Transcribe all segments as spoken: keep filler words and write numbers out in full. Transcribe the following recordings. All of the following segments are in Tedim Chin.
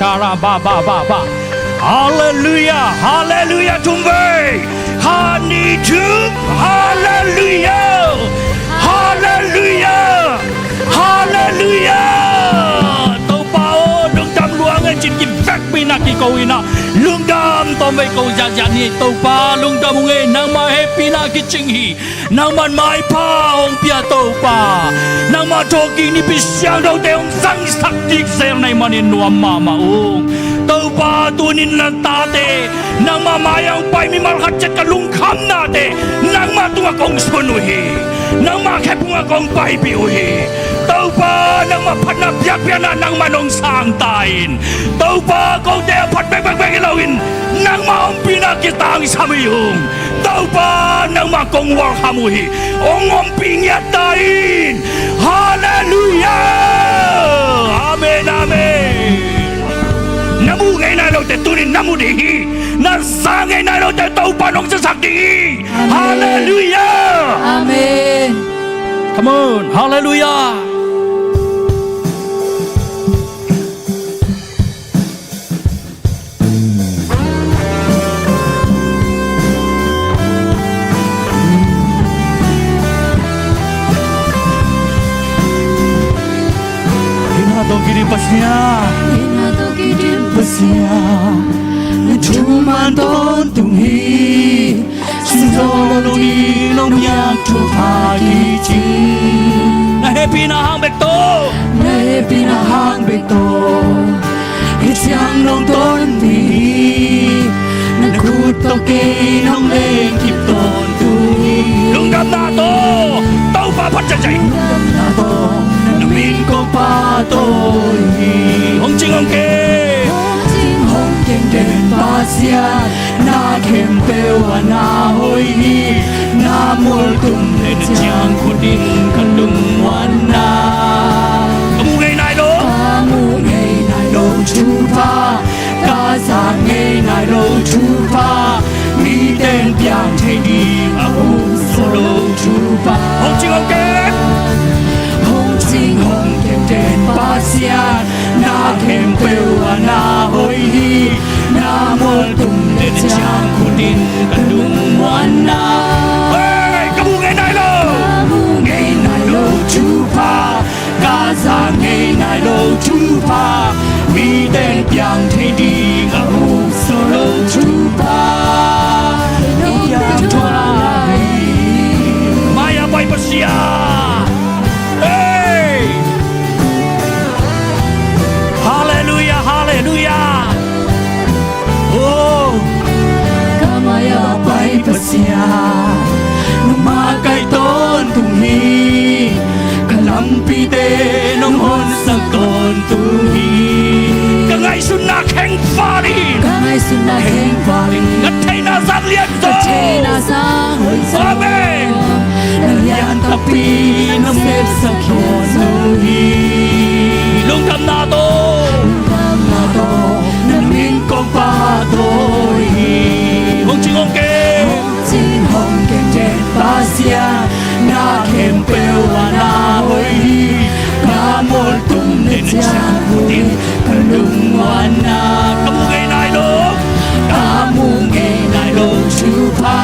Kara ba ba ba ba. Halleluia, halleluia, thum vei. Khat, nih, thum. Halleluia, halleluia, halleluia. Topa aw, lungdam lua ing ei, cih kivekpi-in ah kiko in ah, lungdam tawm vei ko ziahziah ni. Topa lungdam ung ei, nangmah hehpihna kicing hi. Nangman maipha hong pia Topa, nangmah thawhkik Nipi Siangthote hong zangsak dikzel na hih manin nuam mahmah ung. Topa, tuni-in na tate nangmah mai-ah hong pai mimal khat ciat ka lungkhamnate nangmah tungah kong sun uh hi. Nangmah khephungah kong paipih uh hi. Topa, nangmah phatna biakpiakna nangman hong sang ta in, Topa, kote a phat bekbek bek hi loin nangmah ompihna kitangsam hi ung. Topa, nangmah kong welcome uh hi. Hong ompih ngiat ta in. Halleluia. Amen, amen. Na mu ngei nai lote tuni-in na mu ding hi. Na za ngei nai lote Topa in hong zasak ding hi. Amen. Halleluia. Amen. Come on. Halleluia. Hehpihna tawh kidim Pasian. Hehpihna tawh kidim Pasian. Na thuman tawntung hi. Sumsol lo ding nong piak thupha kicing. Na hehpihna hang bek tawh. Na hehpihna hang bek tawh. Hih ciang nong tonpih hi. Na khut tawh kei nong lengkhip tawntung hi. Lungdamna tawh Topa phat ciatciat. Lungdamna tawh na min kong pahtawi hi. Hong cing hong kem. Hong cing hong kem den Pasian. Na khempeuh ah na hoih hi. Na mualtum le na ciangkhut in ka lungmuanna. Ka mu ngei nai lo. Ka mu ngei nai lo thupha. Ka za ngei nai lo thupha. Mite in piang thei ding a um suak lo thupha. Hong cing hong kem. Hong cing hong kem den Pasian. Na khempeuh ah na hoih hi. Na mualtum le ciangkhut in ka lungmuanna. Hey, ka mu ngei nai lo. Ka mu ngei nai lo thupha. Ka za ngei nai lo thupha. Mite in piang thei ding a um suak lo thupha. Nong piang thuah lai. Mai-ah pai Pasian. Hey! Halleluia, halleluia. Oh. Ka mai-ah pai Pasian, nangmah kai tawntung hi. Ka lampite nong honsak tawntung hi. Ka ngaihsutna kheng val hi. Ka ngaihsutna kheng val hi. Ka theihna zang lian zo. Ka theihna zang hoih zo. Amen. Na lian takpi na sepsak khin zo hi. Lungdamna tawh. Lungdamna tawh na min kong pahtawi hi. Hong cing hong kem. Hong cing hong kem den Pasian. Na khempeuh ah na hoih hi. Ka mualtum le ciangkhut in ka lungmuanna. Ka mu ngei nai lo. Ka mu ngei nai lo thupha.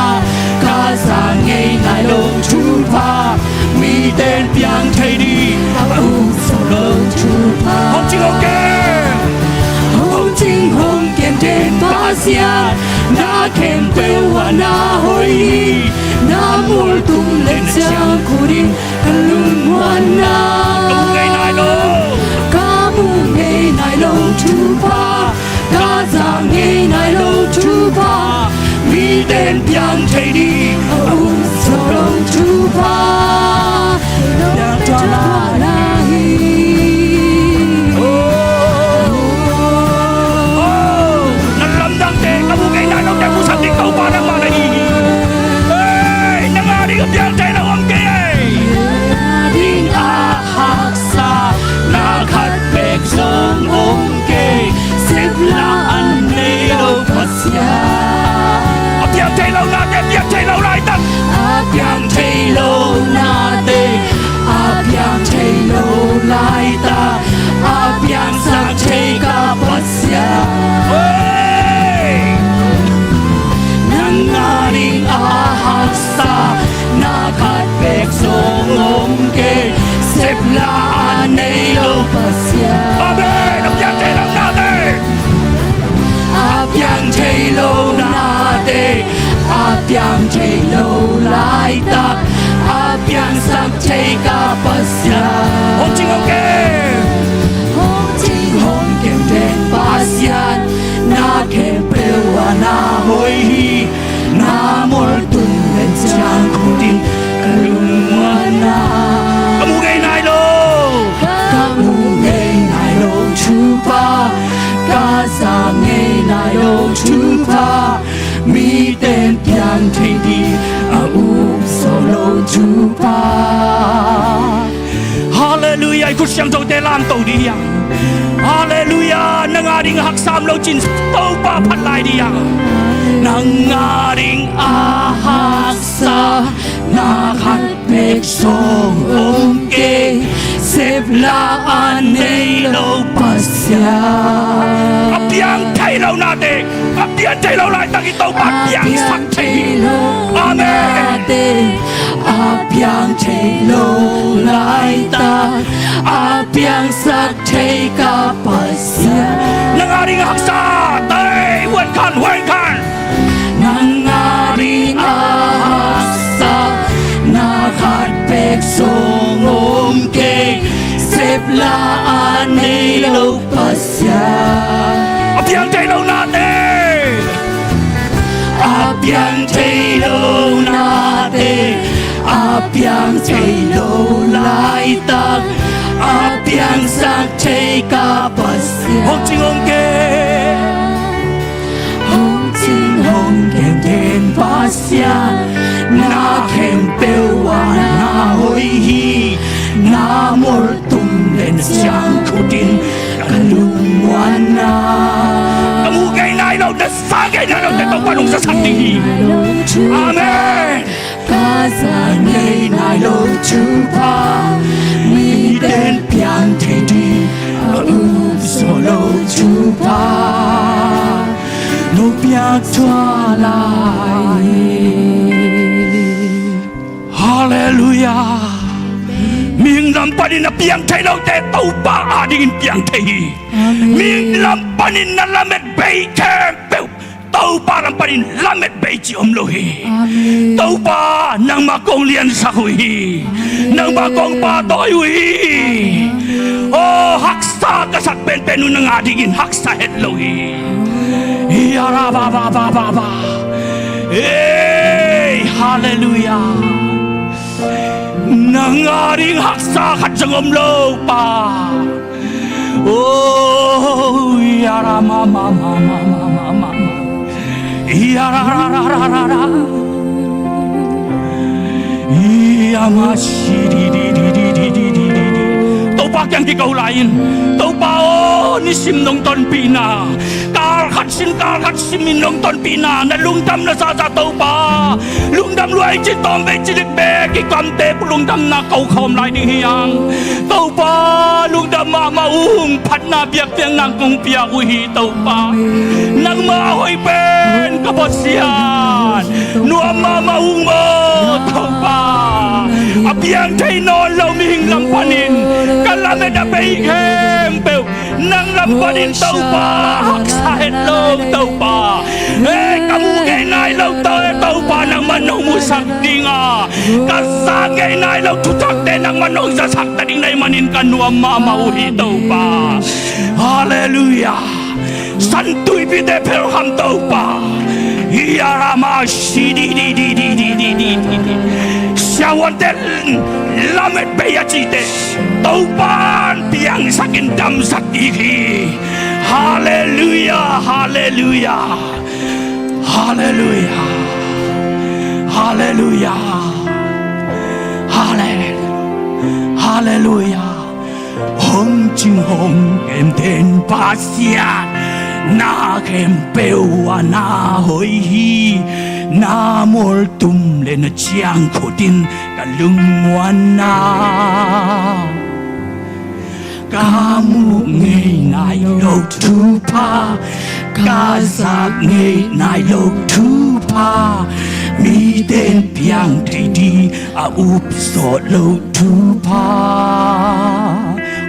Ka za ngei nai lo thupha. Mite in piang thei ding a um suak lo thupha. Hong cing hong kem. Hong cing hong kem den Pasian. Na khempeuh ah na hoih hi. Na mualtum le ciangkhut in ka lungmuanna. Ka mu ngei nai lo. Ka mu ngei nai lo thupha. Ka za ngei nai lo thupha. Mite in piang thei ding a um suak lo thupha. Piang thuah lai hi. Oh. Oh. Na lamdangte, ka mu ngei nai lote musak ding Topa nangmah na hi hi. Hey, nang a ding a piang thei lo om kei ei. Nang a ding a haksatna khat bek zong om kei. Sepna an nei lo Pasian. A piang thei lo nate, piang thei lo hoih hi. Na mawltum len ciang khut in ka lungmuanna ka mu ngei nai lo, ka mu ngei nai lo thupha, ka za ngei nai lo thupha, miten piang thei ding a up sawh lo thupha. Halleluiah. I khut siangthote lamto dih hiang. Halleluiah. Nang a ding a haksa om lo cin Topa phat lai dih hiang. Nang a ding a haksa na khat bek zong om kei, sep la a nei lo Pasian. A piang thei lo nate, a piang thei lo laitak i Topa a piangsak thei hi. Amen. A piang thei lo laitak a piangsak thei ka Pasian. Nang a ding a haksa, tai, huan khan, huan khan. Nang a ding a haksa na khat bek zong om kei, sep la a nei lo Pasian. A piang thei lo nate, a piang thei lo nate, a piang thei lo laitak a piangsak thei ka Pasian. Hong cing hong gen, hong cing hong gen den Pasian, na khempeuh ah na hoih hi. Na mawltum len ciang khut in ka lungmuanna ka mu ngei nai lo, na za ngei nai lo te Topa nong zasak ding hi. Amen. Ka za ngei nai lo thupha, miten piang thei ding a up sawh lo thupha, no piak thuah lai. Halleluiah. Mihing lam panin a piang thei lote Topa a dingin piang thei hi. Amen. Mihing lam panin na lamet bei khempeuh Topa lam panin lamet bei ci om lo hi. Amen. Topa nangmah kong liansak uh hi. Amen. Nangmah kong pahtawi uh hi. Amen. Aw, haksa ka sak penpen uh nang a dingin haksa het lo hi. Amen. Ia ra ba ba ba ba ba. Ei, halleluiah. Nang a ding haksa khat zong om lo Pa. Oh, ia ra ma ma ma ma ma ma ma ma. Ia ra ra ra ra ra ra. Ia ma si di di di di di di di di di. Topa kiang kiko lai in, Topa aw, nisim nong tonpihna, kal khat sim kal khat sim in nong tonpihna, na lungdamna zahzah Topa. Lungdam lua i ci tawm vei ci lik bek i kamte lungdamna ko khawm lai ding hi hang. Topa, lungdam mahmah ung, phatna biakpiakna kong piak uh hi Topa. Nangmah a hoih pen ka Pasian. Nuam mahmah ung maw Topa. A piang thei nawn lo mihing lam panin ka lamet a bei khempeuh nang lam panin Topa, haksa het lo Topa. Ei, ka mu ngei nai lo to, Topa, nangmah nong musak ding a, ka za ngei nai lo thuthakte nangmah nong zasak ta ding na hih manin ka nuam mahmah uh hi Topa. Halleluiah. San Tuipite phelkham Topa. Ia ra ma si di di di di di di di di. Siavuante lamet bei a cihte Topa'n piangsak in damsak ding hi. Halleluiah, halleluiah, halleluiah, halleluiah, halleluiah. Hong cing hong gen den Pasian, na khempeuh ah na hoih hi. Na mawltum le na ciangkhut in ka lungmuanna. Ka muh ngei nai lo thupha, ka zak ngei nai lo thupha, mite'n piang thei ding a up sawh lo thupha.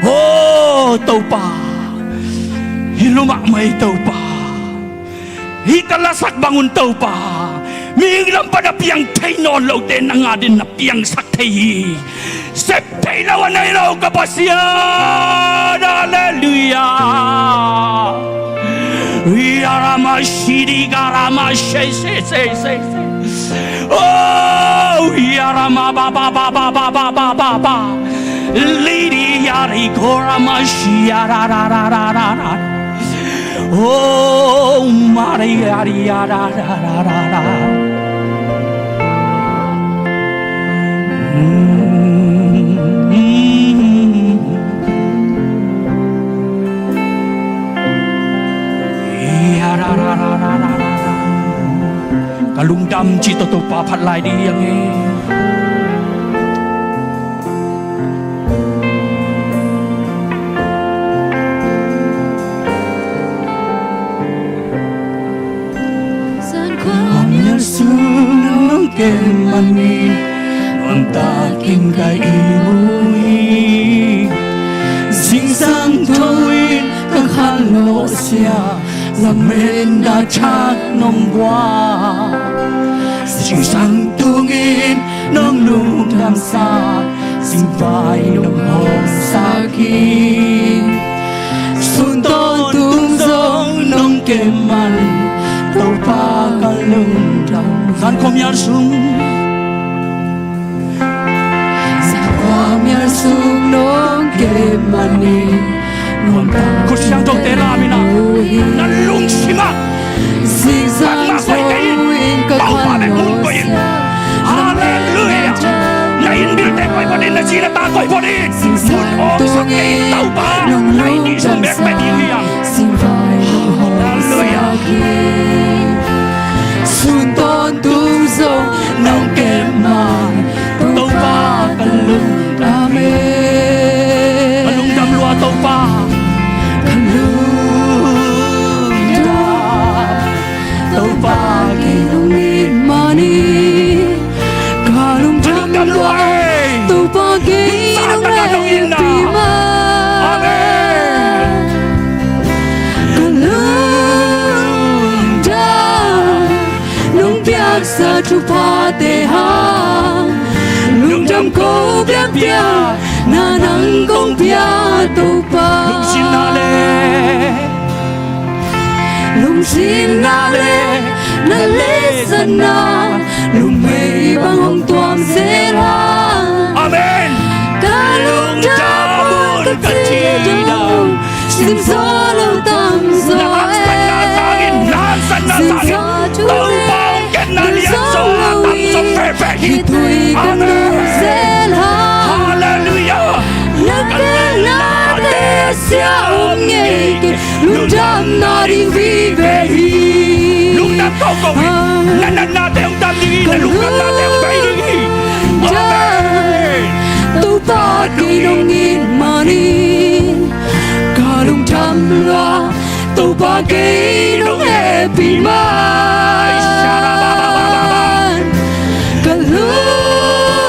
Aw Topa, hi lua mahmah ei Topa. Hih ka lasak bang un Topa, mihing lam pan a piang thei nawn lote nang a dingin na piangsak thei hi. Sep thei lo a nei lo ka Pasian. Halleluiah. Yarama shidi garama she she she she she. Oh, yarama ba ba ba ba ba ba ba ba ba. Lidi yari gorama shi ya ra ra ra ra ra ra. Oh, Maria ria ra ra ra ra ra. Ka lungdam ci tawh Topa phat lai ding hi hang e. Zan khuamial sung nong kem manin nuamtakin ka it uh hi. Zingsang tho in ka khanlawhsia lametna thak nong guan. Zingsang tungin nong lungdamsa zingvai nong hawmsak hi. Sun tawntung zong nong kem man Topa ka lungdam. Zan khuamial sung. Zan khuamial sung nong kem manin nuamtak. Khut siangthote lam in ah na lungsim ah Zingsang tho in ka khanlawhsia. Halleluia. Na innbilte koih phot in, na zi na ta koih phot in. Mun awngsak kei in Topa, nai nih sung bek pia ding hi hang. Halleluia. Sun tawntung zong nong kem man Topa ka lungdam e. Ka lungdam lua Topa. Ka lungdam Topa kei nong it manin. Ka lungdam lua e. Topa kei nong hehpih man. Amen. Ka lungdam nong piaksa thuphate hang. Lungdam ko biakpiakna nang kong pia Topa. Lungsim na le Lungsim na le na lehsatna lungmei bang hong tuam zel hang. Amen. Ka lungdam ka ci dong, sim zaw lo tam zaw e. Sim zaw thu le na zong lo in, khitui ka nung zel hang. Halleluia. Na gelna te sia om ngei kei. Lungdamna ding vive hi. Lungdam ko ko hi. Na natnate hong dam ding hi. Na lungdamnate hong bei ding hi. Amen. Topa kei nong it manin ka lungdam lua. Topa kei nong hehpih man. Ka lungdam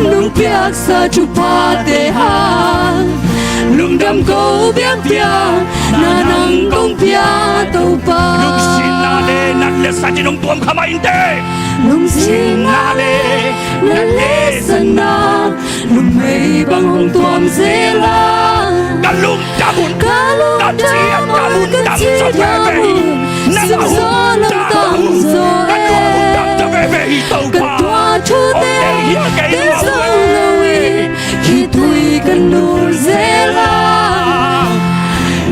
nong piaksa thuphate hang. Lungdam ko biakpiakna nang kong pia Topa. Lungsim na le na lehsatna in hong tuam kha mah inteh. Lungsim na le na lehsatna lungmei bang hong tuam zel hang. Ka lungdam un, ka lungdam un, ka ciam un, ka ciam un, sim zaw lo tam zaw e. Ka tuah thute te zong lo in, khitui ka nung zel hang.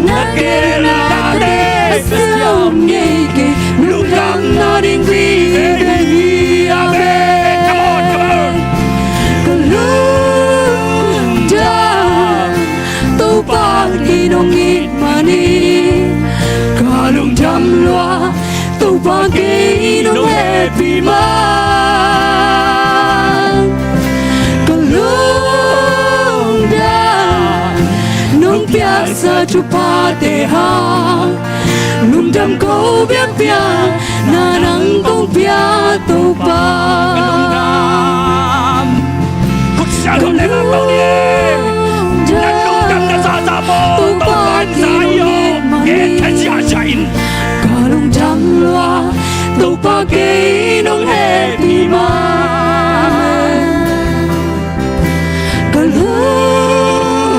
Na gelna te sia om ngei kei. Lungdamna ding vive hi. Amen. Come on, come on. Ka lungdam Topa kei nong it manin ka lungdam lua. Topa kei nong hehpih man. Ka lungdam nong piaksa thuphate hang. Lungdam ko biakpiakna nang kong pia Topa. Ka lungdam. Khut siangtho te lam lo ni. Na lungdam na zahzah maw? Topa in zah hi aw. Ngen khe ziahziah in. Ka lungdam lua. Topa kei nong hehpih man. Ka lungdam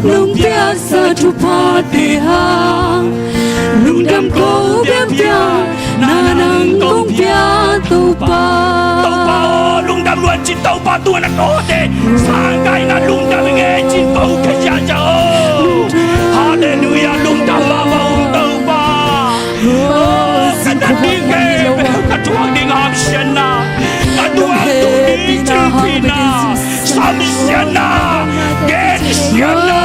nong piak Sa thuphate hang lungdam ko piapia, na nang kong pia Topa. Topa aw, lungdam lua in cin Topa, tua na kawte sangkai na lungdam ing ei cin ko khasiasia aw. Halleluiah, lungdam mahmah ung Topa. Aw, ka dat ding khempeuh, ka thuak ding hamsiatna, ka tuah ding thilpina, samsiatna, gensiatna.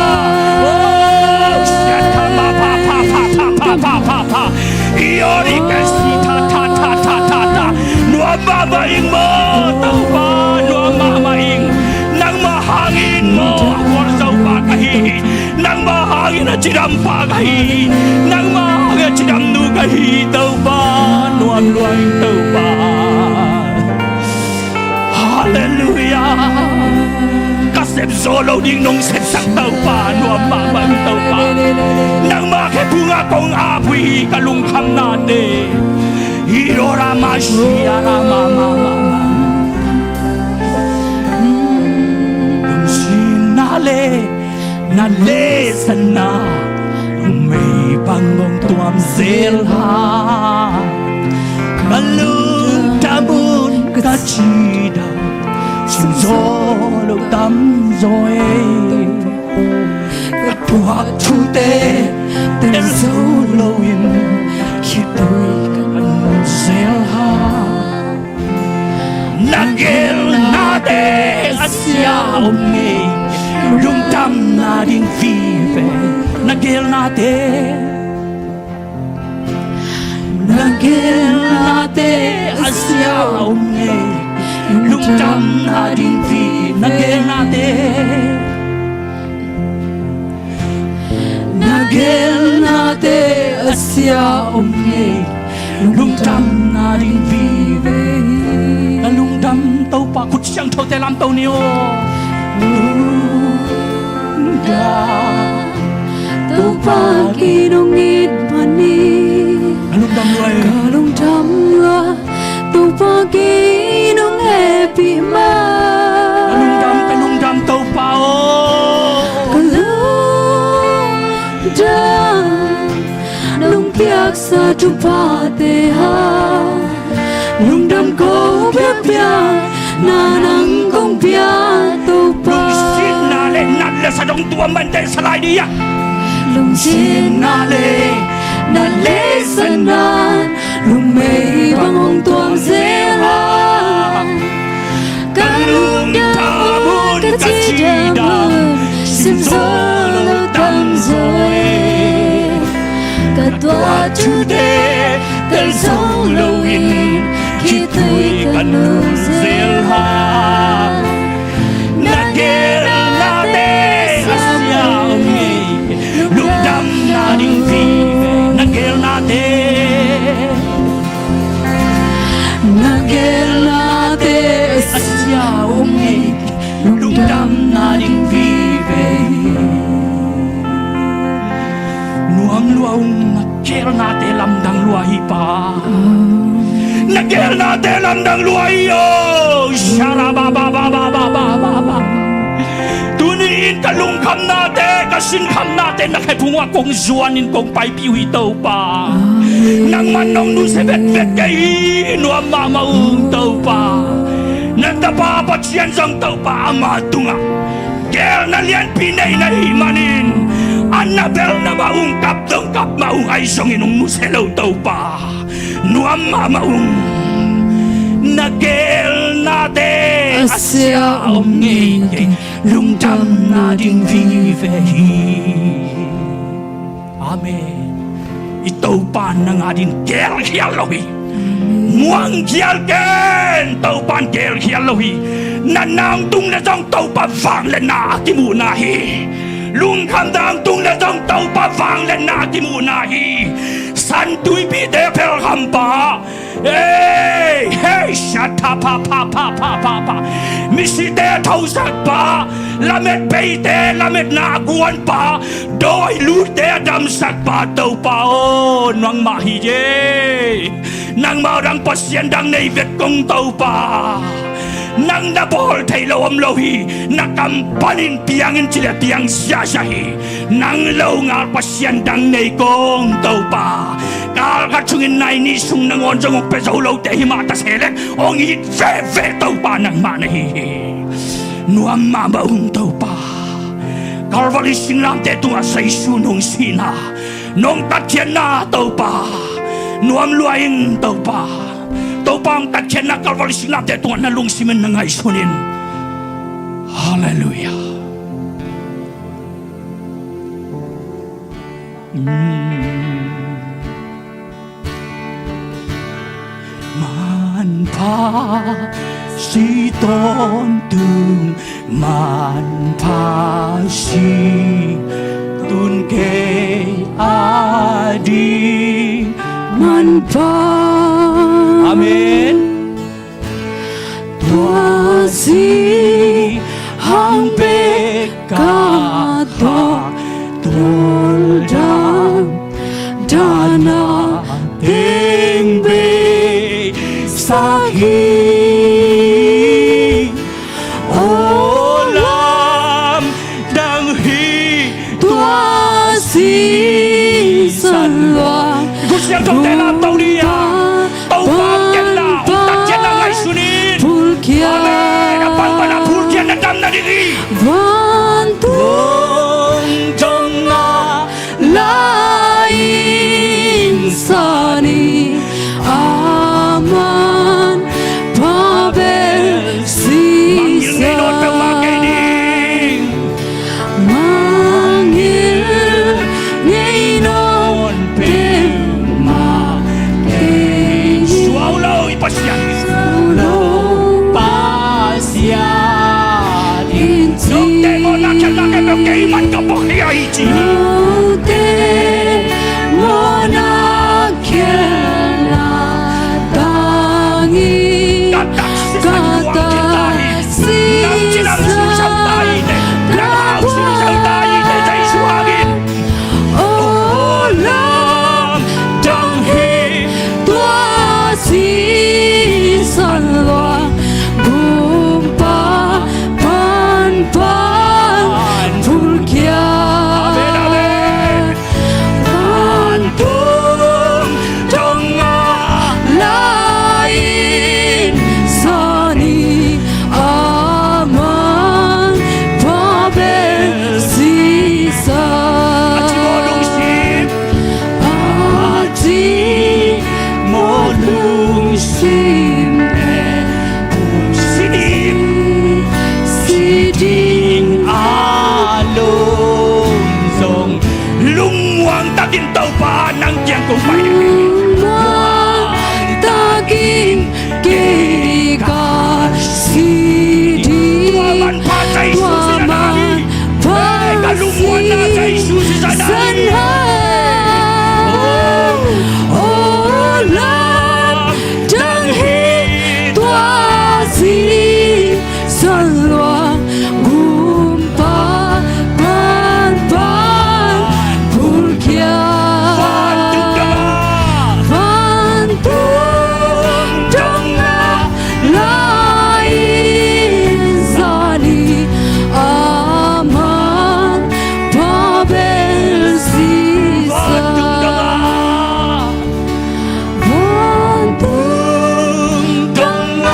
Oh, siatha ma pha pha pha pha pha pha pha pha. Iori kesi tha tha tha tha tha tha. Nuam mahmah ing maw Topa, nuam mahmah ing. Nangmah hangin maw a khualzo pa ka hi hi. Nangmah hangin a cidam pa ka hi hi. Nangmah hangin a cidam nu ka hi hi Topa. Nuam lua ing Topa. Halleluiah. Ka sep zo lo ding nong sepsak Topa, nuam mahmah ing Topa. Nangmah khephungah kong ap uh hi ka lungkhamnate. Hi lo ra ma sia ra ma ma ma ma. Lungsim na le na lesanna, lungmei bang hong tuam zel hang. Ka lungdam un ka cidam, sim zo lo tamzaw ei. Ka tuak thute tel zo loin khitui ka nung zel hang. Na gelnate a sia om ngei, lungdamna ding vive. Na gelnate, na gelnate a sia om ngei, lungdamna ding vive. Na gelnate, na gelnate a sia om ngei, lungdamna ding vive. Na lungdam Topa, khut siangthote lamto ni aw. Lungdam Topa, kei nong it man hi. Na lungdam lua ei. Ka lungdam lua Topa, kei nong hehpih ma. Ka lungdam, ka lungdam Topa aw. Ka lungdam nong piaksa thuphate hang. Lungdam ko piapia, na nang kong pia Topa. Lungsimna le na lesanna hong tuam mante sa lai dih a. Lungsimna le na lesanna, lungmei bang hong tuam zel hang. Ka lungdam un ka cidam un, sim zo lo tamzaw ei. Ka tuah thute tel zo loin khitui ka nung zel hang. Na gelnate a sia om ngei, lungdamna ding vive. Na gelnate, na gelnate a sia om ngei, lungdamna ding vive. Nuam lua ung, na gelnate lamdang lua hi Pa. Na gelnate lamdang lua hi aw. Shara ba ba ba. Tuni-in ka lungkhamnate, ka sinkhamnate na khephung uah kong zuanin kong paipih uh hi Topa. Nangman nong nusia vetvek kei hi, nuam mahmah ung Topa. Na tapa Pasian zong Topa, ama tungah gelna lianpi nei na hih manin, a na bel na mah ung, kap dong kap mah ung, ahi zongin hong nusia lo Topa. Nuam mahmah ung. Na gelnate a sia om ngei kei, lungdamna ding vive hi. Amen. I Topa nang adin gelkhial lo hi. Muang khial ken, Topa in gelkhial lo hi. Na nang tung le zong Topa vangliatna a kimuhna hi. Lungkhamna tung le zong Topa vangliatna a kimuhna hi. San tuipite phelkhampa, ei, hei, sha tha pha pha pha pha pha pha. Misite a thosakpa, lamet beite lametna a guanpa, dawi lutte a damsakpa Topa aw, nangmah hi ei. Nangmah aw dang Pasian dang nei vet kong Topa. Nang na bawl thei lo om lo hi. Na kam panin piang in ci leh piang siahsiah hi. Nang lo ngal Pasian dang nei kong Topa. Kal khat sungin nai nih sung nangawn zong hong pia zo lote hi mah ta se leh hong it veve Topa nangmah na hi hi. Nuam mahmah ung Topa. Calvary singlamteh tungah Jesu nong sihna, nong tatkhiatna Topa, nuam lua ing Topa. Topa hong tatkhiatna Calvary singlamteh tungah na lungsim in na ngaihsun in. Halleluiah. Manpha si tawntung, manpha si tun kei a ding manpha. Amen. Tua si hang pek ka tawh, tawldam dana teng bei sak hi. O lam dang hi tua sisan luang. Gusiang tawh te lam tawh ni a. Topa hong genna, hong tatkhiatna ngaihsun in. Amen. A pangpang a phulkiat na dam nading hi. Vantung dong a la in sa ni, a manpha bel si sa. Mangngilh ngei nawn peuhmah kei ding. Mangngilh ngei nawn peuhmah kei ding. Suau lo i Pasian. Suau lo Pasian in ci. Note mawhna khialhna kei peuh kei man ka puak hi a hi ci. Note mawhna khialhna tangin ka taksi ka taksi. Nang ci nang siusau ta hi te. Nang hau siusau ta hi te. Jesu hangin. O lam dang hi tua sisan luang, gumpa panpan phulkiat. Amen, amen. Vantung dong a la in sa ni, a manpha bel si sa. A cimawh lungsim. A cimawh lungsim pen si ding, si ding a lung zong. Lungmuang takin Topa nang kiang kong pai ding hi. Lungmuang takin kei ka si ding. Tua manpha Jesu sisan a hi. Tua manpha, eh, ka lungmuanna Jesu sisan a hi. O, o lam dang hi tua sisan luang, gumpa panpan phulkiat. Vantung dong a, vantung dong a la in sa ni, a manpha bel si sa. Vantung dong a, vantung dong a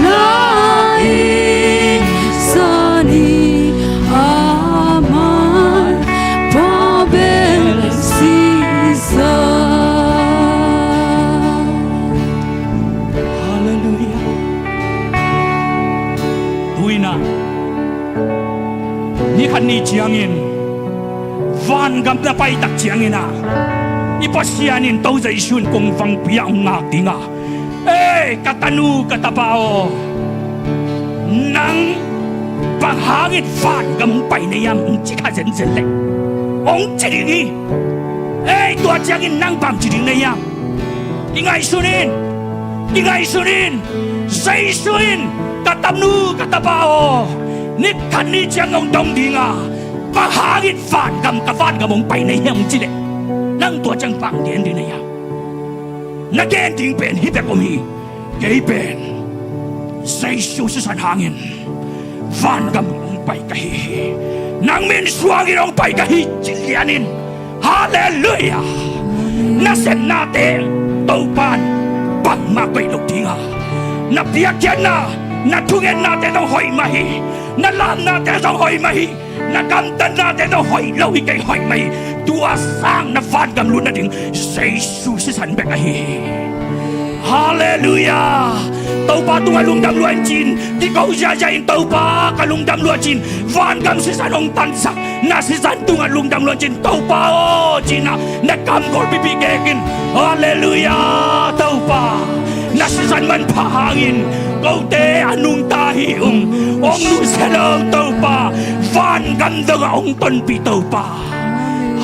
la in sa ni, a manpha bel si sa. Halleluiah. Tu-in ah, ni khat ni ciangin, vangam na paitak ciangin ah, i Pasian in, Topa Jesu in kong vangpi ah hong ngak ding a, ei, ka tanu, ka tapa aw, nang bang hangin vangam hong pai na hiam, hong ci kha zenzen leh, hong ci ding hi. Ei, tua ciangin nang bang ci ding na hiam? Kingaihsun in, kingaihsun in. Jesu in, ka tanu, ka tapa aw, ni khat ni ciang hong dong ding a, bang hangin vangam, ka vangam hong pai na hiam, hong ci leh, nang tua ciang bang gen ding na hiam? Na gen ding pen hih bek om hi. Kei pen Jesu sisan hangin vangam hong pai ka hi. Nang min suangin hong pai ka hi, ci lianin. Halleluiah. Na sepnate Topan bangmah koih lo dinga, na piakkhiatna, na thungennate zong hoih mah hi. Na lamnate zong hoih mah hi. Na gamtatnate zong hoih lo hi kei, hoih mah hi. Tua sang na vangam lut nading Jesu sisan bek ahi hi. Halleluiah. Topa tungah lungdam lua in ci-in, kiko ziazia in Topa ka lungdam lua ci-in, vangam sisan hong tansak na sisan tungah lungdam lua in ci-in, Topa aw ci-in ah na kam golpipi kekin. Halleluiah. Topa, na sisan manpha hangin kote a nungta hi ung. Hong nusia lo Topa, vangam dongah hong tonpih Topa.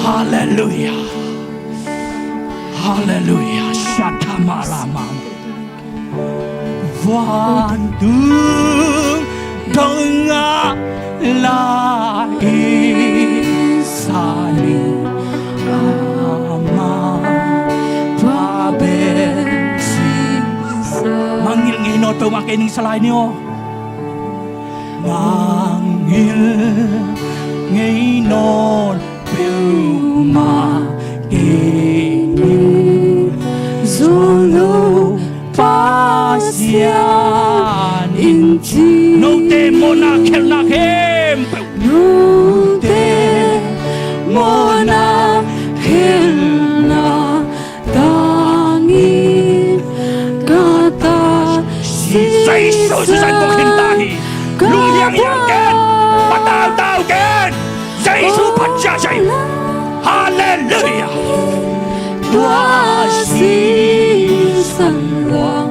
Halleluiah. Halleluiah. Shatamarama. Vantung dongah la i sa ni, ama pa bel si. Mangngilh ngei nawn peuhmah kei ning, sa lai ni aw. Mangngilh ngei nawn peuhmah kei ning, zo lo Pasian in ci. Note mawhna khelhna khempeuh, note mawhna khelhna tangin ka ta si. Jesu sisan bawk hen ta hi. Lunghiang hiang ken, patautau ken. Jesu phat ziahziah hi. Halleluiah. Tua sisan luang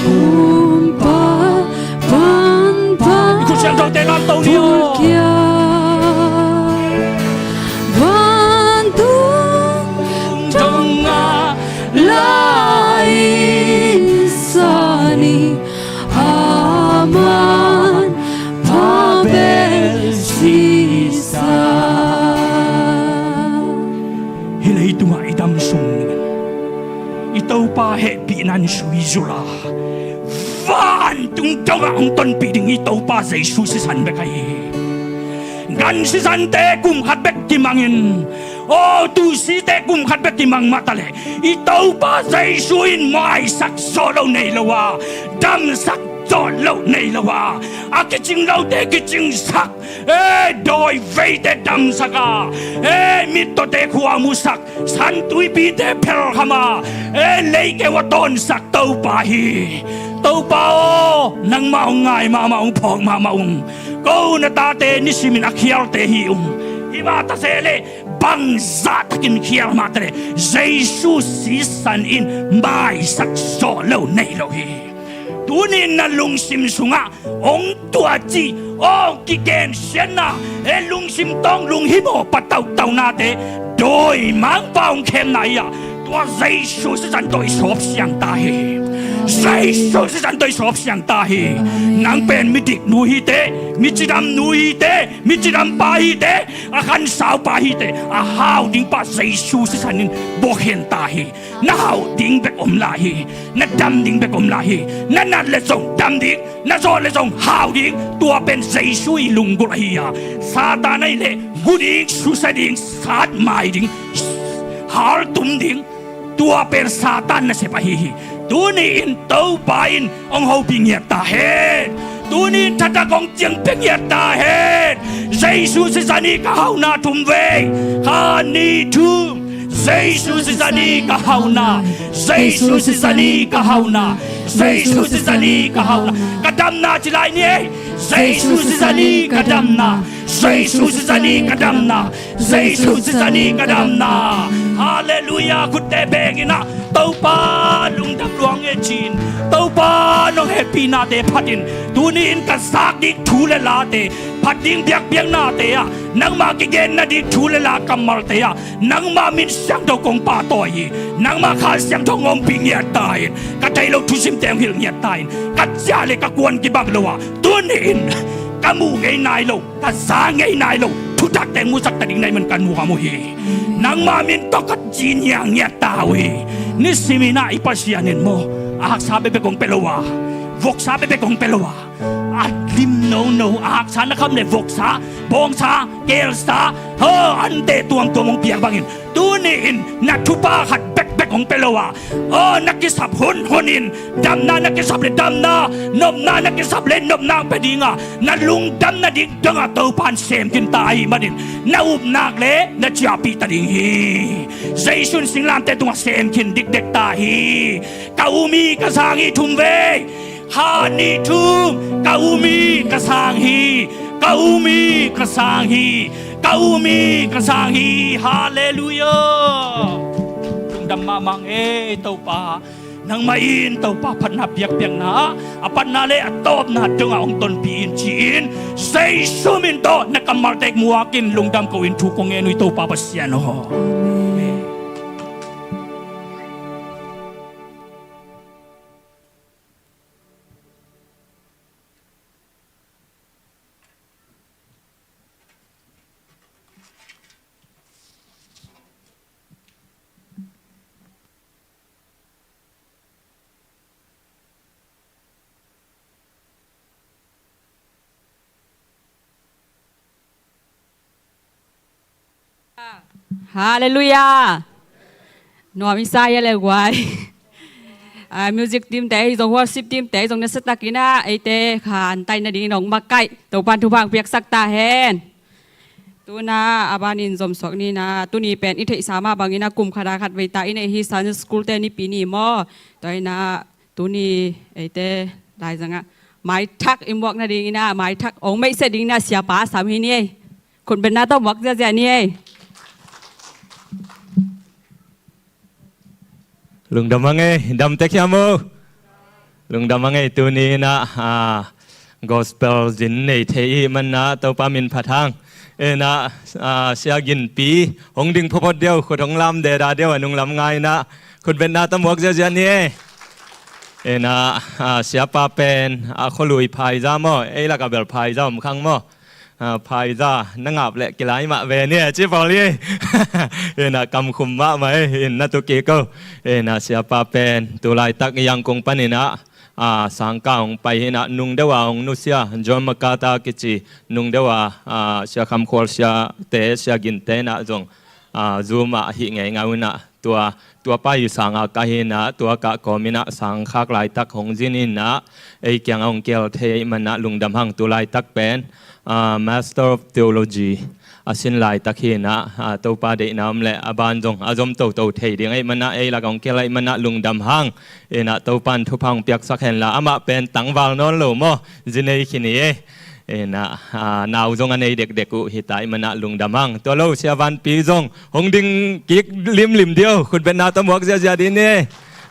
kumpa panpan. I khut siangthote lamto ni aw. Vantung dongah la i sa ni, aman pa bel sisa. Hih leitungah i dam sung ningin i Topa hehpihna in sui zula, vantung dongah hong tonpih ding i Topa Jesu sisan bek ahi hi. Gan sisante kum khat bek kimangin, aw, tusite kum khat bek kimang mah taleh, i Topa Jesu in maisak zawh loh nei lo a, damsak zawh loh nei lo a, a kicing lote kicingsak, e, dawiveite damsak a, e, mittawte khua musak, santuipite phelkham a, e, leikeu a tawnsak Topa hi. Topa aw, nangmah hong ngai mahmah ung, phawk mahmah ung. Ko na tate nisimin a khialte hi ung. Hih mah ta se leh, bangzah takin khial mah ta leh, Jesu sisan in maisak zawh lo nei lo hi. Tuni-in na lungsim sungah hong tuaci, hong kigensiatna, e, lungsim tawng lunghimawh patauhtaunate, dawimangpa hong khemna hi a, tua Jesu sisan tawh i sawp siang ta hi. Jesu sisan tawh i sawp siang ta hi. Nang pen midiknu hi teh, micidamnu hi teh, micidampa hi teh, a khansaupa hi teh, a hau dingpa Jesu sisan in bawk hen ta hi. Na hau ding bek om lai hi. Na dam ding bek om lai hi. Na nat leh zong dam ding, na zawh leh zong hau ding. Tua pen Jesu i lunggulh ahi a, Satan ahih leh gu ding, susia ding, satmai ding, haltum ding, tua pen Satan nasep ahi hi. Tuni-in Topa in hong hopih ngiat ta hen. Tuni-in thatak hong ciangpih ngiat ta hen. Jesu sisan hi ka hauhna, thumvei, khat, nih, thum. Jesu sisan hi ka hauhna. Jesu sisan hi ka hauhna. Jesu sisan hi ka hauhna. Ka damna ci lai ni ei. Jesu sisan hi ka damna. Jesu sisan hi ka damna. Jesu sisan hi ka damna. Halleluiah. Khutte beng in ah, Topa lungdam lua ing e ci-in, Topa nong hehpihnate phat in, tuni-in ka zak ding thu le late, phat ding biakpiaknate ah, nangmah kigen nading thu le la kammalte ah, nangmah min siangtho kong pahtawi hi. Nangmah Kha Siangtho hong ompih ngiat ta in. Ka theih loh thusimte hong hilh ngiat ta in. Ka ciah leh ka kuan kibang lo a, tuni-in ka muh ngei nai lo, ka za ngei nai lo thuthak teng musak ta ding na hih man ka nuam uh hi. Nangmah min tawh ka ci niangiat ta uh hi. Nisimin ah i Pasian in maw, a haksa bekbek hong pia lo a, voksa bekbek hong pia lo a, a lim nono, aksa, na kham le voksa, bawngsa, kelsa, ho, ante tuamtuam hong piak bangin, tuni-in na thupha khat bekbek hong pia lo a, aw, na kisap hunhun in, damna na kisap le damna, nopna na kisap le nopna hong pia ding a, na lungdam nading dong a Topa'n sem khin ta ahih manin, na upna le na ciahpih ta ding hi. Jesu in singlamteh tungah sem khin dikdek ta hi. Ka um hi, ka sang hi, thumvei. Khat, nih, thum. Ka um hi, ka sang hi. Ka um hi, ka sang hi. Ka um hi, ka sang hi. Halleluiah. Lungdam mahmah ing ei Topa. Nangmah in Topa phatna biakpiakna ah, a patna le a tawpna dongah hong tonpih in ci-in, Jesu min tawh na kammalte muak in lungdam ko-in thu kong ngen uh hi Topa Pasian aw. Amen. Halleluiah. Nuam i sa hia le guai. Ah, music team te hi zong, worship team te hi zong, na sa takin ah eite khantaina dingin hong makaih, Topa'n thupha hong piaksak ta hen. Tu-in ah a banin zomsuak ni in ah, tuni pen i theihsa mah bangin ah kum khat a khat vei ta i neih hi, Sunday school te nipi ni maw. Tua in ah tuni eite laizang ah maithak i muak nadingin ah, maithak hong meihset dingin ah siapa sam hi ni ei. Khutbetna tawh muak ziahziah ni ei. Lungdam hang ei, dam tek hiam aw. Lungdam hang ei, tuni in ah, ah, gospel zin nei thei i hih manin ah Topa min phat hang. In ah, ah, Sia Ginpi hong ding photphot deuh, khut hong lam deda deuh, a nunglam ngai in ah khutbetna tawh muak ziahziah ni ei. In ah, ah, siapa pen a khualui phaiza maw, ei lakah bel phaiza om khang maw. Ah, phaiza na ngap leh kilai mah ve ni, ci pawl hi. In ah kamkhum mahmah hi, in na tu kik o. In ah siapa pen tu laitak Yangon panin ah, ah, sangkah hong pai hi in ah, nung deuh a hong nusia, John MacArthur kici nung deuh a, ah, Sia Kham Khual siate, Sia Ginte in ah zong, ah, Zoom ah hih ngeingai uh in ah, tua, tua pa i sang a kah hi in ah, tua kah kawm in ah sang khak laitak hong zin in ah, ei kiangah hong kihel thei ahih manin ah lungdam hang. Tu laitak pen, ah, Master of Theology a sin laitak hi in ah, ah, Topa deihna om leh a ban zong a zom toto thei ding ahih manin ah, ei lakah hong kihel ahih manin ah lungdam hang. In ah Topa'n thupha hong piaksak henla, amah pen tangval nawn lo maw, zi nei khin hi ei. In ah, ah, nau zong a nei dekdek uh hi ta ahih manin ah lungdam hang. Tua lo Sia Vanpi zong hong ding kik limlim deuh, khutbetna tawh muak ziahziah dih ni.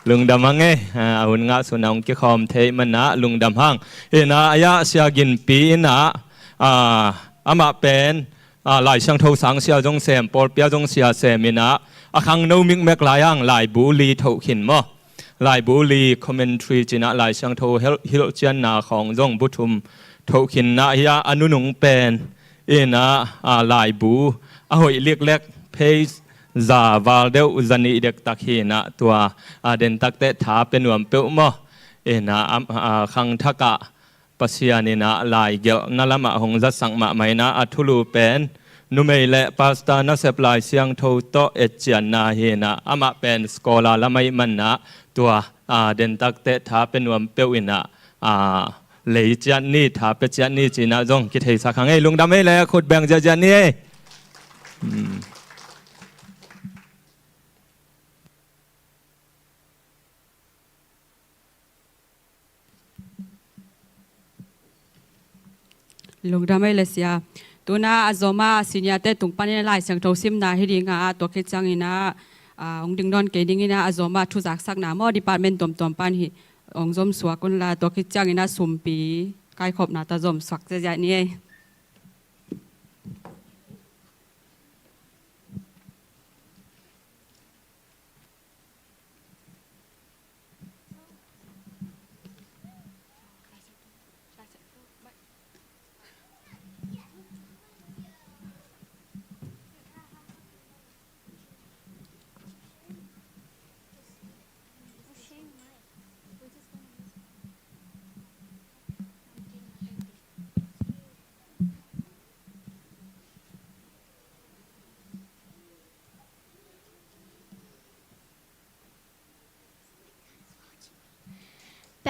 Lungdam hang ei, ah, a hun ngah sun ah hong kikhawm thei ahih manin ah lungdam hang. In ah, a yah Sia Ginpi in ah, ah, amah pen, ah, Lai Siangtho sang sia zong sem, pawlpi ah zong sia sem in ah, a khangno mikmek lai hang laibu li thoh khin maw. Laibu li, commentary ci in ah, Lai Siangtho hil-, hilhcianna khawng zong bu thum thoh khin in ah, hi a, a nunung pen in ah, ah, laibu a hoih liklek, page za val deuh, za nih dektak hi in ah, tua, ah, dentakte tha pia nuam peuh maw. In ah, am, ah, khangthak ah Pasian in ah laigelhna lamah hong zatsak mahmah in ah, a thulu pen numei le pastor nasep Lai Siangtho tawh etcianna hi in ah, amah pen scholar lam ahih manin ah, tua, ah, dentakte tha pia nuam peuh in ah, ah, lei ciat ni, tha pia ciat ni ci in ah zong kitheisak hang ei. Lungdam ei le khut beng ziahziah ni ei. Hmm. Lungdam ei le Sia. Tu-in ah a zom a senior te tung panin Lai Siangtho simna hi ding a, tua khit ciangin ah, ah, hong ding nawn kei dingin ah, a zom a thuzaksakna maw, department tuamtuam pan hi, hong zom suak un la, tua khit ciangin ah sumpi kaikhopna tawh zom suak ziahziah ni ei.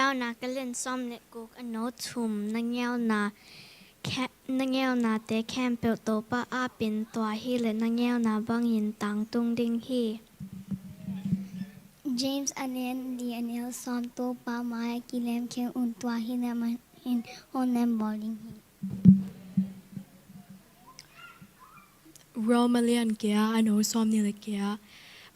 Paunak a lian sawm le guk, a neu thum. Na ngeuna khe-, na ngeunate khempeuh Topa apin, tua hileh na ngeuna bangin tangtung ding hi. James a lian li, a neu sawm. Topa mai-ah kilem khia un, tua hileh amah in honnem bawl ding hi. Rom a lian kua, a neu sawmnih le kua.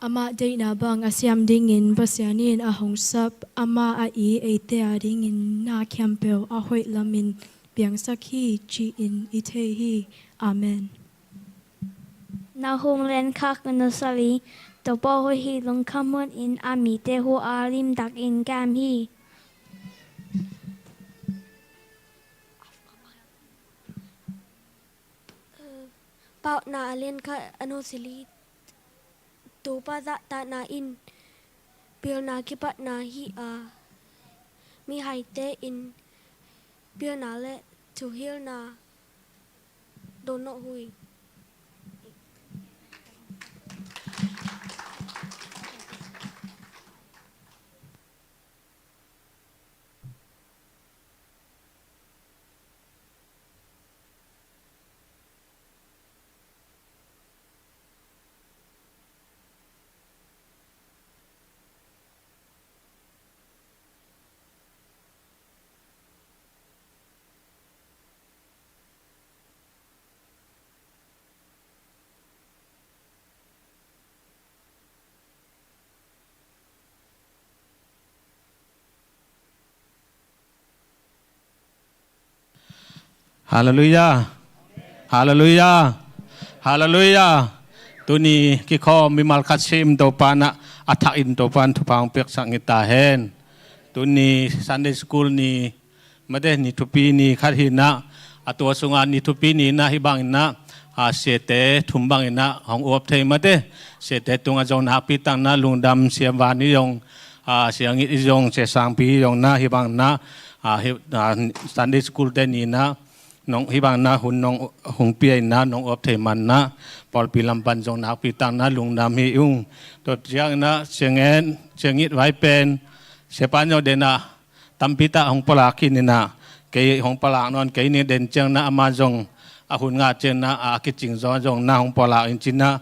Amah deihna bang a siam dingin Pasian in a hong sap, amah a it eite adingin na khempeuh a hoih lamin piangsak hi, ci-in i thei hi. Amen. Nahum lian khat, a neu sawmli. Topa hoih hi, lungkham hunin a mite hu a, limtakin kem hi. Paunak a lian khat, a neu sawmli. Topa zahtakna in pilna kipatna hi a, mihaite in pilna le thuhilna donnawh uh hi. Halleluiah. Halleluiah. Halleluiah. Tuni kikhawm mimal khat sim Topa in a, a thakin Topa in thupha hong piaksak ngit ta hen. Tuni Sunday School ni mate, ni thupi ni khat hi in a, a tua sungah ni thupi ni in a, hih bangin a, a, siate thum bangin a hong uap thei mate. Siate tungah zong nakpi takin a lungdam, Sia Van i zong, a, Sia Ngit i zong, Sia Sangpi i zong in a, hih bangin a, a, hih, a, Sunday School te ni in a, nong, hih bangin a hun nong hong pia in a, nong uap thei man in a, pawlpi lam pan zong nakpi takin a lungdam hi ung. Tua ciangin a, Sia Ngit, Sia Ngit vai pen, Sia Pan zong den a, tampi tak hong pulak khin in a, kei hong pulak nawn kei ning, den ciangin a amah zong a hun ngah ciangin a, a kicing zaw zong in a hong pulak in ci in a,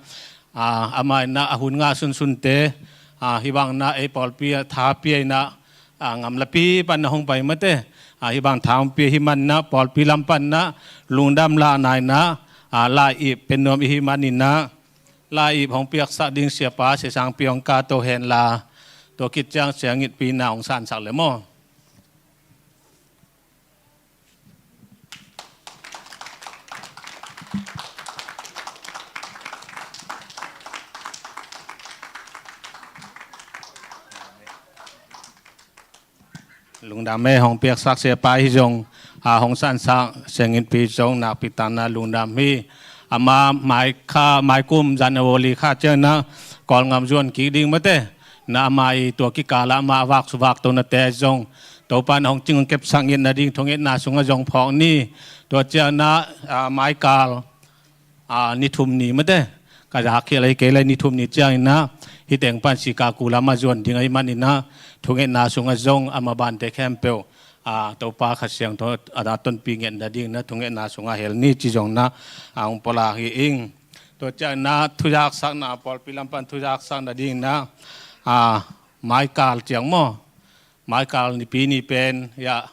a, amah in a a hun ngah sunsunte, a, hih bangin a ei pawlpi a tha pia in a, a, gamlapi pan a hong pai mate, a, hih bang tha hong pia hi man in a, pawlpi lam pan in a lungdam lahna in a, a, lai-ip pia nuam i hih man in a, lai-ip hong piaksak ding Siapa, Sia Sangpi hong kah to hen la, tua khit ciang Sia Ngitpi in a hong sansak le maw. Lungdam e, hong piaksak Siapa hi zong, a, hong sansak Sia Ngitpi zong nakpi takin a lungdam hi. Ama mai kha, mai kum January kha ciangin a Kawlgam zuan kik ding mate. In a ama i tua kikal ah ama a vak suvak tonate zong Topa in hong cing hong kepsak ngitna ding thungetna sungah zong phawk ni. Tua ciangin a, a, maikal a, ni thum ni mate. Ka zak khial ahi kei lai, ni thum ni ciangin a, hih teng pan Sikaku lam a zuan ding ahih manin a, thungetna sungah zong ama bante khempeuh, a, Topa Kha Siangtho a, a tonpih ngetna dingin a thungetna sungah hel ni ci zong in a, a, hong pulak hi ing. Tua ciangin a thuzaksakna, pawlpi lam pan thuzaksakna dingin a, a, maikal ciang maw. Maikal nipi ni pen, ya,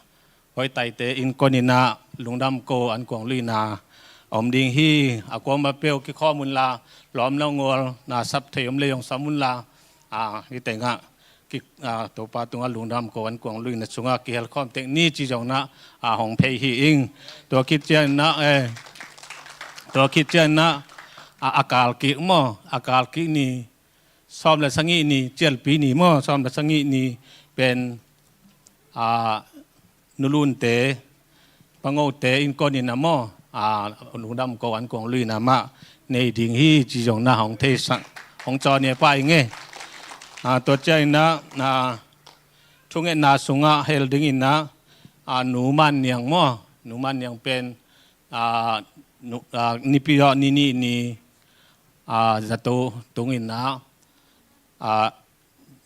Hoih Taite innkuan in a Lungdam Ko an kuang luina om ding hi. A kuamah peuh kikhawm unla, lawm lo ngawl na sap thei om le zong sam unla, a, hih tengah ki, a, Topa tungah Lungdam Ko an kuang luina sungah kihelkhawm tek ni ci zong in a, a, hong phei hi ing. Tua khit ciangin a, eh, tua khit ciangin a, a, a kal kik maw, a kal kik ni, sawm le sagih ni, cialpi ni maw, sawm le sagih ni pen, a, nulunte, pangote innkuan in a maw, a, Lungdam Ko an kuang luina mah nei ding hi ci zong in a hong theisak, hong cawn hi a pai nge. A, tua ciangin a, a, thungetna sungah hel dingin a, a, Nu Man Niang maw, Nu Man Niang pen, a, nu, a, nipi aw ni nih ni, a, zato tungin a, a,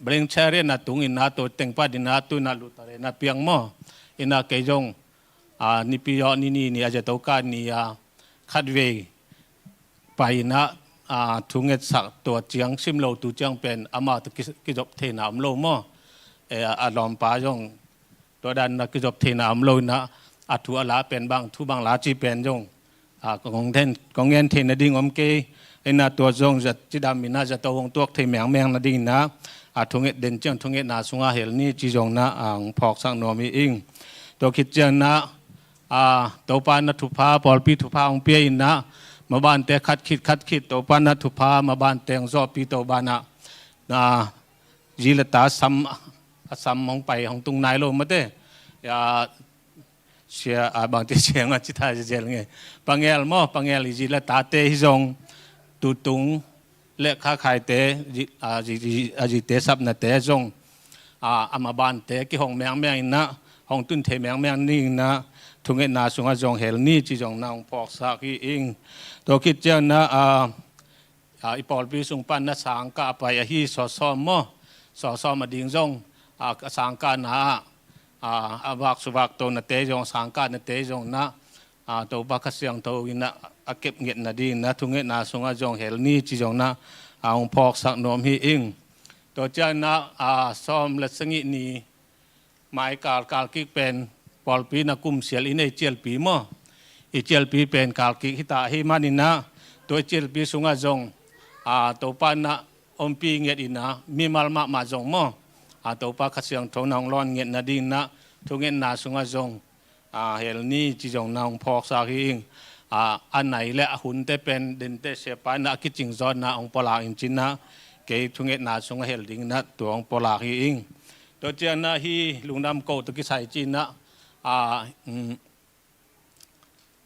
Blank chair in a tung in a, tua teng pan in a, tu in a Luther in a piang maw. In a kei zong, a, Nipi Zawh ni ni ni a, zia to ka ni a, khatvei pai in a, a, thungetsak tua ciang sim lo tu ciang pen amah tawh ki, kizop theihna om lo maw. E, a, a lawmpa zong tua dan in a kizop theihna om lo in a, a thu a la pen bang thu bang la ci pen zong, a, kong gen, kong gen theih nading om kei. In a tua zong zat cidam in a zato hong tuak thei mengmeng nading in a, a, thunget den ciang thungetna sungah hel ni ci zong in a, a, hong phawksak nuam hi ing. Tua khit ciang in a, a, Topa in a thupha, pawlpi thupha hong pia in a, mabante khat khit khat khit Topa in a thupha, mabante hong zawhpih Topa in a, a, zi le ta sam, a sam hong pai hong tung nai lo mate. Ya, sia, a, bangte siang a ci ta zel nge. Pangel maw, pangel i zi le tate hi zong, tutung le khakhaite, zi, a, zi, zi, a zite sapnate zong, a, a mabante kihong mengmeng in a, hong tun thei mengmeng ni in a, thungetna sungah zong hel ni ci zong in a hong phawksak hi ing. Tua khit ciang in a, a, a, i pawlpi sung pan in a sangkah a pai ahi sawsawm maw, sawsawm a ding zong, a, a sangkahna ah, a, a vak suvak tonate zong, sangkahnate zong in a, a, Topa Kha Siangtho in a, a kep ngetna ding in a thungetna sungah zong hel ni ci zong in a, a, hong phawksak nuam hi ing. Tua ciang in a, a, sawm le sagih ni mai kal, kal kik pen pawlpi in a kum sial in a i cialpi maw. I cialpi pen kal kik hi ta ahih man in a, tua i cialpi sungah zong, a, Topa in a ompih nget in a, mimal mahmah zong maw, a, Topa Kha Siangtho in a hong lawn ngetna ding in a, thungetna sungah zong, a, hel ni ci zong in a hong phawksak hi ing. A, a nai le a hunte pen dente siapa in a kicing zaw in a hong pulak in ci in a, kei thungetna sungah hel ding in a tua hong pulak hi ing. Tua ciang in a hih lungdam koh tawh kisai ci in a, a, um,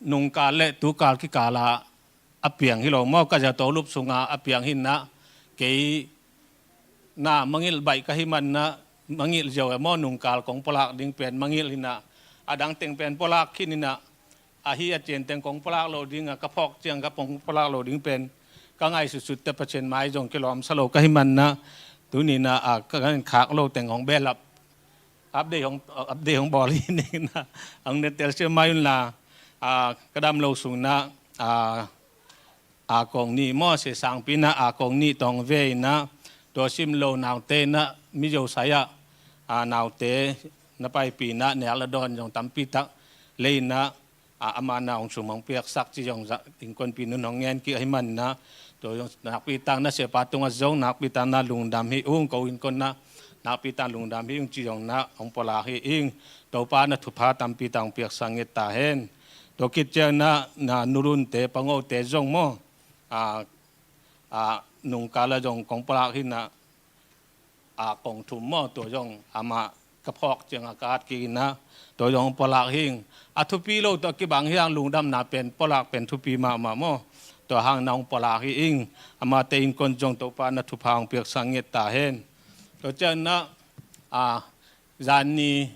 nungkal le tukal kikal ah a piang hi lo maw, ka zato lup sungah a piang hi in a, kei na mangngilh baih ka hih man in a, mangngilh ziau e maw, nungkal kong pulak ding pen mangngilh hi in a, a dang teng pen pulak khin hi in a, ahi a cian teng kong pulak loh ding a, ka phawk ciang ka pong pulak loh ding pen ka ngaihsutsut teh Pasian mai zong kilawmsa lo ka hih man in a, tuni in a, a, ka gan khak lo teng hong behlap, update hong, update hong bawl hi ning in a, hong ne telsiam mai un la, a, ka dam lo sung in a, a, a kong nih maw, sia sangpi in a, a kong nih tawh hong ve in a, tua sim lo naute in a, Mizo sai ah, a, naute na paipih in a, nek le dawn zong tampi tak lei in a, a, amah in a hong sum hong piaksak ci zong za, innkuanpih in hong ngen kik ahih man in a, tua zong nakpi tak in a siapa tungah zong nakpi tak in a lungdam hi ung, ko innkuan in a nakpi tak lungdam hi ung ci zong in a hong pulak hi ing. Topa in a thupha tampi tak hong piaksak nget ta hen. Tua khit ciang in a, na nurunte, pangote zong maw, a, a, nungkal ah zong kong pulak hi in a, a, kong thum maw, tua zong amah ka phawk ciang a ka at kik in a, tua zong pulak hi ing. A thupi lo tawh kibang hi hang lungdamna pen, pulak pen thupi mahmah maw. Tua hang in a hong pulak hi ing. Amahte innkuan zong Topa in a thupha hong piaksak nget ta hen. Tua ciang in a, a, zanni,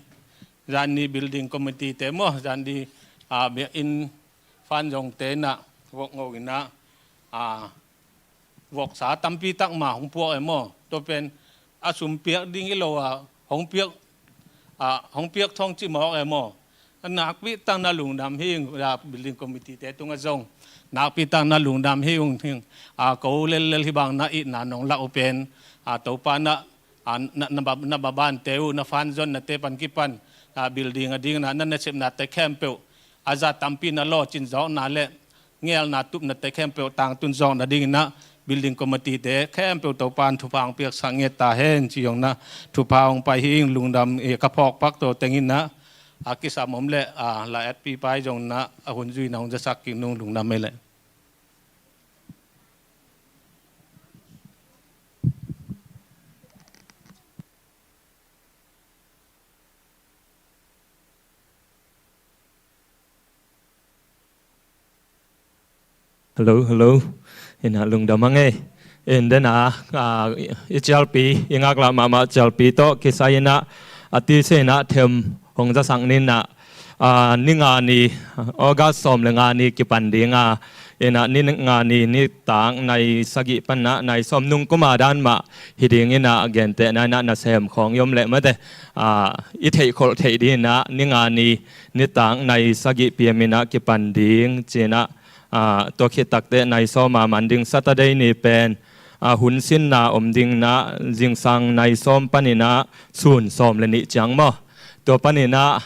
zanni building committee te maw, zanni, a, biakinn fund zongte in a, vok ngo in a, a, voksa tampi tak mah hong puak e maw. Tua pen a sum piak ding hi lo a, hong piak, a, hong piak thong cimawk e maw. A nakpi tak in a lungdam hi ung, a, building committee te tungah zong nakpi tak in a lungdam hi ung, hi ung. A, ko lellel hih bang in a itna nong lak uh pen, a, Topa in a, a, na, na ba, na babante uh, na fund zonnate pan kipan, a, building a ding in a, na nasepnate khempeuh a zat tampi in a lawhcin zawkna le ngelna tupnate khempeuh tangtun zawkna ding in a, building committee te khempeuh Topa in thupha hong piaksak nget ta hen ci zong in a, thupha hong pai hi ing. Lungdam, e, ka phawk pak to teng in a, a kisam om le, a, la etpi pai zong in a, a hun zui in a hong zasak kik nung, lungdam ei leh. Hello, hello. In a lungdam hang ei. In den a, a, i cialpi, i ngaklah mahmah cialpi tawh kisai in a, a tise in a them hong zasak ni in a, a, ni nga ni, August sawm le nga ni kipan ding a, Inah ni nga ni nitak nai sagih panah nai sawm nung kuma dan mah hi ding inah gentehna inah nasem khawng i om leh mate, ah, i theihkholh theih ding inah ni nga ni nitak nai sagih piam inah kipan ding ci inah, ah, tua khit takteh nai sawm a man ding Saturday ni pen, ah, hun sinna om ding inah zingsang nai sawm pan inah sun sawm le nih ciang maw. Tua pan inah,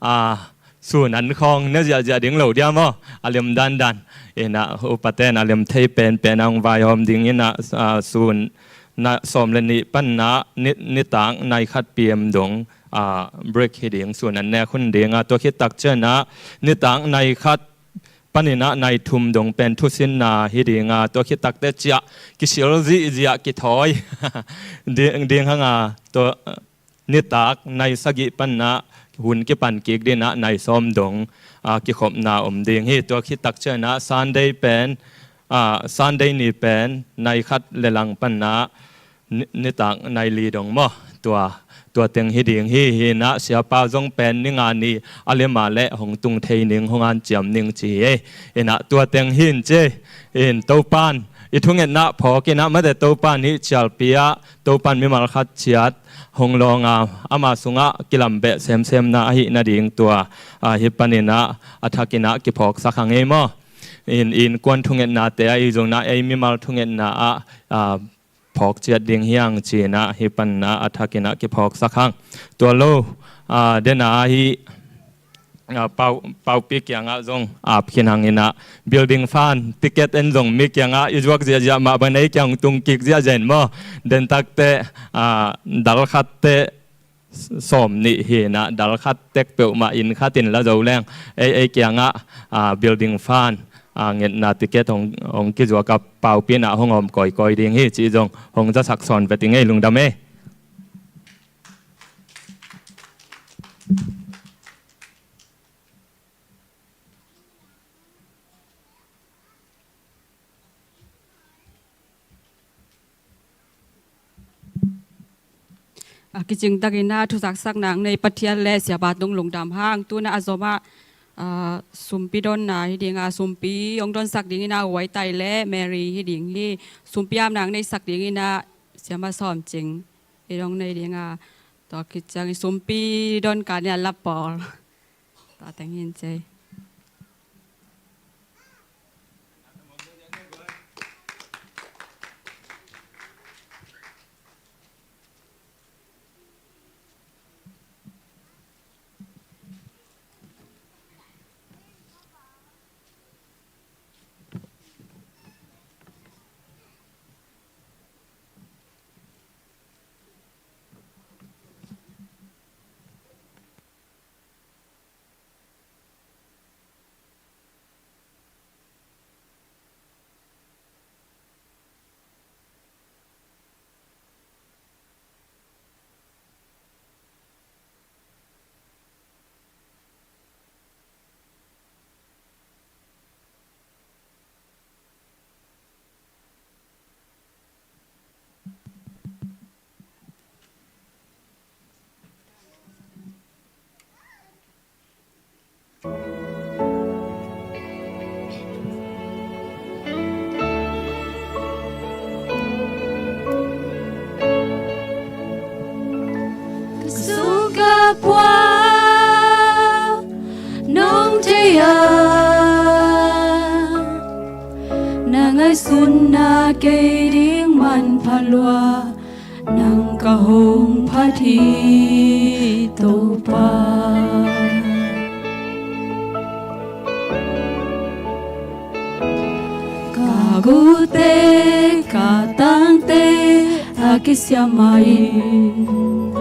ah, sun an khawng ne ziahziah ding lo dia maw, a lem dandan. Inah upaten a lem thei penpen a hong vaihawm ding inah, ah, sun na sawm le nih panah ni, nitak nai khat piam dong, ah, break hi ding, sun an nek hun ding a, tua khit tak cianah nitak nai khat pan inah nai thum dong pen thusinna hi ding a, tua khit takteh ciah kisil zihziah kithawi ding, ding hang a, tua nitak nai sagih panah hun kipan kik ding inah nai sawm dong, ah, kikhopna om ding hi. Tua khit tak cianah Sunday pen, ah, Sunday ni pen nai khat le lang panah ni, nitak nai li dong maw. Tua, tua teng hi ding hi. Hi inah siapa zong pen ni nga ni a lem a leh hong tung thei ning, hong hanciam ning ci hi. Inah tua teng hi in ci. In Topan i thungetna phawk inah mate, Topan hih cialpi ah Topan mimal khat ciat hong lawng a, ama sungah kilambeh semsemna ahih nading tua, ah, hih pan inah a thak inah kiphawksak hang ei maw. In, innkuan thungetnate ah i zong inah ei mimal thungetna ah, ah, phawk ciat ding hi hang ci inah hih pan inah a thak inah kiphawksak hang. Tua lo, ah, dena hih, ah, pau, paupi kiangah zong ap khin hang inah building fund ticket en zong mi kiangah i zuak ziahziah mah bang nei kiang tung kik ziahziah in maw. Den takteh, ah, dal khatteh sawm nih hi inah dal khat tek peuhmah inn khat in la zo leng ei, ei kiangah, ah, building fund, ah, ngetna ticket hong, hong kizuak a paupi inah hong om kawikawi ding hi cih zong hong zasak sawn vet ing ei, lungdam ei. A kicing takin a thuzaksak nak nei Pathian le siapa tung lungdam hang. Tu inah a zom ah, ah, sumpi donna hi ding a, sumpi hong donsak ding inah Huaitai le Mary hi ding hi. Sumpi ap nak neisak ding inah siama Sawm Cing i dong nei ding a, tua khit ciangin sumpi don ka nia la pawl. Tua teng hi in ci. Ka sungah pua nong thei a, na ngaihsutna kei ding manpha lua, nang ka hong phat hi Topa. Ka guhte, ka tangte a kisiam ma-in,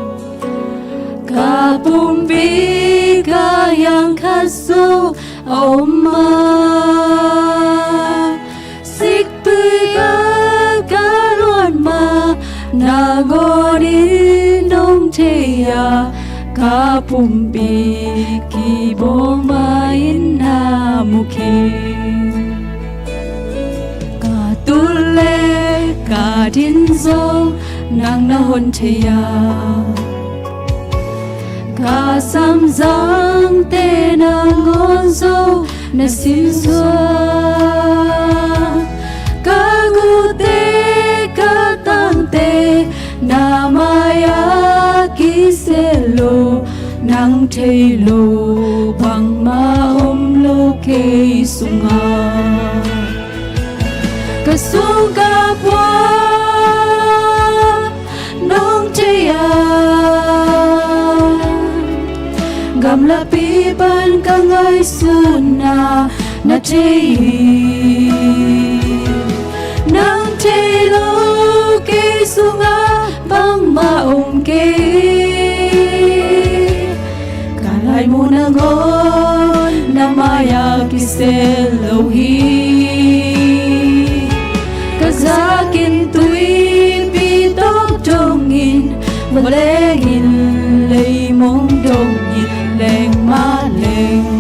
ka pumpi ka hiang khat zong a om ma. Siktui ka, ka luan ma, nangawn in nong thei a, ka pumpi kibawng ma-in na mu khin. Ka tul le ka thin zong nang na hon thei a, ka samzangte nangawn zong na simsuak. thei lo bangmah om lo kei sungah. Ka sung ka pua nong thei a, gamlapi pan ka ngaihsutna na thei hi. Nang thei lo kei sungah bangmah om kei. Ka laimun a ngawn na mai-ah kisel lo hi. Ka zakin tuipi tawh dongin, vanleng in leimong dongin leng mah leng,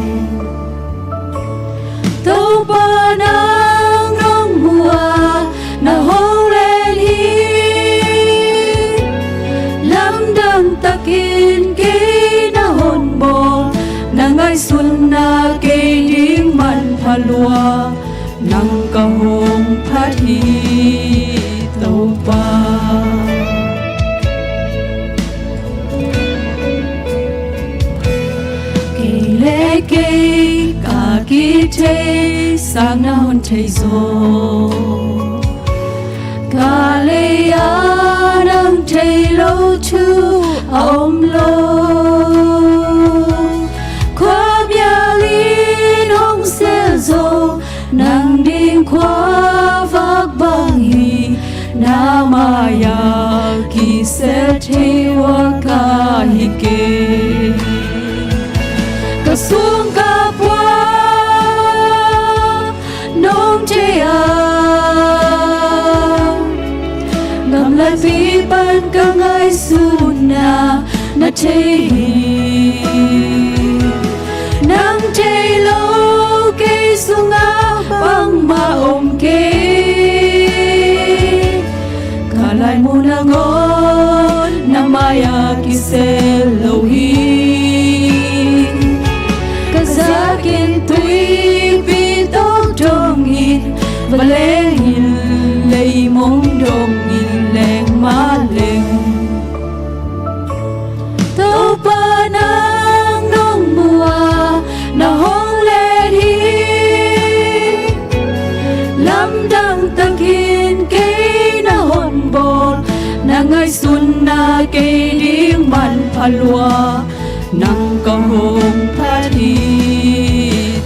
Topa nang nong mu a na hong len hi. Lamdang takin kei na hon bawl, na ngaihsutna kei ding manpha lua, nang ka hong phat hi Topa. Kei le kei ka kithei sang na hon thei zaw. Ka lei-ah nang thei lo thu a om lo. Khuamial in hong sel zaw, nang ding khuavak bang hi. Na mai-ah kisel thei uh ka hi kei. Ka sung ka pua nong thei a, gamlapi pan ka ngaihsutna na thei hi. Nang thei lo kei sungah bangmah om kei. Ka laimun a ngawn na mai-ah kisel lo hi. Ka zakin tuipi tawh dongin, vanleng in leimong dongin leng mah leng, Topa nang nong mu a na hong len hi. Lamdang takin kei na hon bawl, na ngaihsutna kei ding manpha lua, nang ka hong phat hi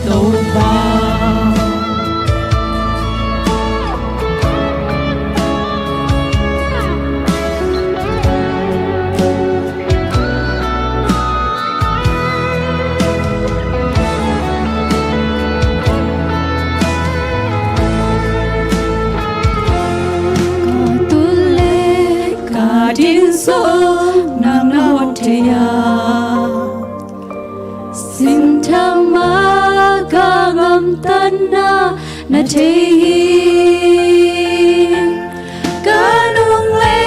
Topa. Ka tul le ka din zong nang na hon thei a, sintham ah ka gamtatna na thei hi. Ka nung le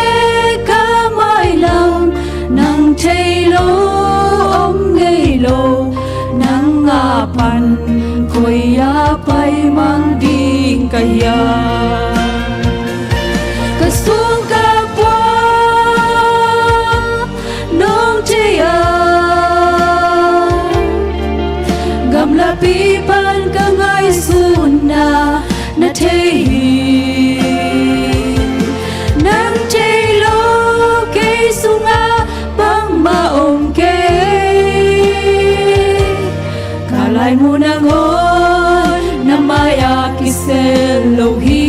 ka mailam nang thei lo om ngei lo. Nang a pan koi-ah pai mang ding ka hiam? Ka sung ka pua nong thei a, gamlapi pan ka ngaihsutna na thei hi. Nang thei lo kei sungah bangmah om kei. Ka laimun a ngawn na mai-ah kisel lo hi.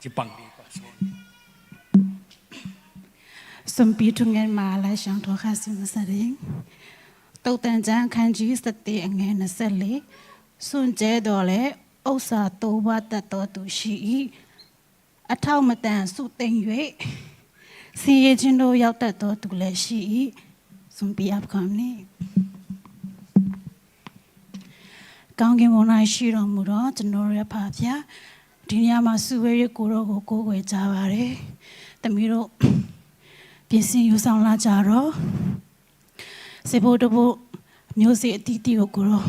Ci pang dih pa. Suanpi thunget ma lai siangtho kha si masa ding. သုတ်တန်ကျမ်း အခန်းကြီးဆယ့်တစ် အငယ်နှစ်ဆယ့်လေး။ စွန့်ကြဲသော်လည်း ဥစ္စာသိုဝ်းတတ်သောသူရှိ၏။ အထောက်မတန် သုတ်သိမ်း၍ ဆင်းရဲခြင်းသို့ ရောက်တတ်သောသူလည်းရှိ၏။ စွန့်ပစ်အပ်ပါမည်။ ကောင်းကင်ဘုံ၌ရှိတော်မူသော ကျွန်တော်ရဲ့အဖဖခင်၊ ဒီညမှာ စုဝေး၍ ကိုယ်တော်ကို ကိုးကွယ်ကြပါတယ်။ သမီးတို့ ပြင်ဆင်ယူဆောင်လာကြတော့ စင်ဘိတဘိ မျိုးစေ့အသီးသီးကို ကိုယ်တော်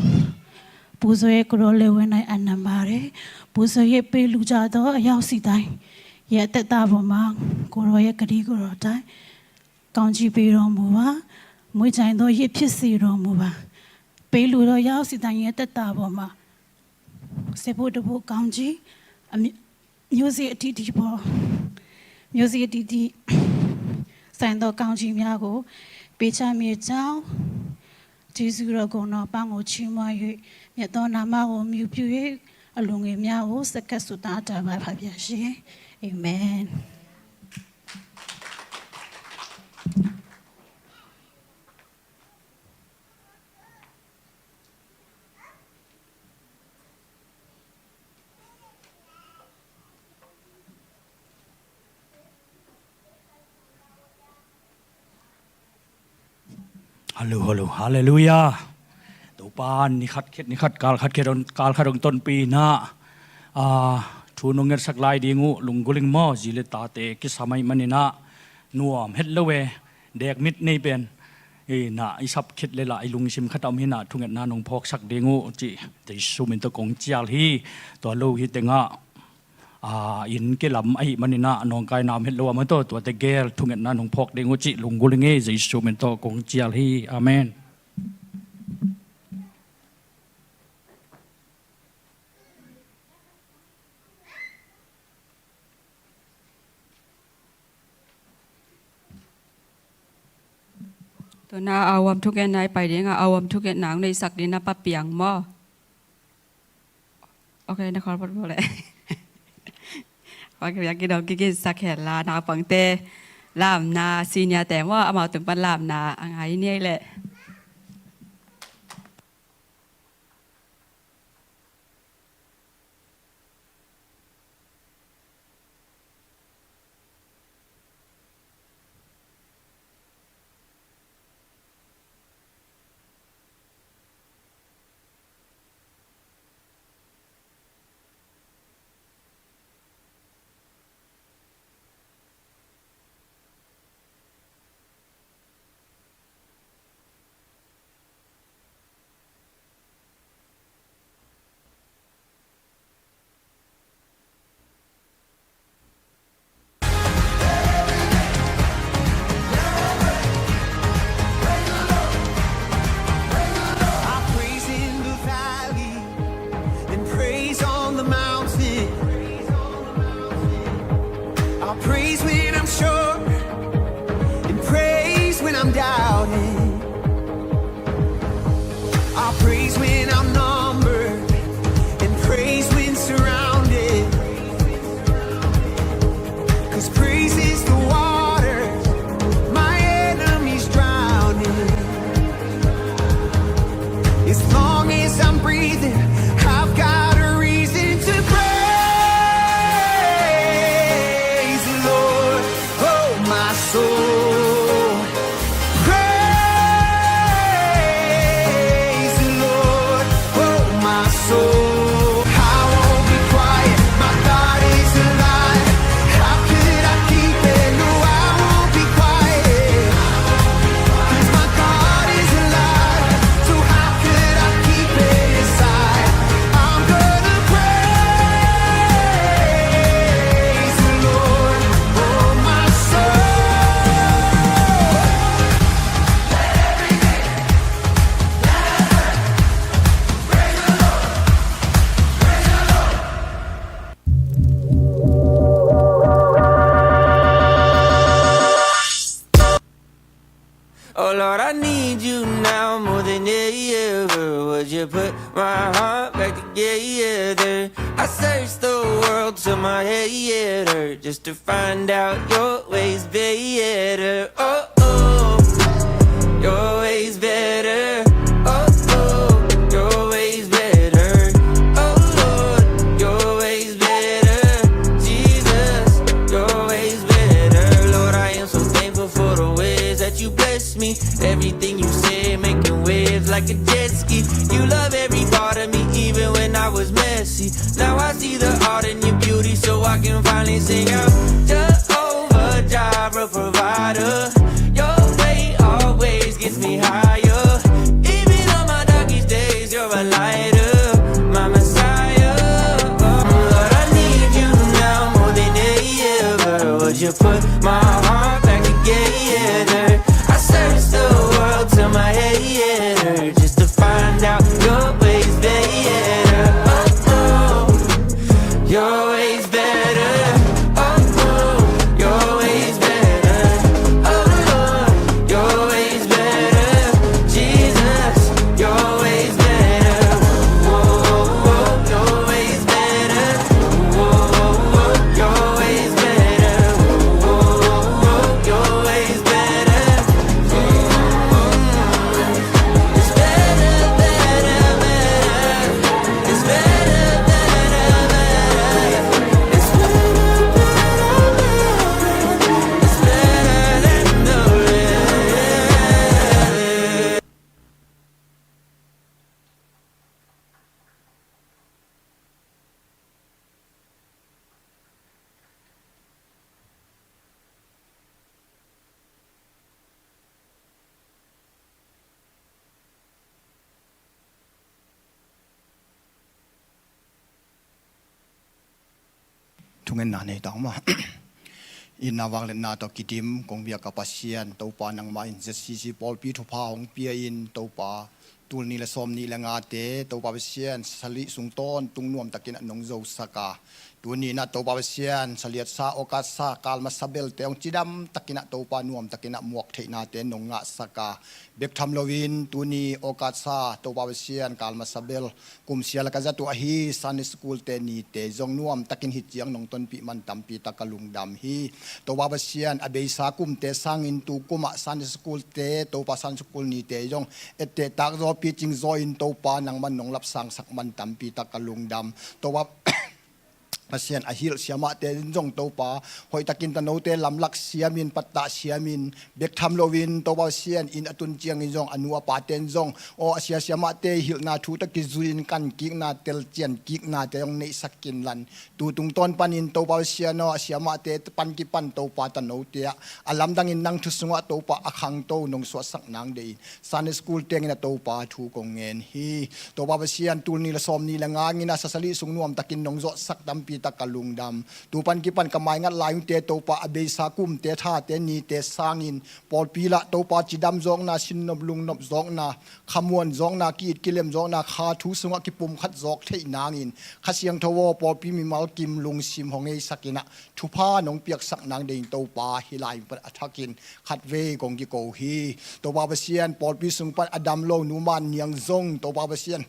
ပူဇော်၍ ကိုယ်တော်လက်ဝဲ၌ အပ်နှံပါတယ်။ ပူဇော်၍ ပေးလှူကြသော အယောက်ဆီတိုင်းရဲ့ အသက်တာပေါ်မှာ ကိုယ်တော်ရဲ့ ဂတိကိုယ်တော်အတိုင်း ကောင်းချီးပေးတော်မူပါ။ မွေးကြိုင်သော ယဇ်ဖြစ်စေတော်မူပါ။ ပေးလှူသော အယောက်ဆီတိုင်းရဲ့ အသက်တာပေါ်မှာ စင်ဘိတဘိ ကောင်းချီး အမ မျိုးစေ့အသီးသီးပေါ် မျိုးစေ့အသီးသီး ဆိုင်သော ကောင်းချီးများကို ပေးချမည်အကြောင်း ကျေးဇူးတော်ဂုဏ်တော်အပေါင်းကို ချီးမွမ်း၍ မြတ်သောနာမကို အမှီပြု၍ အလှူငွေများကို ဆက်ကပ်ဆုတောင်းအပ်ပါ ဖခင်ရှင်။ အာမင်။ Hallo, hallo, halleluiah. Topa, ni khat khit, ni khat kal khat khit, kal khat hong tonpih in ah, thu nong ngetsak lai ding uh lunggulh ing maw, zi le tate kisam ahih manin ah, nuam het lo e, dekmit nei pen. I na i sap khit le lah i lungsim khat a om hi in ah, thungetna nong phawksak ding uh cih Jesu min tawh kong cial hi. Tua lo hi teng ah, inn kilam ahih manin ah, nawngkaina om het lo a, amah tawh tuate gel thungetna nong phawk ding uh cih lunggulh ing e, Jesu min tawh kong cial hi. Amen. Tuna a uam thungetna i pai ding a, a uam thungetna hong neihsak ding na Pa Piang maw? Ok, na khawlpot bo leh. Pa Piang kidong kiginsak hen la, naupangte lamna, senior te maw, amau tung pan lamna a ngai ni ei leh. I praise in the valley and praise on the mountain. I praise when I'm sure and praise when I'm doubting. I praise when I'm numbered and praise when surrounded. 'Cause praise is the water my enemies drown in. As long as I'm breathing, I've got a reason to praise the Lord. Oh, my soul, praise the Lord. Oh, my soul, I won't be quiet. My God is alive. How could I keep it? Just to find out your ways better. Oh, oh, your ways better. Oh, oh, your ways better. Oh, Lord, your ways better. Jesus, your ways better. Lord, I am so thankful for the ways that you bless me. Everything you say, making waves like a jet ski. You love every part of me, even when I was messy. Now I see the art in your beauty, so I can finally sing out. Jehovah Jireh, provider. Your way always gets me higher. Even on my darkest days, you're a lighter, my Messiah. Oh, Lord, I need you now more than ever. Would you put my heart back together? I search the world till my head hurt just to find out your ways better. Oh, oh, your ways better. Oh, oh, your ways better. Oh, Lord, your ways better. Jesus, your ways better. Oh, oh, oh, your ways better. Oh, oh, oh, your ways better. Oh, oh, oh, your ways better. It's better, better, better. It's better, better, better. It's better, better, better. It's better than the rest. Thungetna nei tang maw? Itna vangliatna tawh kidim kong biak a Pasian Topa, nangmah in Z C C pawlpi thupha hong pia in Topa, tul nih le sawm nih le ngate Topa Pasian, sali sung tawntung nuamtakin ah nong zosak a, tuni in ah Topa Pasian, saliatsa, awkatsa, kal masa belte hong cidam takin ah Topa, nuamtakin ah muak theihnate nong ngahsak a, bek tham loin tuni awkatsa Topa Pasian, kal masa bel, kum sia le ka zat uh ahi Sunday School te nite zong nuamtakin hih ciang nong tonpih man tampi tak ka lungdam hi. Topa Pasian, a beisa kumte sangin tu kum ah Sunday School te, Topa, Sunday School nite zong etteh tak zaw, picing zaw in Topa, nangman nong lapsangsak man tampi tak ka lungdam. Topa Pasian, a hilh siamahte in zong Topa, hoihtakin tanote lamlak siamin, pattah siamin, bek tham loin Topa Pasian, inn a tun ciangin zong a nu a pate in zong, aw, a sia siamahte hilhna thu tawh kizui-in kan kikna, telcian kiknate zong neihsak kinlan, tu tungtawn panin Topa Pasian aw, a siamahte pan kipan Topa, tanote ah a lamdangin nang thu sungah Topa a khangto nong suahsak nang deih in, Sunday School tengin ah Topa thu kong ngen hi. Topa Pasian, tul nih le sawm nih le nga ngin ah sasali sung nuamtakin nong zawhsak tampi tak ka lungdam. Tu pan kipan ka maingat lai ungte Topa, a beisa kumte, thate, nite sangin pawlpi lah Topa cidam zawkna, sinnop lungnop zawkna, khamuan zawkna, ki-it kilem zawkna, kha thu sungah kipumkhat zawk theih nangin, Kha Siangtho aw, pawlpi mimal kim lungsim hong heisak in ah thupha nong piaksak nang deih in Topa, hih lai pan a thakin khatvei kong kiko hi. Topa Pasian, pawlpi sung pan a dam lo Nu Man Niang zong Topa Pasian,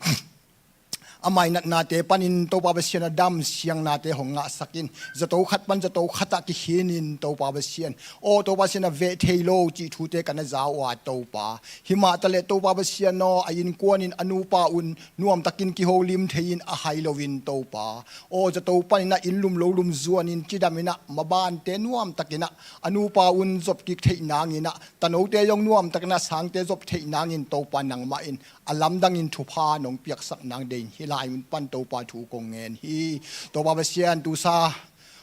a mainatnate panin Topa Pasian, a dam siangnate hong ngahsak in, zato khat pan zato khat ah kikhinin Topa Pasian, aw, Topa Pasian, a veh thei lo cih thute ka na za uh a Topa, himah taleh Topa Pasian aw, a innkuan in a nupa un nuamtakin kiholim thei-in a hai loin Topa, aw, zato panin ah inn lum lo lum zuanin cidam in ah, mabante nuamtakin ah a nupa un zop kik theih nangin ah, tanote zong nuamtakin ah sangte zop theih nangin Topa, nangmah in a lamdangin thupha nong piaksak nang deih in, hih lai mun pan Topa thu kong ngen hi. Topa Pasian, tusa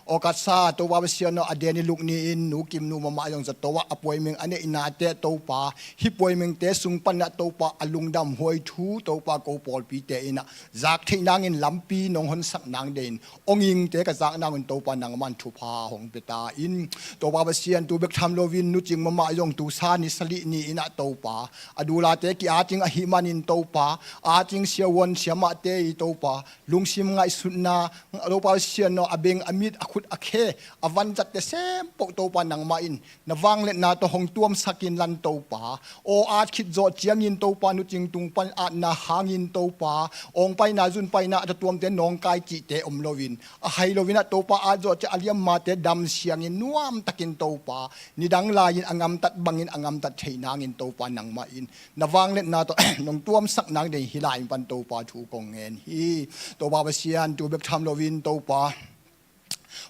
August sa Topa Pasian aw, a deni luk ni-in Nu Kim Nu Mama zong zato ah appointment a neihnate Topa, hih appointment-te sung pan ah Topa, a lungdam huai thu Topa, ko pawlpite in ah zak theih nangin lampi nong honsak nang deih in, ong ingte ka zak nangin Topa, nangman thupha hong pia ta in. Topa Pasian, tu bek tham loin Nu Cing Mama zong tusa ni sali ni-in ah Topa, a dulate ki-at ing ahih manin Topa, at ing siavuan siamahte i Topa, lungsim ngaihsutna, Topa Pasian aw, a beng a mit a khut a khe, a vanzatte sempoh Topa nangmah in na vangliatna tawh hong tuamsak inlan Topa. Aw at khit zawh ciangin Topa, nu cing tung pan atna hangin Topa, awng paina zun paina a tatuamte nawngkai cihte om loin, a hai loin ah Topa at zawh ciang a liammate dam siangin nuamtakin Topa, nidang lai-in a ngamtat bangin a ngamtat theih nangin Topa nangmah in na vangliatna tawh nong tuamsak nang dei hi lai pan Topa thu kong ngen hi. Topa Pasian, tu bek tham loin Topa,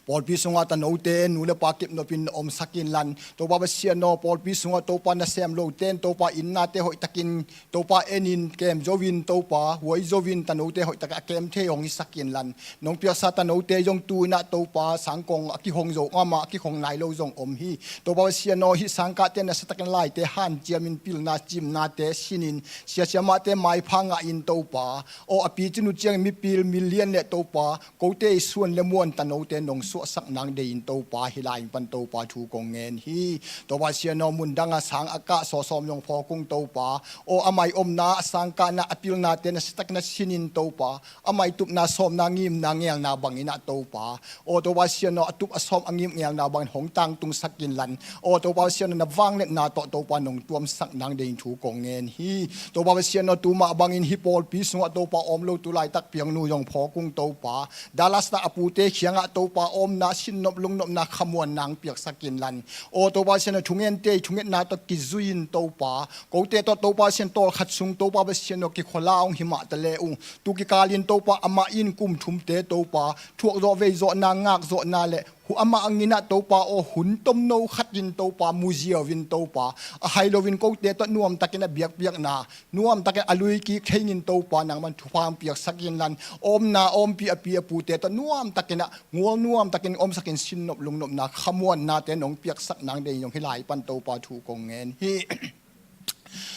pawlpi sungah tanote nu le pa kipnopin na omsak inlan Topa Pasian aw, pawlpi sungah Topa nasem lote in Topa innate hoihtakin Topa enin kem zo in Topa huai zo in tanote hoihtak a kem thei hong hisak inlan nong piaksa tanote zong tu-in ah Topa sangkong a kihong zo amah a kihong nai lo zong om hi. Topa Pasian aw, hih sangkahte nasatakin laite hanciamin pilna cimnate sinin siasiamahte maipha ngahin Topa aw, a picin uh ciangin mipil milian le Topa kote i suan le muan tanote nong suahsak nang dei in Topa hi lai pan Topa thu kong ngen hi. Topa Pasian aw, mundang a sang a kah sawsawm zong phawk ung Topa aw, a mai omna a sangkahna a pilnate nasatakin a sinin Topa a mai tupna sawmna ngimna ngelna bangin ah Topa aw, Topa Pasian aw, a tup a sawm a ngim ngelna bangin hong tangtungsak inlan aw, Topa Pasian aw, na vangliatna tawh Topa nong tuamsak nang dei in thu kong ngen hi. Topa Pasian aw, tu mah bangin hih pawlpi sungah Topa om lo tu laitak piangnu zong phawk ung Topa, Dallas ah a pute kiangah Topa omna sinnop lungnopna khamuanna hong piaksak inlan aw, Topa Pasian aw, thungente i thungetna tawh kizui in Topa kote tawh Topa Pasian tawlkhat sung Topa Pasian aw, kikhuala hong hi mah ta le ung, tu kikalin Topa amah in kum thumte Topa thuakzawh veizawhna ngakzawhna le hu amah angin ah Topa aw, hun tomno khatin Topa muziau in Topa a hai loin kote tawh nuamtakin a biakpiakna nuamtakin a lui kik thei in Topa nangman thupha hong piaksak inlan omna ompi a pi a pute tawh nuamtakin ah ngual nuamtakin omsakin sinnop lungnopna khamuannate nong piaksak nang dei in zong hi lai pan Topa thu kong ngen hi.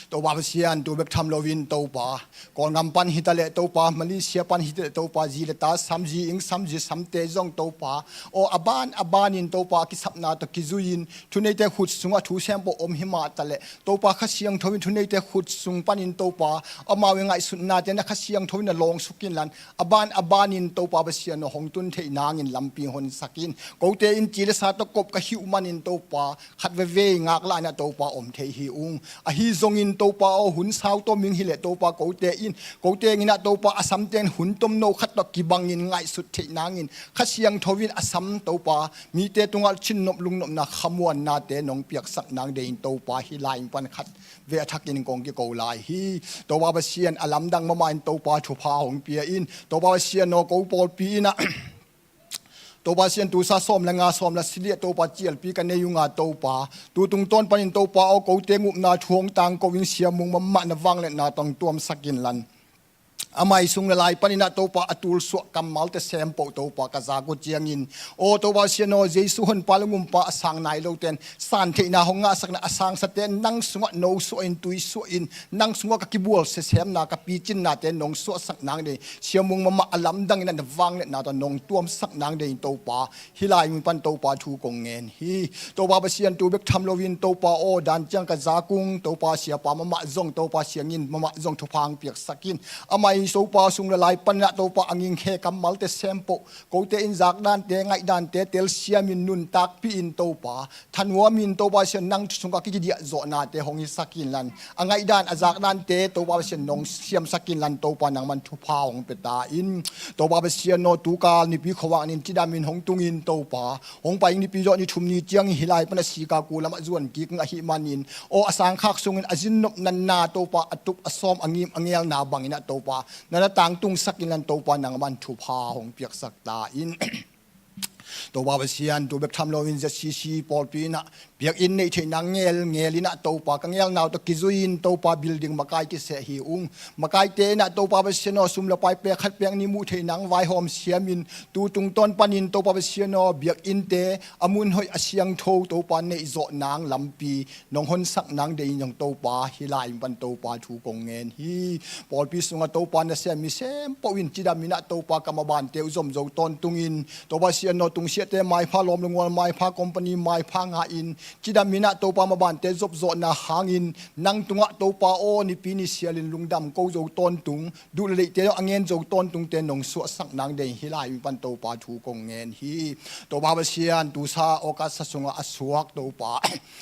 Topa Pasian, tu bek tham loin Topa, Kawlgam pan hi ta leh Topa, Malaysia pan hi ta leh Topa, zi le ta sam, zi ing sam, zi samte zong Topa aw, a ban a banin Topa kisapna tawh kizui in thuneite khut sungah thu sempoh om hi mah ta leh Topa Kha Siangtho in thuneite khut sung panin Topa amau i ngaihsutnate na Kha Siangtho in na lawngsuk inlan a ban a banin Topa Pasian aw, hong tun theih nangin lampi honsak in. Kote in ci le sa tawh kop ka hih uh manin Topa khat veve i ngaklah in ah Topa om thei hi ung. Ahi zongin Topa aw, hun sau tawh ming hi leh Topa kote in kote ngin ah Topa a samte in hun tomno khat tawh kibangin ngaihsut theih nangin Kha Siangtho in a sam Topa mite tungah sinnop lungnopna khamuannate nong piaksak nang dei in Topa hi lai pan khat ve a thakin kong kiko lai hi. Topa Pasian, a lamdang mahmah in Topa thupha hong pia in. Topa Pasian aw, ko pawlpi in ah Topa Pasian, tu sa sawm le nga sawm le siliah Topa cialpi ka nei unga Topa, tu tungtawn panin Topa aw, kote ngupna thu hong tangko in Sia Mung mahmah na vangliatna tawh hong tuamsak inlan a mai sung le lai panin ah Topa a tulsuah kammalte sempoh Topa ka zak uh ciangin aw, Topa Pasian aw, Jesu honpa le ngumpa a sang nai lote in santheihna hong ngahsakna a sangsate in nang sungah no suah in tui suah in nang sungah ka kibual sesemna ka picinnate nong suahsak nang dei Sia Mung mahmah a lamdang in ah na vangliatna tawh nong tuamsak nang dei in Topa hi lai mun pan Topa thu kong ngen hi. Topa Pasian, tu bek tham loin Topa aw, dan ciang ka zak ung Topa, siapa mahmah zong Topa, siangin mahmah zong thupha hong piaksak in. A mai Topa sung le lai panin ah Topa a ngingkhe kammalte sempoh kote in zakdante ngaihdante telsiamin nuntakpih in Topa thanuamin Topa Pasian nang thu sungah kidiah zawhnate hong hisak inlan a ngaihdan a zakdante Topa Pasian nong siamsak inlan Topa nangman thupha hong pia ta in. Topa Pasian aw, tukal Nipi khuavak nin cidamin hong tungin Topa hong pai ing Nipi zawh ni thum ni ciangin hi lai pan a sika ku lamah zuan kik ing ahih manin aw, a sangkhak sungin a zinnop nanna Topa a tup a sawm a ngim a ngelna bangin ah Topa na na tangtungsak inlan Topa nangman thupha hong piaksak ta in. Topa Pasian, tu bek tham loin Z C C pawlpi in ah biakinn neih theihna ngel ngel in ah Topa ka ngelnau tawh kizui in Topa building makai kiseh hi ung. Makaite in ah Topa Pasian aw, sum le pai pek khat pek nih muh theihna hong vaihawm siamin tu tungtawn panin Topa Pasian aw, biakinnte a mun hoih a siangtho Topa neih zawh nang lampi nong honsak nang dei in zong Topa hi lai pan Topa thu kong ngen hi. Pawlpi sungah Topa nasem mi sempoh in cidam in ah Topa ka mabante uh zomzo tawntungin Topa Pasian aw, siate maipha, lawm le gual maipha, company maipha ngah in, cidam in ah Topa, mabante zopzawhna hangin nang tungah Topa aw, nipi ni sialin lungdam ko zo tawntung, duh le deihte a ngen zo tawntungte nong suahsak nang deih hi lai mi pan Topa thu kong ngen hi. Topa Pasian, tusa August sa sungah a suak Topa,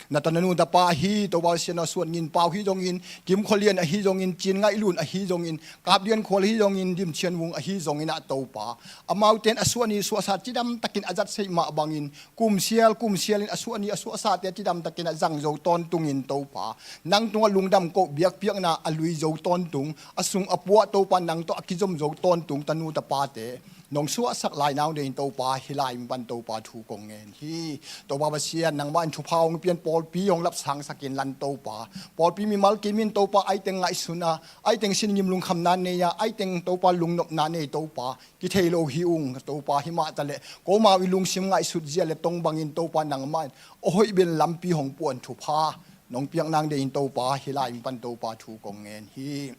na tanu na tapa hi Topa Pasian, a Suan Ngin Pau hi zongin, Kim Khua Lian ahi zongin, Cin Ngaih Lun ahi zongin, Kap Dian Khual ahi zongin, Dim Cian Vung ahi zongin ah Topa, amaute in a suah ni suahsa cidam takin a zat seih mah bangin, kum sial kum sialin a suah ni a suahsate cidam takin a zang zo tawntungin Topa, nang tungah lungdam ko biakpiakna a lui zo tawntung, a sung a puah Topa, nang tawh a kizom zo tawntung tanu tapate nong suahsak lai nang deih in Topa, hi lai mi pan Topa thu kong ngen hi. Topa Pasian, nangmah in thupha hong pian, pawlpi hong lapsangsak in lan Topa, pawlpi mimal kim in Topa, aiteng ngaihsun a, aiteng sin ngim lungkhamna nei a, aiteng Topa lungnopna nei Topa, kithei lo hi ung Topa, hi mah taleh komau i lungsim ngaihsut zia le tong bangin Topa, nangmah in a hoih bel lampi hong puan thupha nong piak nang deih in Topa, hi lai mi pan Topa thu kong ngen hi.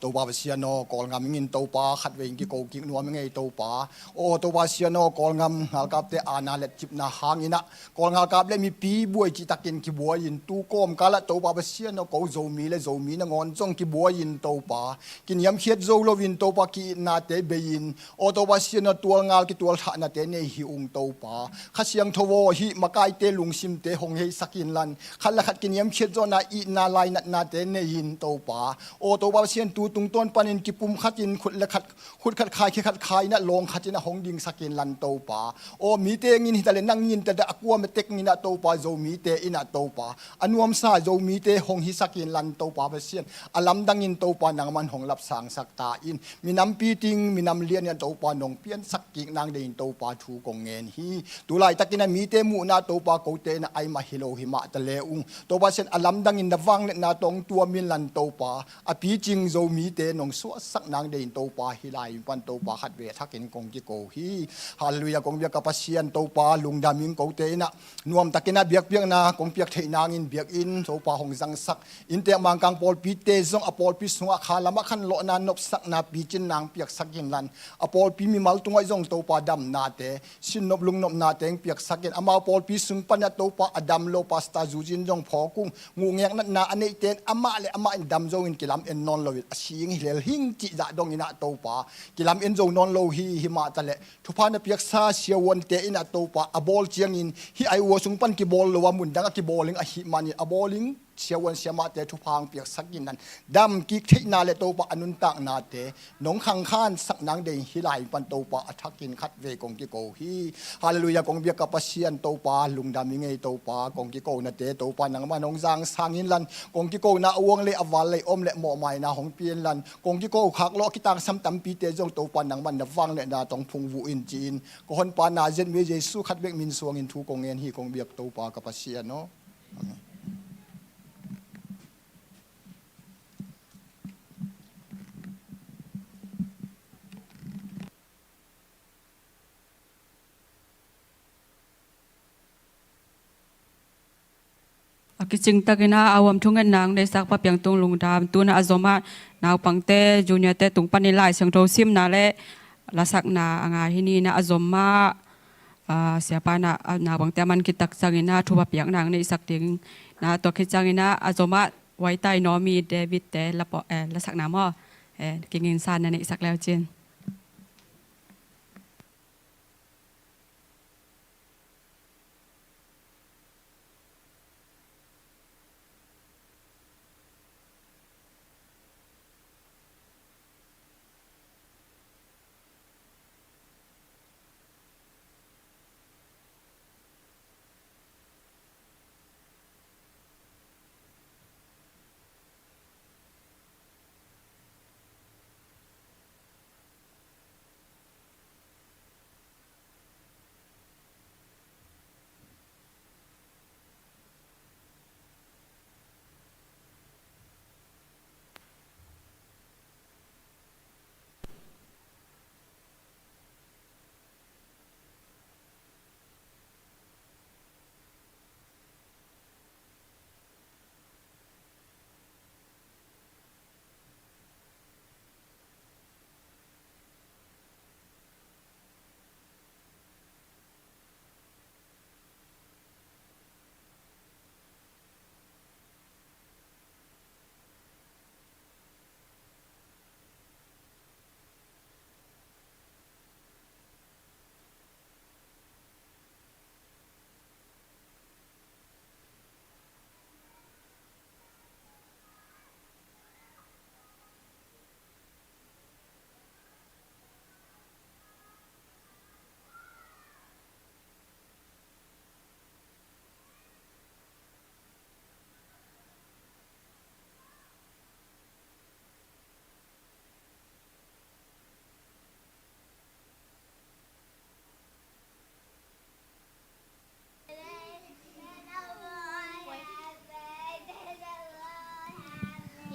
Topa Pasian aw, Kawlgam ingin Topa khatvei in kiko kik nuam i ngei Topa. Aw Topa Pasian aw, Kawlgam ngalkapte aana le cipna hangin ah Kawl ngalkap le mipi buai cihtakin kibuai in, tu kawmkal ah Topa Pasian aw, ko Zomi le Zomi nangawn zong kibuai in Topa, kiniamkhiat zo loin Topa, ki-itnate bei in, aw Topa Pasian aw, tualngal kitualthahnate nei hi ung Topa. Kha Siangtho aw, hih makaite lungsimte hong heisak in lan, khat le khat kiniamkhiat zawhna, itna lainatnate nei in Topa. Aw Topa Pasian, tu tungtawn panin kipumkhat in, khut le khat, khut khat khai, khe khat khai in ah, lawng khat in ah hong dingsak in lan Topa. Aw mite ngin hi taleh, nang ngin taleh, a kua metek ngin ah Topa, Zomite in ah Topa, a nuamsa Zomite hong hisak in lan Topa Pasian, a lamdangin Topa, nangman hong lapsangsak ta in. Minam piting, minam lian in ah Topa, nong piansak kik nang deih in Topa, thu kong ngen hi. Tu laitakin ah mite muhna Topa, kote in ah ai mah hi lo hi mah taleh ung Topa Pasian, a lamdangin na vangliatna tawh hong tuam in lan Topa, a picing Zomite nong suahsak nang deih in Topa, hi lai mi pan Topa khatvei a thakin kong kiko hi. Halleluiah, kong biak ka Pasian Topa, lungdam ing, kote in ah nuamtakin ah biakpiakna kong piak theih nangin biakinn Topa hong zangsak, inntek Mangkang pawlpite zong a pawlpi sungah kha lamah khanlawhna, nopsakna, picin nang piaksak in lan, a pawlpi mimal tungah zong Topa damnate, sinnop lungnopna teng piaksak in, amau pawlpi sung pan ah Topa a dam lo pastor zuzin zong phawk ung, nguhngek natna a neihte in amah le amah in dam zo in kilam en nawn loin a sing hi lel hing cih zah dongin ah Topa, kilam en zo nawn lo hi. Hi mah taleh thupha na piaksa siavuante in ah Topa, a bawl ciangin hih ai ua sung pan kibawl lo a, mundang a kibawl ing ahih manin a bawl ing siavuan siamahte thupha hong piaksak in lan, dam kik theihna le Topa a nuntaknate nong khangkhansak nang deih hi lai pan Topa a thakin khatvei kong kiko hi. Halleluiah, kong biak ka Pasian Topa, lungdam ing ei Topa, kong kikonate Topa nangman hong zangsang in lan, kong kikona a uang le a val lei om le mawhmaina hong pia in lan, kong kiko khak lawh a kitangsam tampite zong Topa nangman na vangliatna tawh hong phungvuh in ci-in, ka honpa Nazareth mi Jesu khat bek min suangin thu kong ngen hi, kong biak Topa ka Pasian aw. Amen. A kicingtakin ah a huam thungetna hong neihsak Pa Piang tung lungdam. Tu-in ah a zom ah naupangte, juniorte tung panin Lai Siangtho simna le lasakna a ngai hi. Ni-in ah a zom ah, ah, siapa in ah naupangte a man khit tak ciangin ah thupha piakna hong neihsak ding. Na tua khit ciangin ah a zom ah Wai Tai Naomi, David te lapo-, eh, lasakna maw, eh, kingin san na neihsak leu cin.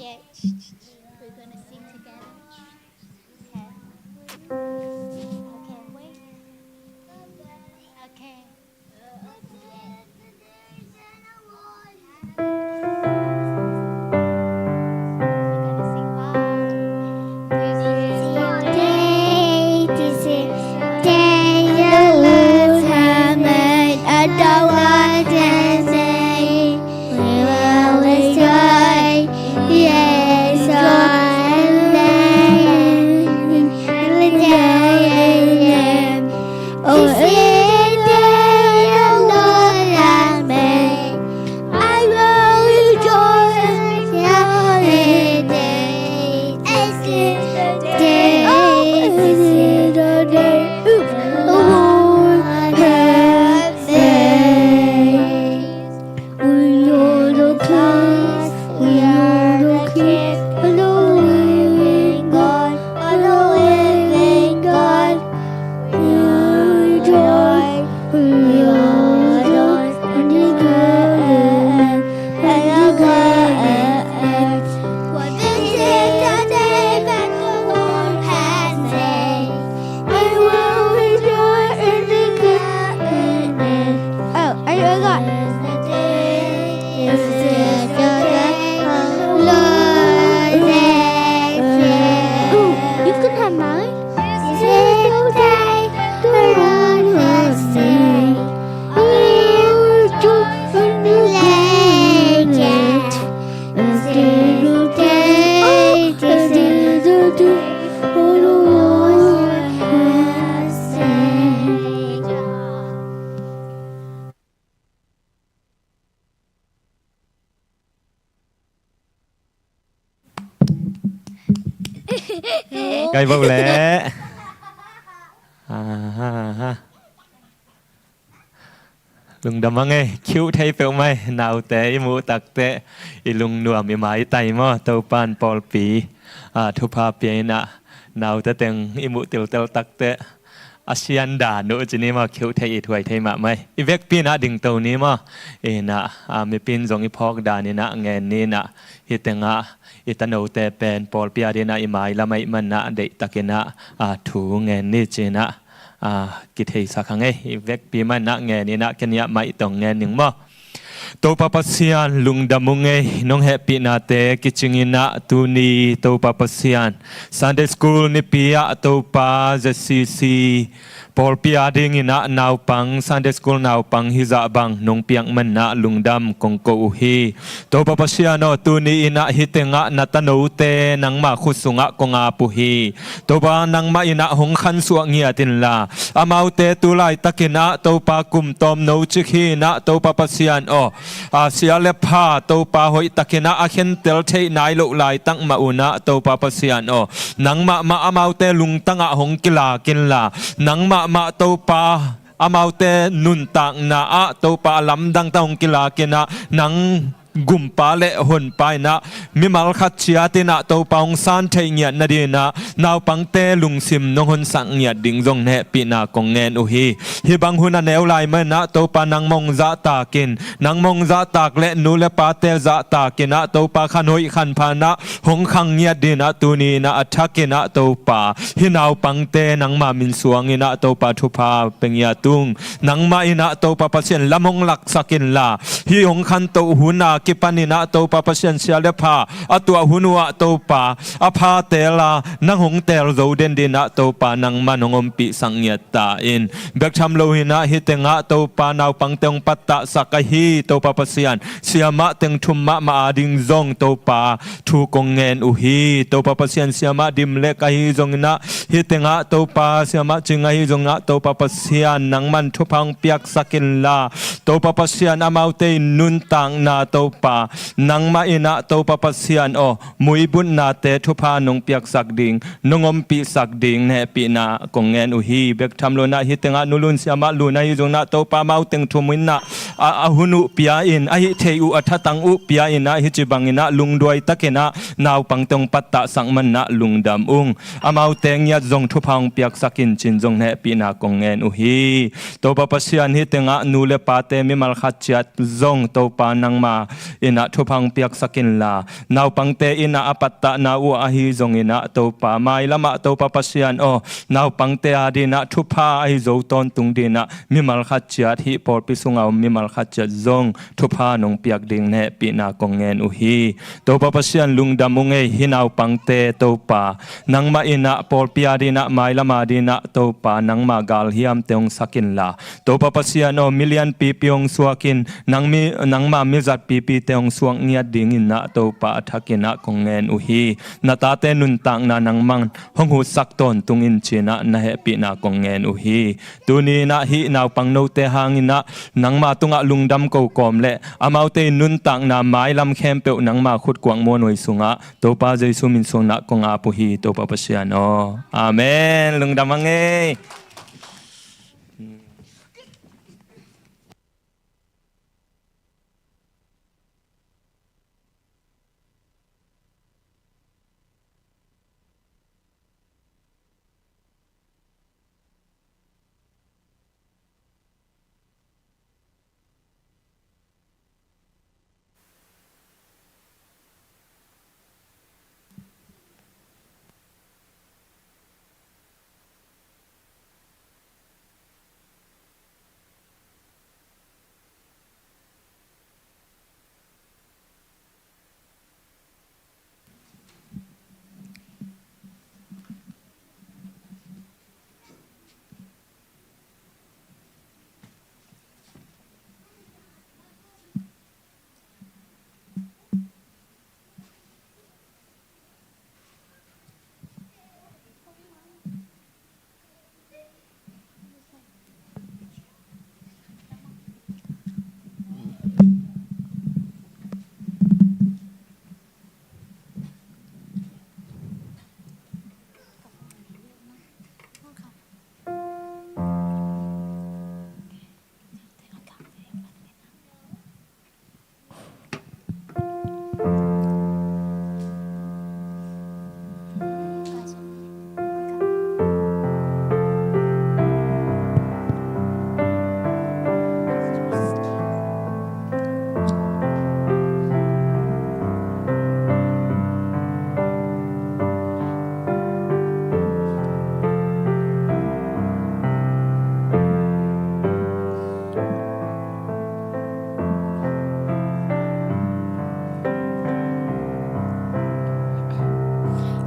We're gonna sing together. Okay. Okay, wait. Okay. We're gonna sing loud. This is the day, this is the day the Lord has made, and the world has made. We will rejoice, yes, and rejoice in Him. Oh, this is the day the Lord has made. I will rejoice and be glad in it. This is the day, this is the day the Lord has made. We are the class, we are the kids of the living God, of the living God. We are joy, we are joy, and the glad, and the glad. For this is the day that the Lord has made. I will rejoice and be glad in it. Oh, are you a God? This is the day, this is the day the Lord has made. Ooh, you can have mine. This is the day the Lord has made. I will rejoice and be glad in it. This is the day, this is the day the Lord has made. Kai bo le. Aha. Lungdam a ngei, khiuh thei peuh mai, naute i muh takteh i lungnuam i maitai maw, Topan pawlpi, a, thupha pia inah, naute teng i muh tiltel takteh, a sian dan uh ci ni maw, khiuh thei i thuai thei mahmai. I vekpi inah dingto ni maw, inah, a, mipi in zong i phawk dan inah ngen ni inah, hih tengah i tanote pen pawlpi a dinah i mailam ahih manah deihtak inah, a, thu ngen ni ci inah, a, kitheisak hang ei. I vekpi manah ngen inah keniah maih tong ngen ning maw. Topa Pasian lungdam ung ei, nong hehpihnate kicing inah tuni Topa Pasian Sunday School nipi ah Topa Z C C pawlpi a ding inah naupang, Sunday School naupang hizah bang nong piak manah lungdam kong ko uh hi. Topa Pasian aw, tuni inah hih tengah na tanote nangmah khut sungah kong ap uh hi. Topa nangmah inah hong khansuah ngiat inla, amaute tu laitak inah Topa kum tawmno cik hi inah Topa Pasian aw, a, sia le pha Topa hoihtak inah a khentel theih nai loh laitak mah unah Topa Pasian aw, nangmah mah amaute lungtangah hong kilak inla, nangmah mah Topa amaute nuntakna ah Topa a lamdang tawh hong kilak inah nang gumpa le honpa inah mimal khat ciat inah Topa hong san theih ngiat nadinah naupangte lungsim nong honsak ngiat ding zong na hehpihna kong ngen uh hi. Hih bang hun a neu lai manah Topa nangmah hong zahtak in, nangmah hong zahtak le nu le pate zahtak inah Topa khan hoih khan pha inah hong khang ngiat dinah tuni inah a thak inah Topa hih naupangte nangmah min suang inah Topa thupha pia ngiat ung. Nangmah inah Topa Pasian lam hong laksak inla, hih hong khantoh hun a kipan inah Topa Pasian sia le pha a tuah hun uh ah Topa a pha teel a nang hong teel zo den dinah Topa nangmah nong ompihsak ngiat ta in. Bek tham lo inah hih tengah Topa naupangte hong pattahsak ahi Topa Pasian, siamah teng thum mahmah a ding zong Topa thu kong ngen uh hi. Topa Pasian siamah dim lek ahi zong inah hih tengah Topa siamah cing ahi zong inah Topa Pasian nangman thupha hong piaksak inla, Topa Pasian amaute in nuntakna Topa nangmah inah Topa Pasian aw, muibutnate thupha nong piaksak ding, nong ompihsak ding na hehpihna kong ngen uh hi. Bek tham lo inah hih tengah Nu Lun siamah lun ahi zong inah Topa amau teng thum inah a, a hun uh pia in, a hih theih uh a thatang uh pia inah hih ci bang inah lungduai tak inah naupangte hong pattahsak manah lungdam ung. Amaute ngiat zong thupha hong piaksak in cin zong na hehpihna kong ngen uh hi. Topa Pasian hih tengah nu le pate mimal khat ciat zong Topa nangma in ah thupha hong piaksak inla, naupangte in ah a pattahna uh ahi zongin ah Topa, mailam ah Topa Pasian aw, naupangte adingin ah thupha ahi zo tawntung dingin ah mimal khat ciat, hih pawlpi sungah om mimal khat ciat zong thupha nong piak ding na hehpihna kong ngen uh hi. Topa Pasian, lungdam ung ei, hih naupangte Topa, nangmah in ah pawlpi adingin ah, mailam adingin ah Topa, nangma galhiamte hong sak inla, Topa Pasian aw, milian pipi hong suakin, nangmi, nangma mizat pipite hong suak ngiat dingin ah Topa, a thakin ah kong ngen uh hi. Na tate nuntakna nangman hong hutsak tawntung in ci-in ah na hehpihna kong ngen uh hi. Tuni-in ah hih naupang note hangin ah nangma tungah lungdam ko kawm leh amaute nuntakna mailam khempeuh nangma khutkuak muanhuai sungah Topa Jesu min suangin ah kong ap uh hi, Topa Pasian aw. Amen. Lungdam hang ei.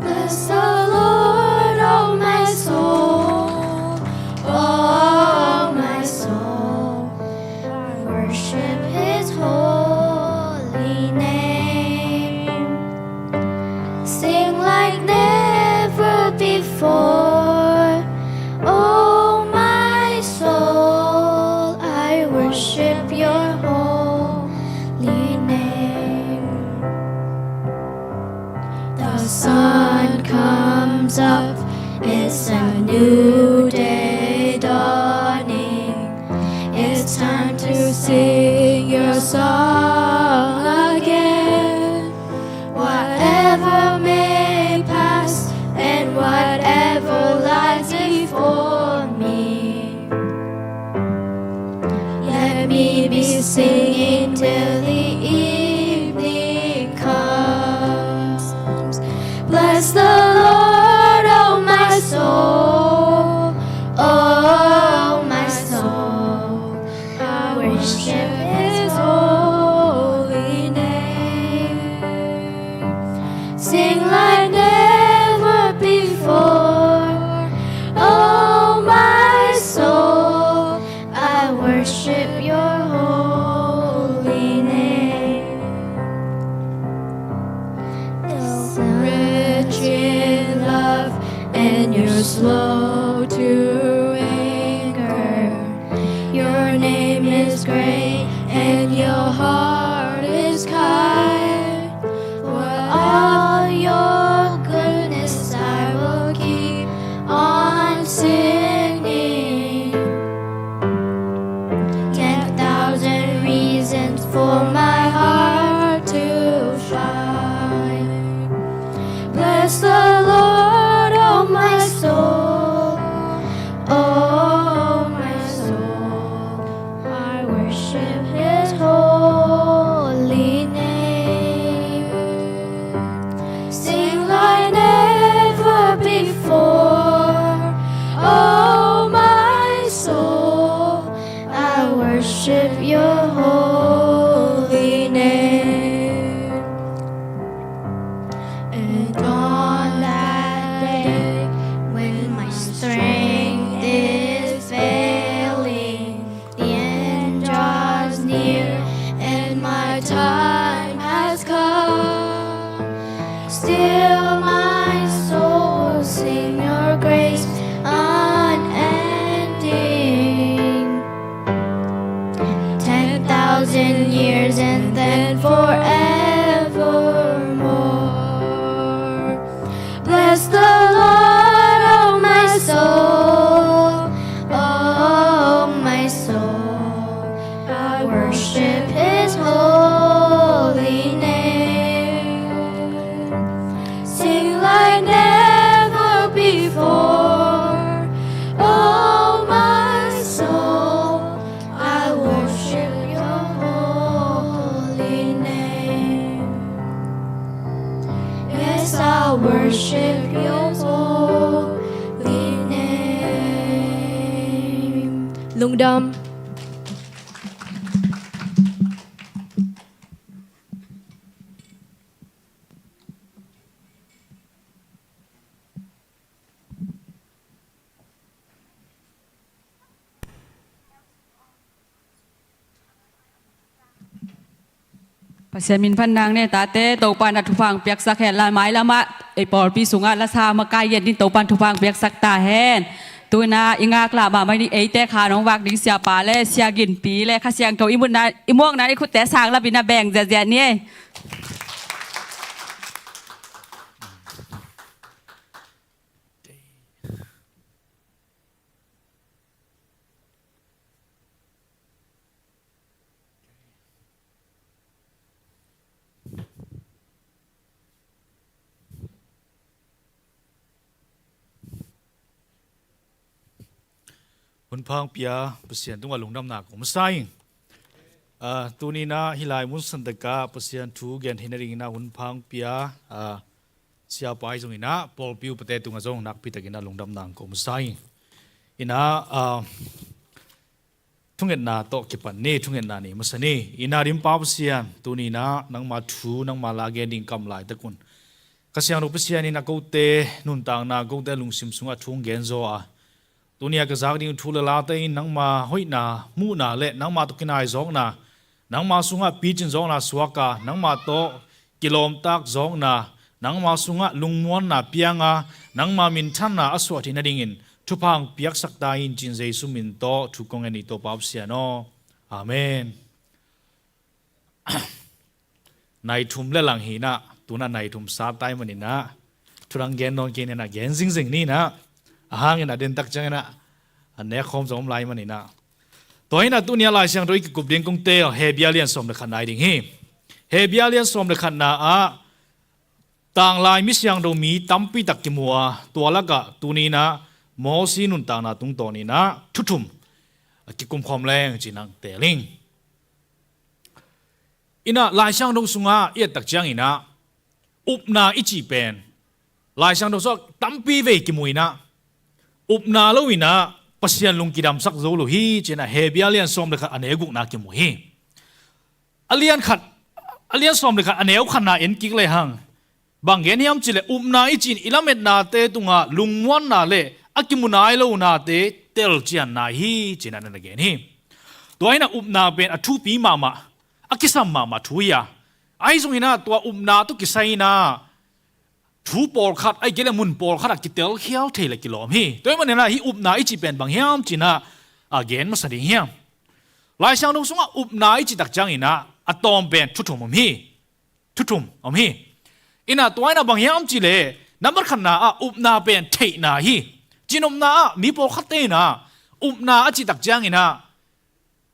Bless the Lord, oh my soul, oh my soul, worship his holy name. Sing like never before, oh my soul, I worship your holy name. The sun comes up, it's a new day dawning. It's time to sing your song again. Whatever may pass and whatever lies before me, let me be singing till the evening comes. Bless the Lord, oh my soul, oh my soul, I worship his holy name. Sing like never before, oh my soul, I worship your holy name. You're rich in love and you're slow to anger. Your name is great and your heart is kind. For all your goodness I will keep on singing. Ten thousand reasons for my heart to find. Bless the Lord, oh my soul, oh my soul, I worship his holy name. Worship your holy name. And on that day, when my strength is failing, the end draws near and my time has come. Still my soul sing your grace unending. Ten thousand years and then forevermore. Bless the Lord, oh my soul, oh my soul. I worship his holy name. Sing like never before, oh my soul. I worship your holy name. Yes, I worship your holy name. Lungdam. Pasian min phat nang ne tate, Topa in a thupha piaksak hen la, mailamah ei pawlpi sungah lasa makai yen din Topa in thupha piaksak ta hen. Tu-in ah i ngaklah mahmah ni, eite kha nong vak ding siapa le sia Ginpi le Kha Siangtho i mutna, i muakna i khutte sang lapin a beng ziahziah ni ei. Hun pha hong pia Pasian tungah lungdamna kong masa ing. Ah, tuni-in ah hih lai mun santak ah Pasian thu gen theihna dingin ah hun pha hong pia, ah, siapa ahi zongin ah pawlpi upate tungah zong nakpi takin ah lungdamna kong masa ing. In ah, ah, thungetna tawh kipan ni, thungetna nei masa ni. In ah dim Pa Pasian, tuni-in ah nangma thu, nangma la gen ding kam laitak un Kha Siangtho Pasian in a kote nuntakna, kote lungsim sungah thu hong gen zaw a, tuni-a ka zak ding thu le late in nangma hoihna muhna le nangma tawh kinai zawkna, nangma sungah picin zawkna suak a, nangma tawh kilawmtak zawkna, nangma sungah lungmuanna piang a, nangma minthanna a suah theih nadingin thupha hong piaksak ta in, ci-in Jesu min tawh thu kong ngen hi, Topa Pasian aw. Amen. Nai thum le lang hi-in ah, tu-in ah nai thum sat ta ahih manin ah, thu dang gen nawn kei ni-in ah, gen zingzing ni-in ah, a hang in ah, a den tak ciangin ah, a nek khawm zong om lai manin ah. Tua hi-in ah tuni-a Lai Siangtho i kikup ding kong teel Hebru a lian sawm le khatna hi ding hi. Hebru a lian sawm le khatna ah, tanglai mi siangtho mi tampi tak kimu a, tua lakah tuni-in ah Mosi nuntakna tungtawnin ah thu thum a kikum khawm leng ci-in ah teel ing. In ah Lai Siangtho sungah i et tak ciangin ah upna i cih pen Lai Siangtho sungah tampi vei kimu in ah, upna lo-in ah Pasian lung kidamsak zo lo hi, ci-in ah Hebru a lian sawm le khat a neu gukna kimu hi. A lian khat, a lian sawm le khat a neu khatna en kik lehang, bang gen hiam cih leh, upna i cih in i lametnate tungah lungmuanna le a kimu nai lonate telcianna hi, ci-in ah na gen hi. Tua hi-in ah upna pen a thupi mahmah, a kisam mahmah thu hi a, ahi zongin ah tua upna tawh kisai-in ah thu pawlkhat, ahih kei leh mun pawlkhat ah kitelkhial thei le kilawm hi. Tua ahih manin ah hih upna i cih pen bang hiam ci-in ah a gen masa ding hiam? Lai Siangtho sungah upna i cih tak ciangin ah a tawm pen thu thum om hi. Thu thum om hi. In ah tua in ah bang hiam cih leh, nambat khatna ah upna pen theihna hi. Cinopna ah mi pawlkhatte in ah upna a cih tak ciangin ah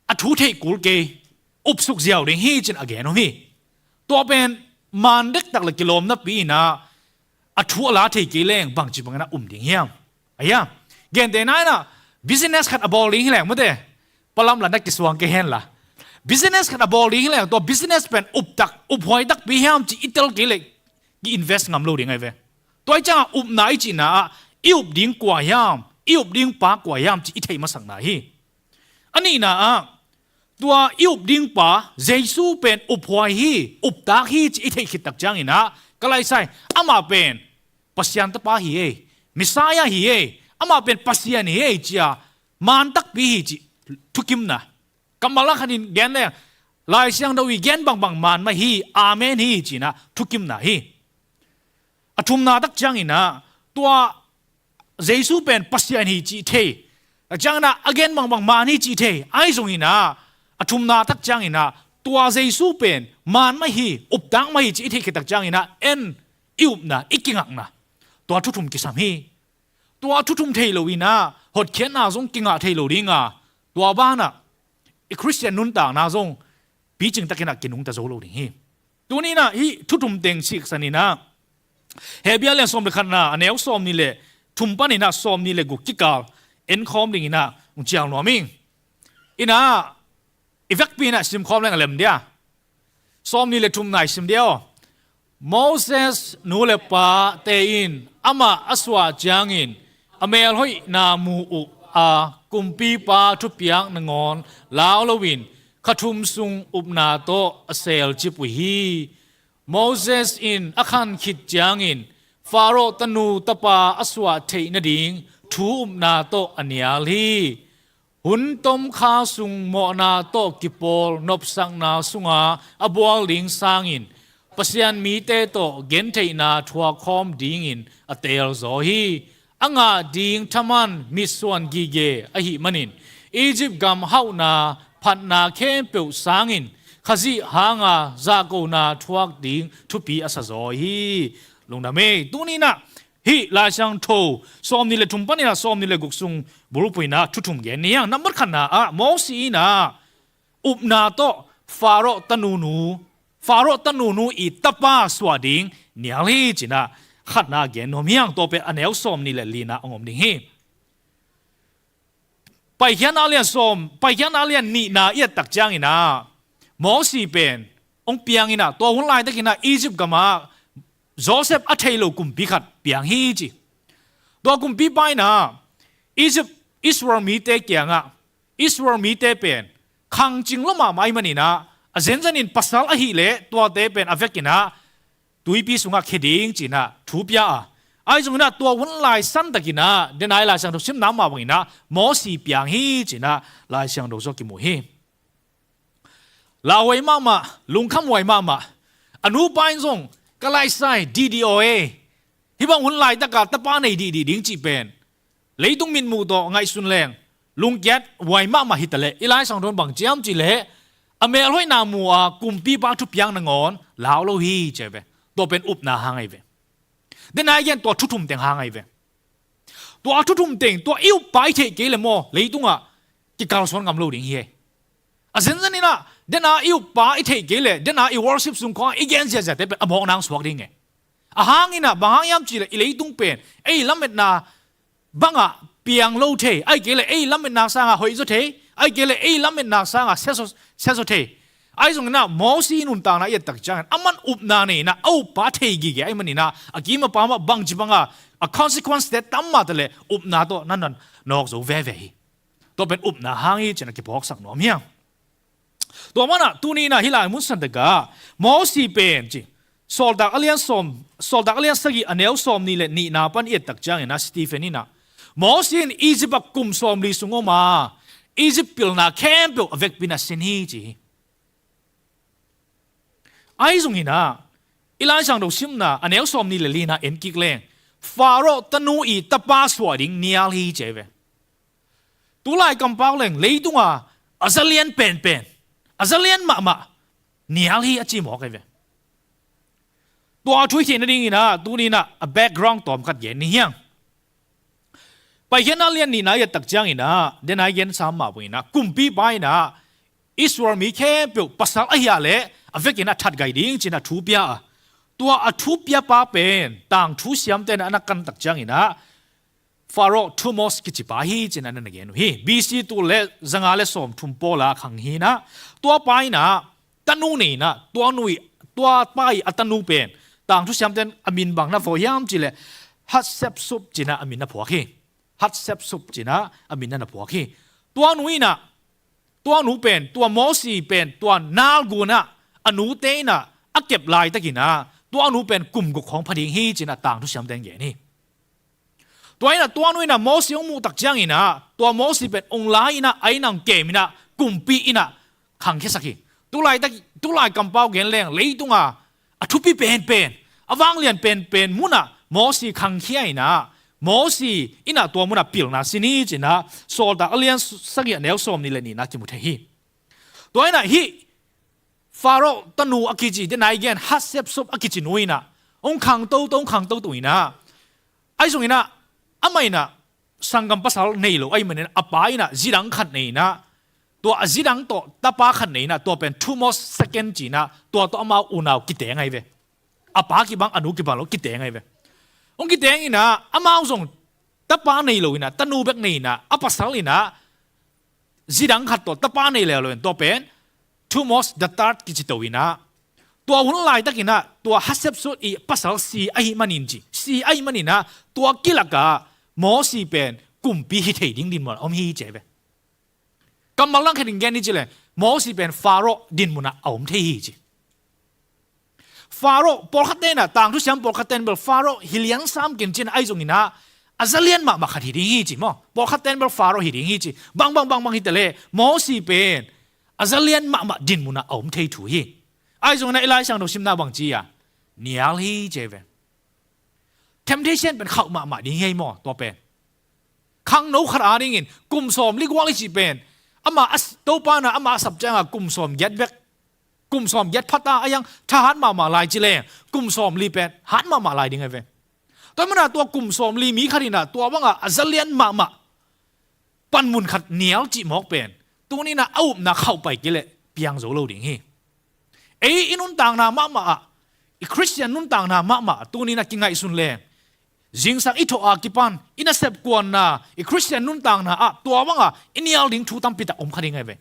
a thu theih kul kei, upsuk ziau ding hi, ci-in a gen om hi. Tua pen maan dektak le kilawm napi-in ah a thu a la thei kei leng bangci bangin ah um ding hiam? Ahi a, gentehna in ah business khat a bawl ding hi leng, mate, palam la na kisuang kei hen la, business khat a bawl ding hi leng, tua business pen uptak, uphuai takpi hiam cih i tel kei leh ki-invest ngam lo ding ahi ve. Tua ahih ciangah upna i cihna ah i up ding kua hiam, i up ding pa kua hiam cih i theih masakna hi. A nihna ah, tua i up ding pa Jesu pen uphuai hi, uptak hi ci i theih khit tak ciangin ah, ka laisai, amah pen Pasian tapa hi ei, Messiah hi ei, amah pen Pasian hi ei ci-a maan takpi hi ci thukimna. Kammal a khatin gen leng, Lai Siangtho i gen bangbang maan mah hi, amen hi ci-in ah thukimna hi. A thumna tak ciangin ah, tua Jesu pen Pasian hi cih thei. A ciangin ah a gen bangbang maan hi cih thei. Ahi zongin ah, a thumna tak ciangin ah, tua Jesu pen maan mah hi, uptak mah hi cih i theih khit tak ciangin ah, en i upna, i kingakna, tua thu thum kisam hi. Tua thu thum thei lo in ah, hotkhiatna zong kingah thei lo ding a, tua banah i Khristian nuntakna zong picing takin ah kinungta zo lo ding hi. Tuni in ah hih thu thum teng siksan in ah, Hebru a lian sawm le khatna, a neu sawmnih le thum panin ah sawmnih le guk kikal en khawm dingin ah hong cial nuam ing. In ah, i vekpi in ah sim khawm leng a lem dia. Sawmnih le thumna i sim dia aw. Moses nu le pate in amah a suah ciangin, a melhoihna mu uh a, kumpipa thupiak nangawn lau loin kha thum sung upna tawh a selcip uh hi. Moses in a khan khit ciangin, Faro tanu tapa a suah theih nading thu upna tawh a nial hi. Hun tomkha sung mawhna tawh kipawl nopsakna sunga a bual ding sangin, Pasian mite tawh gentheihna thuakkhawm dingin a teelzaw hi. A ngah ding thaman mitsuan gige ahih manin, Egypt gam hauhna phatna khempeuh sangin Khazih hanga zahkona thuak ding thupi a sazaw hi. Lungdam ei. Tuni in ah hih Lai Siangtho sawmnih le thum panin ah sawmnih le guk sung bulphuh in ah thu thum gen ni hang. Nambat khatna ah, Mosi in ah upna tawh Faro tanunu, Faro tanunu i tapa suah ding nial hi ci-in ah khatna gen nuam hi hang. Tua pen a neu sawmnih le lina hong om ding hi. Paikhiatna a lian sawm, Paikhiatna a lian nihna i et tak ciangin ah, Mosi pen hong piang in ah, tua hun laitakin ah Egypt gamah Joseph a thei lo kumpi khat piang hi ci. Tua kumpipa in ah Egypt, Israel mite kiangah, Israel mite pen khangcing lua mahmah ahih manin ah, a zenzenin pasal ahih leh tuate pen a vekin ah tuipi sungah khia ding ci-in ah thu pia a. Ahi zongin ah tua hun lai santakin ah, denai Lai Siangtho simna mah bangin ah Mosi piang hi ci-in ah Lai Siangtho sungah kimu hi. Lauhuai mahmah, lungkhamhuai mahmah. A nupa in zong, ka laisai, didi aw e. Hih bang hun laitaka tapa nei dihdih ding cih pen leitung mitmuh tawh ngaihsun leng lungkiathuai mahmah hi taleh, i Lai Siangtho in bang ci hiam cih leh, a melhoihna mu a, kumpipa thupiak nangawn lau lo hi ci hi ve. Tua pen upna hang ahi ve. Denai gen tua thu thum teng hang ahi ve. Tua thu thum teng, tua i uppa i theih kei leh maw, leitungah kikalsuan ngam lo ding hi. A zenzenin ah, dena i uppa i theih kei leh, dena i worship sung khawng i gen ziahziahte pen a mawkna hong suak ding e. A hangin ah, bang hang hiam cih leh i leitung pen ei lametna bangah piang lo thei, ahih kei leh ei lametna sangah hoihzaw thei, ahih kei leh ei lametna sangah siazaw, siazaw thei. Ahi zongin ah Mosi nuntakna i et tak ciangin, aman upna nei in ah, a uppa thei gige ahih manin ah, a kim a pam ah bangci banga a consequence te tam mah taleh upna tawh na nawk zo veve hi. Tua pen upna hang hi ci-in ah kiphawksak nuam hi hang. Tua manin ah tuni in ah hih lai mun santakah Mosi pen ci, Sawltak a lian sawm, Sawltak a lian sagih a neu sawmnih le nihna pan i et tak ciangin ah Stephen in ah, Mosi in Egypt ah kum sawmli sung om a, Egypt pilna khempeuh a vekpi in ah sin hi ci hi. Ahi zongin ah, i Lai Siangtho simna a neu sawmnih le lina en kik leng, Faro tanu i tapa suah ding nial hi ci hi ve. Tulai kampau leng leitunga a zalian penpen, a zalian mahmah nial hi a ci mawk ahi ve. Tua thu i theih nadingin ah, tuni in ah a background tawm khat gen ni hi hang. Paikhiatna lian nihna i et tak ciangin ah, denai gen sam mah bangin ah, kumpipa in ah Israel mi khempeuh pasal ahih leh a vekin a thatgai ding ci-in ah thu pia a. Tua a thu piapa pen tangthu siamte in ah a na kan tak ciangin ah, Faro Thutmose kicipa hi ci-in ah na gen uh hi. B C tul le zanga le sawmthum pawl a khang hi in ah, tua pa in ah tanu nei in ah, tua nu i, tua pa i a tanu pen tangthu siamte in a min bang na phuak hiam cih leh, Hatshepsut ci-in ah a min na phuak hi. Hatshepsut ci-in ah a min na phuak hi. Tua nu in ah tua nu pen, tua Mosi pen, tua nalgun ah a nute in ah a kep laitakin ah tua nu pen kum guk khawng pha ding hi ci-in ah tangthu siamte in gen hi. Tua in ah tua nu in ah Mosi hong muh tak ciangin ah tua Mosi pen hong la in ah a inn ah hong kem in ah kumpi in ah khangkhiasak hi. Tulai tak, tulai kampau gen leng leitunga a thupi penpen, a vanglian penpen munah Mosi khangkhia in ah Mosi in ah tua munah pilna sin hi ci-in ah Sawltak a lian sagih a neu sawmnih le nihna kimu thei hi. Tua in ah hih Faro tanu a kici, te nai gen Hatshepsut a kici nu in ah hong khangto to, hong khangto to in ah, ahi zongin ah amah in ah sanggam pasal nei lo ahih manin a pa in ah zi dang khat nei in ah, tua a zi dang tawh tapa khat nei in ah, tua pen Thutmose second ci-in ah tua tawh amau unau kiteng ahi ve. A pa kibang, a nu kibang lo kiteng ahi ve. Hong kiteng in ah amau zong tapa nei lo in ah, tanu bek nei in ah, a pasal in ah zi dang khat tawh tapa nei leuleu in tua pen Thutmose the third kici to in ah, tua hun laitakin ah tua Hatshepsut i pasal si ahih manin ci, si ahih manin ah tua kilakah Mosi pen kumpi hi thei ding dinmun ah om hi ci ahi ve. Kammal lang khat in gen ni ci leh Mosi pen Faro dinmun ah a om thei hi ci. Faro, pawlkhatte in ah, tangthu siam pawlkhatte in bel Faro hi lian sam ken ci-in ah, ahi zongin ah a za lian mahmah khat hi ding hi ci maw. Pawlkhatte in bel Faro hi ding hi ci. Bangbang bangbang hi ta leh Mosi pen a za lian mahmah dinmun ah a om thei thu hi. Ahi zongin ah i Lai Siangtho simna bang ci a, nial hi ci ahi ve. Temptation pen khauh mahmah ding hi maw, tua pen. Khangno khat a dingin kum sawmli gual i cih pen, amah a s-, Topa in ah amah a sap ciangah kum sawmgiat bek, kum sawmgiat pha ta a, a hiang thahat mahmah lai ci leng kum sawmli pen hat mahmah lai ding ahi ve. Tua hi manin ah tua kum sawmli mi khat in ah tua bangah a za lian mahmah panmun khat nial cih mawk pen tuni in ah a upna khauh pai kei leh piang zo lo ding hi. Ei i nuntakna mahmah ah, i Khristian nuntakna mahmah ah tuni in ah kingaihsun leng, zingsang i thawh a kipan i nasep kuanna, i Khristian nuntakna ah tua bangah i nial ding thu tampi tak om kha ding ahi ve.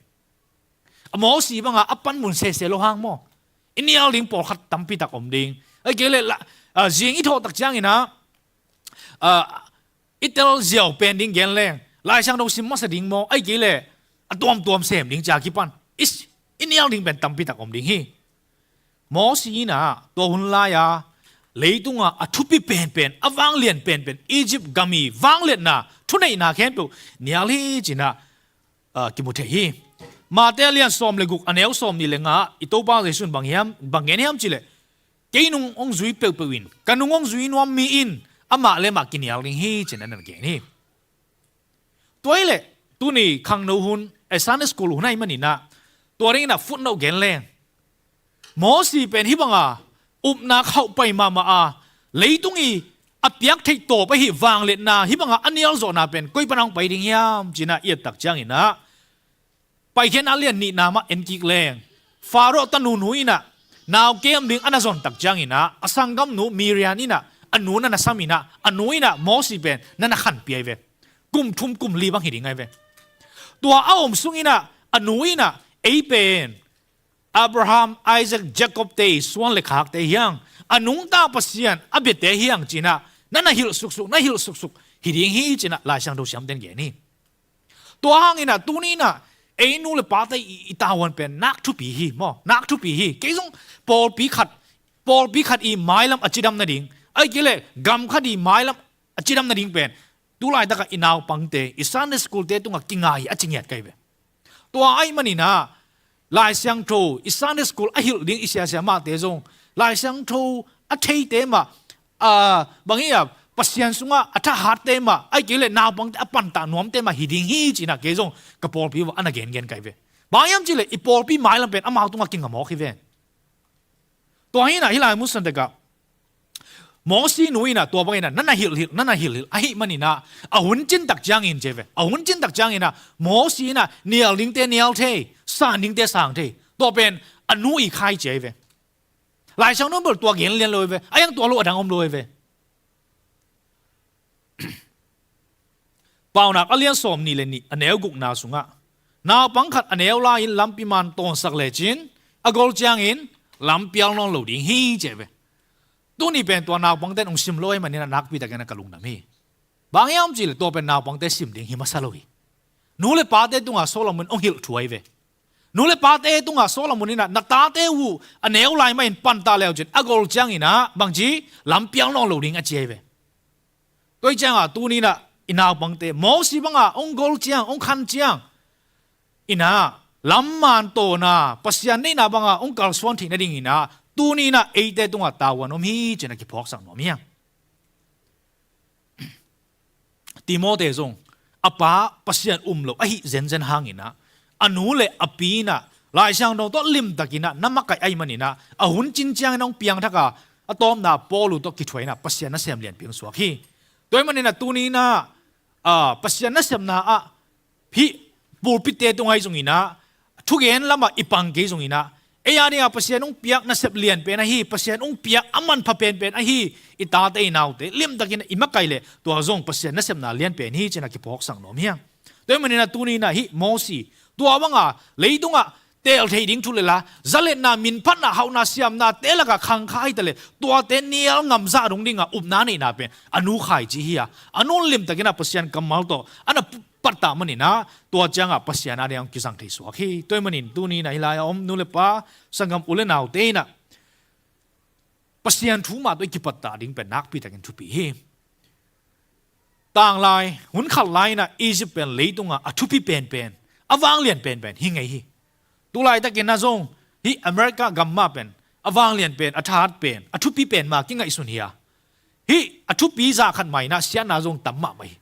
A Mosi bangah a panmun sese lo hang maw, i nial ding pawlkhat tampi tak om ding. Ahih kei leh la, a, zing i thawh tak ciangin ah, a, i tel ziau pen ding gen leng, Lai Siangtho sim masa ding maw, ahih kei leh a tuamtuam sem ding ci a kipan i s-, i nial ding pen tampi tak om ding hi. Mosi in ah tua hun lai-a leitungah a thupi penpen, a vanglian penpen, Egypt gam i vangliatna, thuneihna khempeuh nial hi ci-in ah, a, kimu thei hi. Mate a lian sawm le guk a neu sawmnih le nga ah i Topa Jesu in bang hiam, bang gen hiam cih leh, kei nung hong zui peuhpeuh in, ka nung hong zui nuam mi in amah le amah kinial ding hi ci-in ah na gen hi. Tua hi leh tuni khangno hun, eh, Sunday school hun ahih manin ah tua dingin ah footnote gen leng, Mosi pen hih banga upna khauh pai mahmah a, leitung i a piak theih tawp ahi vangliatna hih banga a nial zawhna pen koi pan hong pai ding hiam ci-in ah i et tak ciangin ah, Paikhiatna lian nihna mah en kik leng, Faro tanu nu in ah nau kem ding a na zon tak ciangin ah, a sanggamnu Miriam in ah a nu na na sam in ah, a nu in ah Mosi pen na na khanpih ahi ve. Kum thum kum li bang hi ding ahi ve. Tua a om sungin ah a nu in ah ei pen Abraham, Isaac, Jacob te i suan le khakte hi hang, a nungta Pasian a biate hi hang ci-in ah na na hilh suksuk, na hilh suksuk hi ding hi ci-in ah Lai Siangtho siamte in gen hi. Tua hangin ah tuni in ah ei nu le pate i, i tavuan pen nak thupi hi maw, nak thupi hi. Kei zong pawlpi khat, pawlpi khat i mailam a cidam nading, ahih kei leh gam khat i mailam a cidam nading pen tu laitakah i naupangte, i Sunday school-te tungah kinga hi a ci ngiat ka hi ve. Tua ahih manin ah Lai Siangtho, i Sunday school a hilh ding i siasia mahte zong Lai Siangtho a theite mah, a, bang hi a, Pasian sungah a thahatte mah, ahih kei leh naupangte a pantah nuamte mah hi ding hi ci-in ah kei zong ka pawlpi uah a na gengen ka hi ve. Bang hiam cih leh i pawlpi mailam pen amau tungah kinga mawk hi ve. Tua hi in ah hih lai mun santekah Mosi nu in ah tua bangin ah na na hilhhilh, na na hilhhilh ahih manin ah a hun cin tak ciangin ci ve. A hun cin tak ciangin ah Mosi in ah nial dingte nial thei, san dingte sang thei. Tua pen a nu i khai ci ahi ve. Lai Siangtho bel tua gen lian lo hi ve. A hiang tua lo a dang om lo hi ve. Paunak a lian sawmnih le nih a neu gukna sungah naupang khat a neu lai-in lampi man tawnsak lecin a gol ciangin lampial nawn lo ding hi ci ahi ve. Tuni pen tua naupangte in hong sim lo ahih manin ah nakpi takin ah ka lungdam hi. Bang hiam cih leh tua pen naupangte sim ding hi masa lo hi. Nu le pate tungah Solomon hong hilh thu ahi ve. Nu le pate tungah Solomon in ah, na tate uh a neu lai mah in panta leu cin a gol ciangin ah bangci lampial nawn lo ding a ci ahi ve. Tua hi ciangah tuni in ah i naupangte Mosi bangah hong gol ciang, hong khan ciang in ah lamman tawna Pasian neihna bangah hong kalsuan theih nadingin ah tuni in ah eite tungah tavuan om hi cin a kiphawksak nuam hi hang. Timote zong a pa Pasian um lo ahi zenzen hangin ah a nu le a pi in ah Lai Siangtho tawh limtakin ah na makaih ahi manin ah a hun cin ciangin hong piangthak a, a tawpna Paul uh tawh kithuah in ah Pasian nasem lianpi hong suak hi. Tua hi manin ah tuni in ah, ah, Pasian nasemna ah hih pulpit-te tungah hi zongin ah, thugen lamah i pang kei zongin ah, ei a dingah Pasian hong piak nasep lianpen ahi, Pasian hong piak a manpha penpen ahi, i tate i naute limtakin i makaih leh tua zong Pasian nasepna lianpen hi cin a kiphawksak nuam hi hang. Tua hi manin ah tuni in ah hih Mosi tua banga leitungah teel thei ding thu le la, zaletna, minphatna, hauhna, siamnate lakah khangkhia hi ta leh tuate nial ngamzah dong dingah upna neihna pen a nu khaici hi a, a nu limtakin ah Pasian kammal tawh a na pattah manin ah tua ciangah Pasian a dingah hong kizang thei suak hi. Tua hi manin tuni in ah hih lai-ah om nu le pa, sanggam u le naute in ah Pasian thu mah tawh i kipattah ding pen nakpitakin thupi hi. Tanglai hun khat lai in ah Egypt pen leitungah a thupi penpen, a vanglian penpen hi ngei hi. Tulaitakin ah zong hih America gam mah pen a vanglian pen, a thahat pen, a thupi pen mah kingaihsun hi a, hih a thupi zah khat mah in ah siatna zong tam mahmah hi.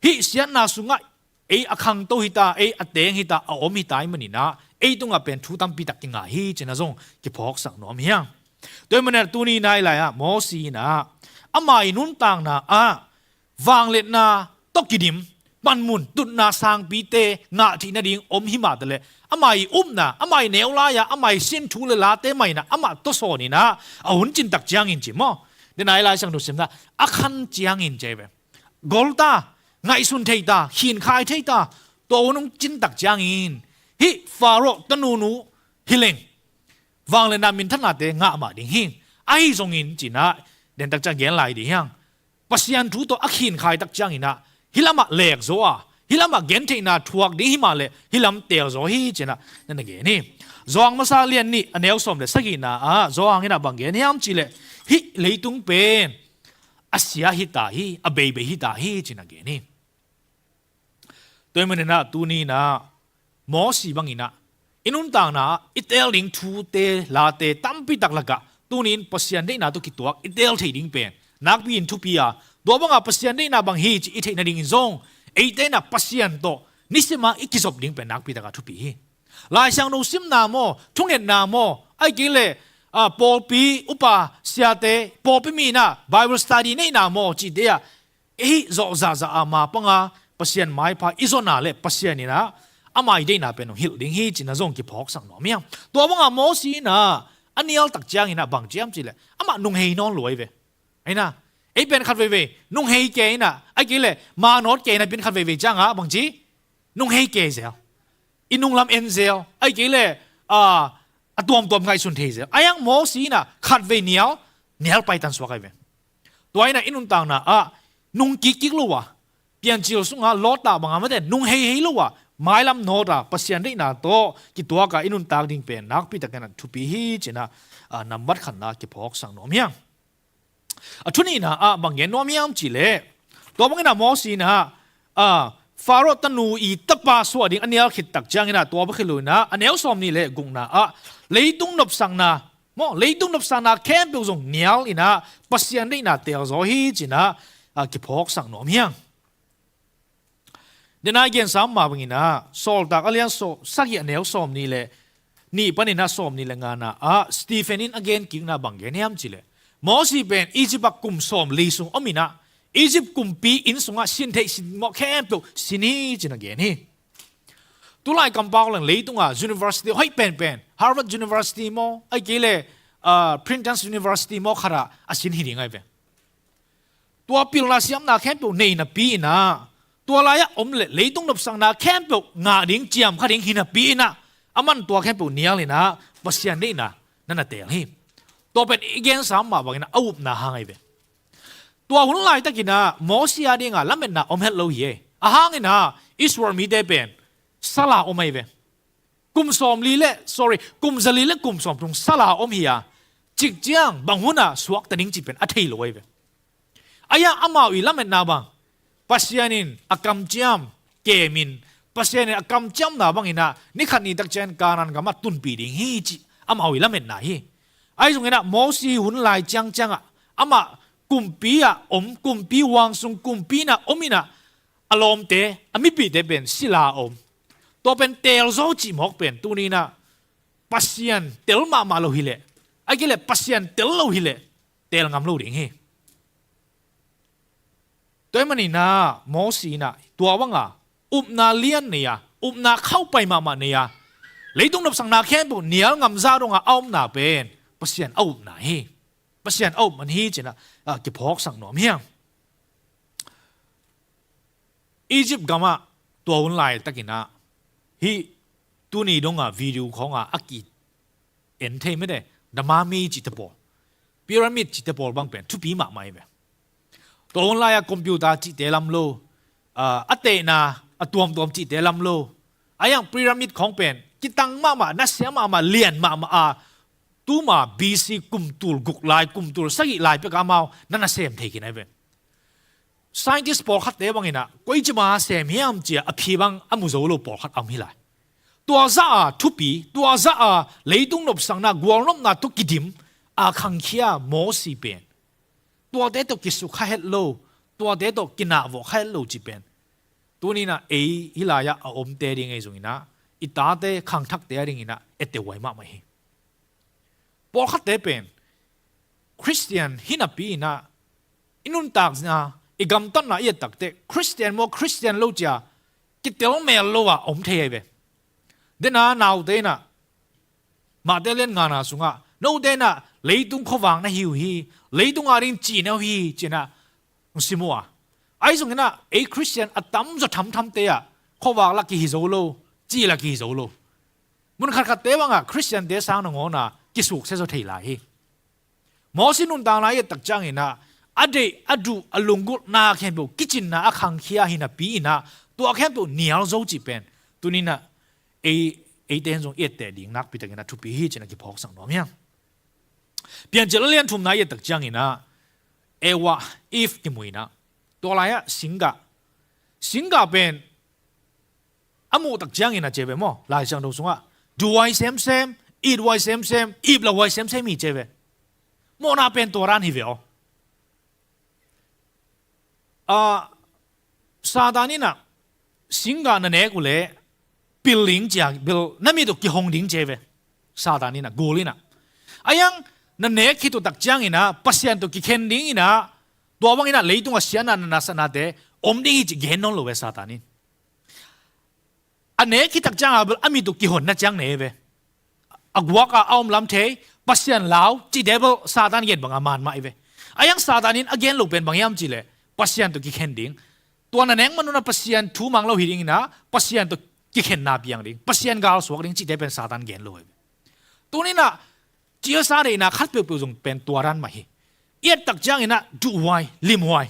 Hih siatna sungah ei a khangto hi ta, ei a teng hi ta, a om hi ta hi manin ah ei tungah pen thu tampi tak kingah hi cin ah zong kiphawksak nuam hi hang. Tua hi manin ah tuni in ah hih lai-ah Mosi in ah ama i nuntakna ah vangliatna tawh kidim panmun tutna sangpite ngah theih nading om hi mah ta leh ama i upna, ama i neu lai-ah ama i sin thu le late mah in ah amah tawsawn in ah a hun cin tak ciangin ci maw, den a i Lai Siangtho simna a khan ciangin ci ahi ve. Gol ta, ngaihsun thei ta, khinkhai thei ta, tua hun hong cin tak ciangin hih Faro tanunu hi leng vangliatna minthanate ngah mah ding hi. Ahi zongin cin ah den tak ciang gen lai ding hi hang. Pasian thu tawh a khinkhai tak ciangin ah hih lamah lekzaw a, hih lamah gentheihna thuak ding hi mah leh hih lam teelzaw hi cin ah na na gen hi. Johan masa lian nih a neu sawm le sagihna ah Johan in ah bang gen hiam cih leh hih leitung pen a sia hi ta hi, a beibei hi ta hi cin a gen hi. Tua hi manin ah tuni in ah Mosi bangin ah i nuntakna ah i teel ding thute late tampi tak lakah tuni in Pasian deihna tawh kituak i teel thei ding pen nakpi in thupi a, tua bangah Pasian deihna bang hi cih i theih nadingin zong eite in ah Pasian tawh nisim a i kizop ding pen nakpi takah thupi hi. Lai Siangtho simna maw, thungetna maw, ahih kei leh, ah, pawlpi upa siate, pawlpi mi in ah Bible study neihna maw cihte ah ei zawh zahzah a mapang a Pasian maipha i zonna leh Pasian in ah ama i deihna pen hong hilh ding hi cin ah zong kiphawksak nuam hi hang. Tua bangah Mosi in ah a nial tak ciangin ah bang ci hiam cih leh amah nunghei nawn lua hi ve. Ahi na, ei pen khat veivei nunghei kei in ah, ahih kei leh manawt kei in ah pen khat veivei ciangah bang ci, nunghei kei zel, i nunglam en zel, ahih kei leh, ah, a tuamtuam ngaihsun thei zel. Ahi hang Mosi in ah khatvei nial, nial paitan suak ahi ve. Tua in ah i nuntakna ah nung kikkik lo a, piancil sungah Lot-a bangah mate nung heihei lo a, mailam nawt a Pasian deihna tawh kituak a i nuntak ding pen nakpi takin ah thupi hi cin ah, ah, nambat khatna kiphawksak nuam hi hang. A thu nihna ah bang gen nuam hiam cih leh, tua bangin ah Mosi in ah, ah, Faro tanu i tapa suah ding a nial khit tak ciangin ah tua bek hi lo in ah a neu sawmnih le gukna ah leitung nopsakna maw, leitung nopsakna khempeuh zong nial in ah Pasian deihna teelzaw hi cin ah, ah, kiphawksak nuam hi hang. Den a i gensa mah bangin ah Sawltak a lian saw-, sagih a neu sawmnih le nih panin ah sawmnih le ngana ah Stephen in a gen kikna bang gen hiam cih leh, Mosi pen Egypt ah kum sawmli sung om in ah Egypt kumpi inn sungah sin theih sin mawh khempeuh sin hi cin a gen hi. Tulai kampau leng leitungah university hoih penpen, Harvard University maw, ahih kei leh, ah, Princeton University maw khatah a sin hi ding ahi ve. Tua pilna siamna khempeuh nei napi in ah, tua lai-ah om leh leitung nopsakna khempeuh ngah ding, ciam kha ding hi napi in ah, aman tua khempeuh nial in ah Pasian deihna na na teel hi. Tua pen i gensa mah bangin ah a upna hang ahi ve. Tua hun laitakin ah Mosi a dingah lametna om het lo hi e. A hangin ah Israel mite pen sal a om ahi ve. Kum sawmli le, sorry, kum zali le kum sawmthum sala om hi a, cik ciang bang hun a suakta ding cih pen a thei lo ahi ve. Ahi a, amau i lametna bang, Pasian in a kamciam kemin, Pasian in a kamciamna bangin ah ni khat ni tak ciang Kanaan gam ah tunpih ding hi cih amau i lametna hi. Ahi zongin ah Mosi hun lai ciangciang ah amah kumpi ah om, kumpi huang sung kumpi in ah om in ah, a lawmte, a mipihte pen sila a om. Tua pen teel zo cih mawk pen tuni in ah Pasian tel mahmah lo hi leh, a hi leh Pasian tel lo hi leh teel ngam lo ding hi. Tua ahih manin ah Mosi in ah tua bang a upna lian nei a, upna khauhpai mahmah nei a, leitung nopsakna khempeuh nial ngam zah dong a a omna pen Pasian a upna hi. Pasian a up man hi ci-in ah, ah, kiphawksak nuam hi hang. Egypt gam ah tua hun laitakin ah hih tuni dong a video khawng a a ki-en thei mite, the mummy cihte pawl, pyramid cihte pawl bang pen thupi mahmah hi ve. Tua hun lai a computer cihte lam lo, ah, a tehna a tuamtuam cihte lam lo, a hi hang pyramid khawng pen kitang mahmah, nasia mahmah, lian mahmah a, tuma B C kum tul guk lai, kum tul sagih lai pek a amau na nasem thei khin ahi ve. Scientist pawlkhatte bangin ah koi ci ma sem hiam ci a a phi bang a mu zo lo pawlkhat a om hi lai. Tua zah a thupi, tua zah a leitung nopsakna, gualnopna tawh kidim a khangkhia Mosi pen tuate tawh kisuk kha het lo, tuate tawh kinahvawh kha het lo cih pen tuni in ah ei hih lai ah a omte ding ahi zongin ah, i tate khangthakte a dingin ah etteh huai mahmah hi. Pawlkhatte pen Khristian hi napi in ah i nuntakna, i gamtatna i et takteh Khristian maw Khristian lo ci a kitel mel lo a om thei ahi ve. Dena naute in ah Matthai lian ngana sungah note in ah leitung khuavak na hi uh hi, leitung a ding cihna uh hi ci-in ah hong sim uh a, ahi zongin ah ei Khristian a tamzaw thamthamte ah khuavak lah kihi zo lo, cih lah kihi zo lo. Mun khatkhatte bangah Khristiante sang nangawn a kisuksia zaw thei lai hi. Mosi nuntakna i et tak ciangin ah a deih, a duh, a lunggulhna khempeuh kicinna a khangkhia hi napi in ah tua khempeuh nial zo cih pen tuni in ah ei, eite in zong i etteh ding nakpi takin ah thupi hi ci-in ah kiphawksak nuam hi hang. Piancil a lian thumna i et tak ciangin ah Eva, Eve kimu in ah tua lai ah singgah, singgah pen a muh tak ciangin ah ci ve maw, Lai Siangtho sungah duh huai semsem, it huai semsem, ip lo huai semsem hi ci ve. Mawhna pen tua dan hi ve aw. Ah, Satan in ah singgah na nek uh leh pil ding ci a, pil, na mit uh kihong ding ci ve. Satan in ah, gul in ah. Ahi hang na nek khit uh tak ciangin ah Pasian tawh kikhen ding in ah, tua bangin ah leitung a siatna, na nasatnate om ding hi ci gen nawn lo ve Satan in. A nek khit tak ciang a bel a mit uh kihonna ciang nei ve. A guak a a om lam thei, Pasian lau cihte bel Satan gen bang a man mah hi ve. Ahi hang Satan in a gen loh pen bang hiam cih leh Pasian tawh kikhen ding. Tua na nek man un ah Pasian thu mang lo hi ding in ah Pasian tawh kikhenna piang ding, Pasian galsuak ding cihte pen Satan gen lo hi ve. Tuni in ah cilsa deihna khat peuhpeuh zong pen tua dan mah hi. I et tak ciangin ah duh huai, lim huai,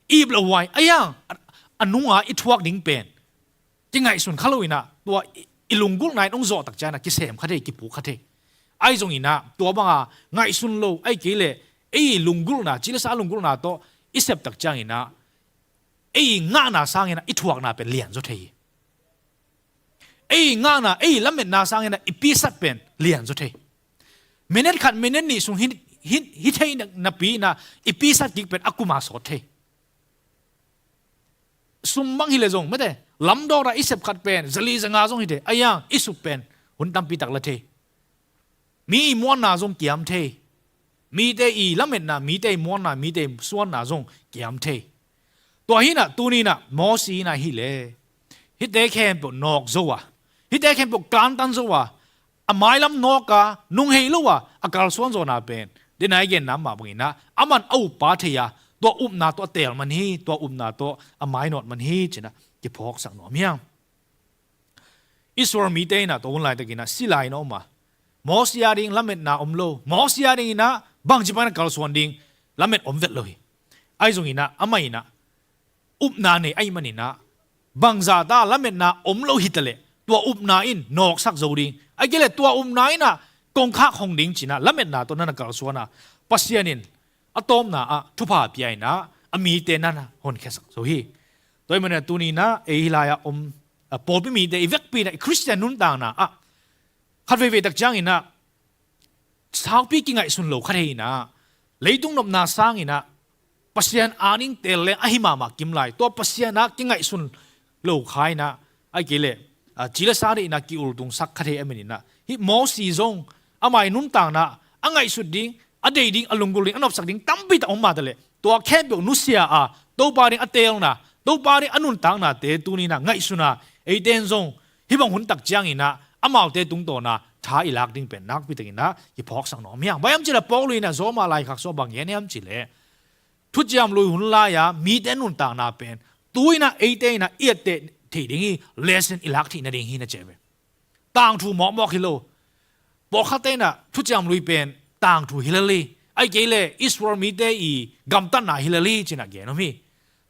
ip lo huai, ahi hang a, a nung a i thuak ding pen kingaihsun kha lo in ah tua i, i lunggulhna in hong zawh tak ciangin ah kisem kha thei, kipuk kha thei. Ahi zongin ah tua bang a ngaihsun lo, ahih kei leh ei lunggulhna, cilsa lunggulhna tawh i sep tak ciangin ah ei ngahna sangin ah i thuakna pen lian zaw thei hi. Ei ngahna, ei lametna sangin ah i pisat pen lian zaw thei. Minute khat, minute nih sung hi, hi, hi thei na, napi in ah i pisat kik pen a kum a sawt thei. Sum bang hi leh zong mate, lamdawt ah i sep khat pen zali zanga zong hi thei, ahi hang i suk pen hun tampi tak la thei. Mi i muanna zong kiam thei. Mite i lametna, mite i muanna, mite i suanna zong kiam thei. Tua hi in ah tuni in ah Mosi in ah hi leh hihte khempeuh nawk zo a, hihte khempeuh kantan zo a, a mailam nawk a, nunghei lo a, a kalsuan zawhna pen dena i genna mah bangin ah aman a uppa thei a, tua upna tawh a teel man hi, tua upna tawh a mainawt man hi ci-in ah kiphawksak nuam hi hang. Israel mite in ah tua hun laitakin ah sila in a om a, Mosi a ding lametna om lo, Mosi a dingin ah bangci pan a kalsuan ding lamet om vet lo hi. Ahi zongin ah amah in ah upna nei ahih manin ah bangzah ta lametna om lo hi ta leh tua upna in nawksak zo ding, ahih kei leh tua upna in ah kongkhak hong ding ci-in ah lametna tawh na na kalsuan a, Pasian in a tawpna ah thupha pia in ah a mite na na honkhiasak zo hi. Tua ahih manin ah tuni-in ah ei hih lai-ah om, a, pawlpi mite i vekpi-in ah i Khristian nuntakna ah khat veivei tak ciangin ah saupi kingaihsun lo kha thei in ah, leitung nopna sangin ah Pasian ading teel leng ahi mahmah kim lai, tua Pasian ah kingaihsun lo kha in ah, ahih kei leh, a, ci le sa deihna ki-ultungsak kha thei ahih manin ah, hih Mosi zong amah i nuntakna a ngaihsut ding, a deih ding, a lunggulh ding, a nopsak ding tampi tak om mah taleh, tua khempeuh nusia a Topa ding a teelna, Topa ding a nuntaknate tuni-in ah ngaihsun a, eite in zong hih bang hun tak ciangin ah amaute tungtawn ah tha i lak ding pen nakpi takin ah kiphawksak nuam hi hang. Bang hiam cih leh Paul in ah Roma laikhak sungah bang gen hiam cih leh, thuciam lui hun lai-a mite nuntakna pen tu-in ah eite in ah i etteh theih ding hi, lesson i lak theih nading hi, na ci hi ve. Tangthu mawkmawk hi lo. Pawlkhatte in ah thuciam lui pen tangthu hi lel hi, ahih kei leh Israel mite i gamtatna hi lel hi ci-in ah gen om hi.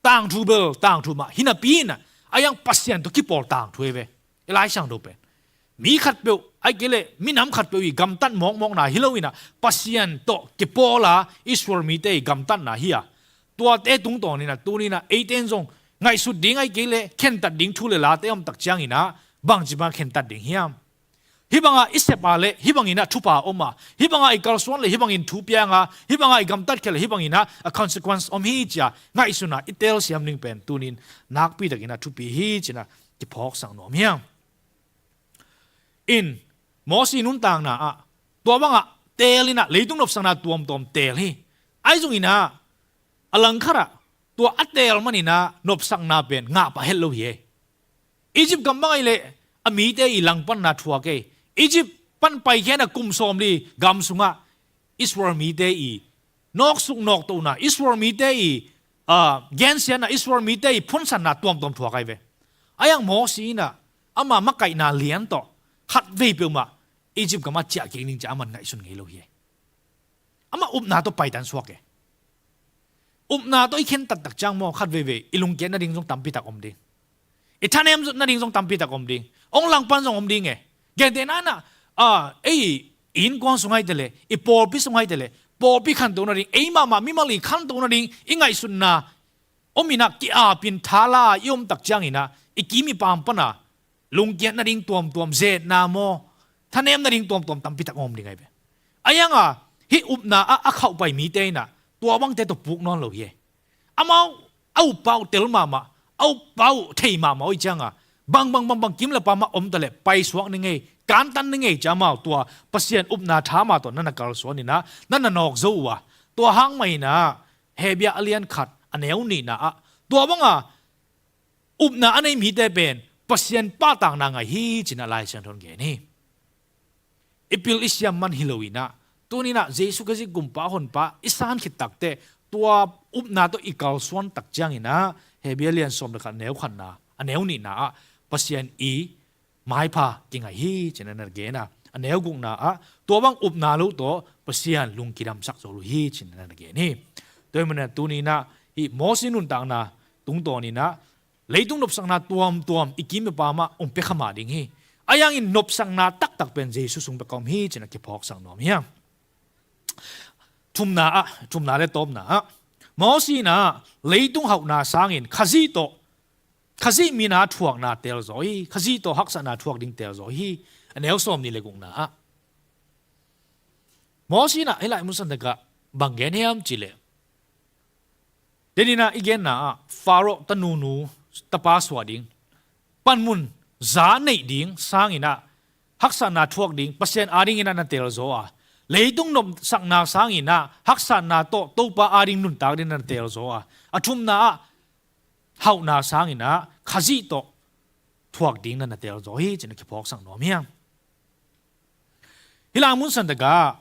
Tangthu bel tangthu mah hi napi-in ah, a hiang Pasian tawh kipawl tangthu hi ve. I Lai Siangtho pen mi khatpeuh, ahih kei leh minam khatpeuh i gamtat mawkmawkna hi lo-in ah, Pasian tawh kipawl a Israel mite i gamtatna hi a, tuate tungtawnin ah tuni-in ah eite in zong ngaihsut ding, ahih kei leh khentat ding thu le late om tak ciangin ah bangci bang khentat ding hiam? Hih bangah i sep a leh hih bangin ah thupha om a, hih bangah i kalsuan leh hih bangin thu piang a, hih bangah i gamtat khia leh hih bangin ah a consequence om hi ci-a ngaihsun a i telsiam ding pen tuni-in nakpi takin ah thupi hi ci-in ah kiphawksak nuam hi hang. In, Mosi nuntakna ah tua bangah teel in ah leitung nopsakna tuamtuam teel hi. Ahi zongin ah a langkhat ah tua a teel manin ah nopsakna pen ngah pah het lo hi. Egypt gam bang ahih leh a mite i langpanna thuak hi. Egypt pan paikhia in ah kum sawmli gam sungah Israel mite i nawksuk nawktohna, Israel mite i, a, gensiatna, Israel mite i phunsatna tuamtuam thuak ahi ve. A hiang Mosi in ah ama makaihna lian tawh khat vei peuhmah Egypt gamah ciah kik ning ci-a aman ngaihsun ngei lo hi. Amah upna tawh paitan suak hi. Upna tawh i khentat tak ciang maw, khat veivei i lungkiat nading zong tampi tak om ding. I thanem nading zong tampi tak om ding. Hong langpan zong om ding e. Gentehna in ah, a, ei i innkuan sung ahih teh leh, i pawlpi sung ahih teh leh, pawlpi khanto nading, ei mahmah mimal i khanto nading i ngaihsutna om in ah, ki-apin thala i om tak ciangin ah i kim i pam pan a lungkiat nading tuamtuam, zetna maw, thanem nading tuamtuam tampi tak om ding ahi ve. A hiang a, hih upna ah a khauhpai mite in ah tua bangte tawh puk nawn lo hi. Amau a uppa uh tel mahmah, a uppa uh thei mahmah uh hi ciang a, bang bang bang bang kim le pam ah om ta leh paisuak ning ei, kantan ning ei ci-a amau tua Pasian upna tha mah tawh na na kalsuan in ah na na nawk zo uh a, tua hang mah in ah Hebru a lian khat a neu nihna ah tua bang a upna a nei mite pen Pasian pahtakna ngah hi ci-in ah Lai Siangtho in gen hi. I pil i siam man hi lo in ah, tuni-in ah Jesu Khazih Kumpa Honpa i san khit takteh tua upna tawh i kalsuan tak ciangin ah Hebru a lian sawm le khat a neu khatna, a neu nihna ah Pasian i maipha kingah hi ci-in ah na gen a, a neu gukna ah tua bang upna lo tawh Pasian lungkidamsak zo lo hi ci-in ah na gen hi. Tua ahih manin ah tuni-in ah hih Mosi nuntakna tungtawnin ah leitung nopsakna tuamtuam i kim i pam ah hong pia kha mah ding hi. A hiangin nopsakna taktak pen Jesu sung bek a om hi ci-in ah kiphawksak nuam hi hang. Thumna ah, thumna le tawpna ah, Mosi in ah leitung hauhna sangin Khazih tawh, Khazih min a thuakna teel zaw hi. Khazih tawh haksatna thuak ding teel zaw hi. A neu sawmnih le gukna ah Mosi in ah hih lai mun santak ah bang gen hiam cih leh, denin ah i genna ah Faro tanunu tapa suah ding, panmun za neih ding sangin ah haksatna thuak ding Pasian adingin ah na teel zaw a, leitung nopsakna sangin ah haksatna tawh Topa ading nuntak ding na teel zaw a, a thumna ah hauhna sangin ah Khazih tawh thuak ding na na teel zaw hi ci-in ah kiphawksak nuam hi hang. Hih lai mun santak ah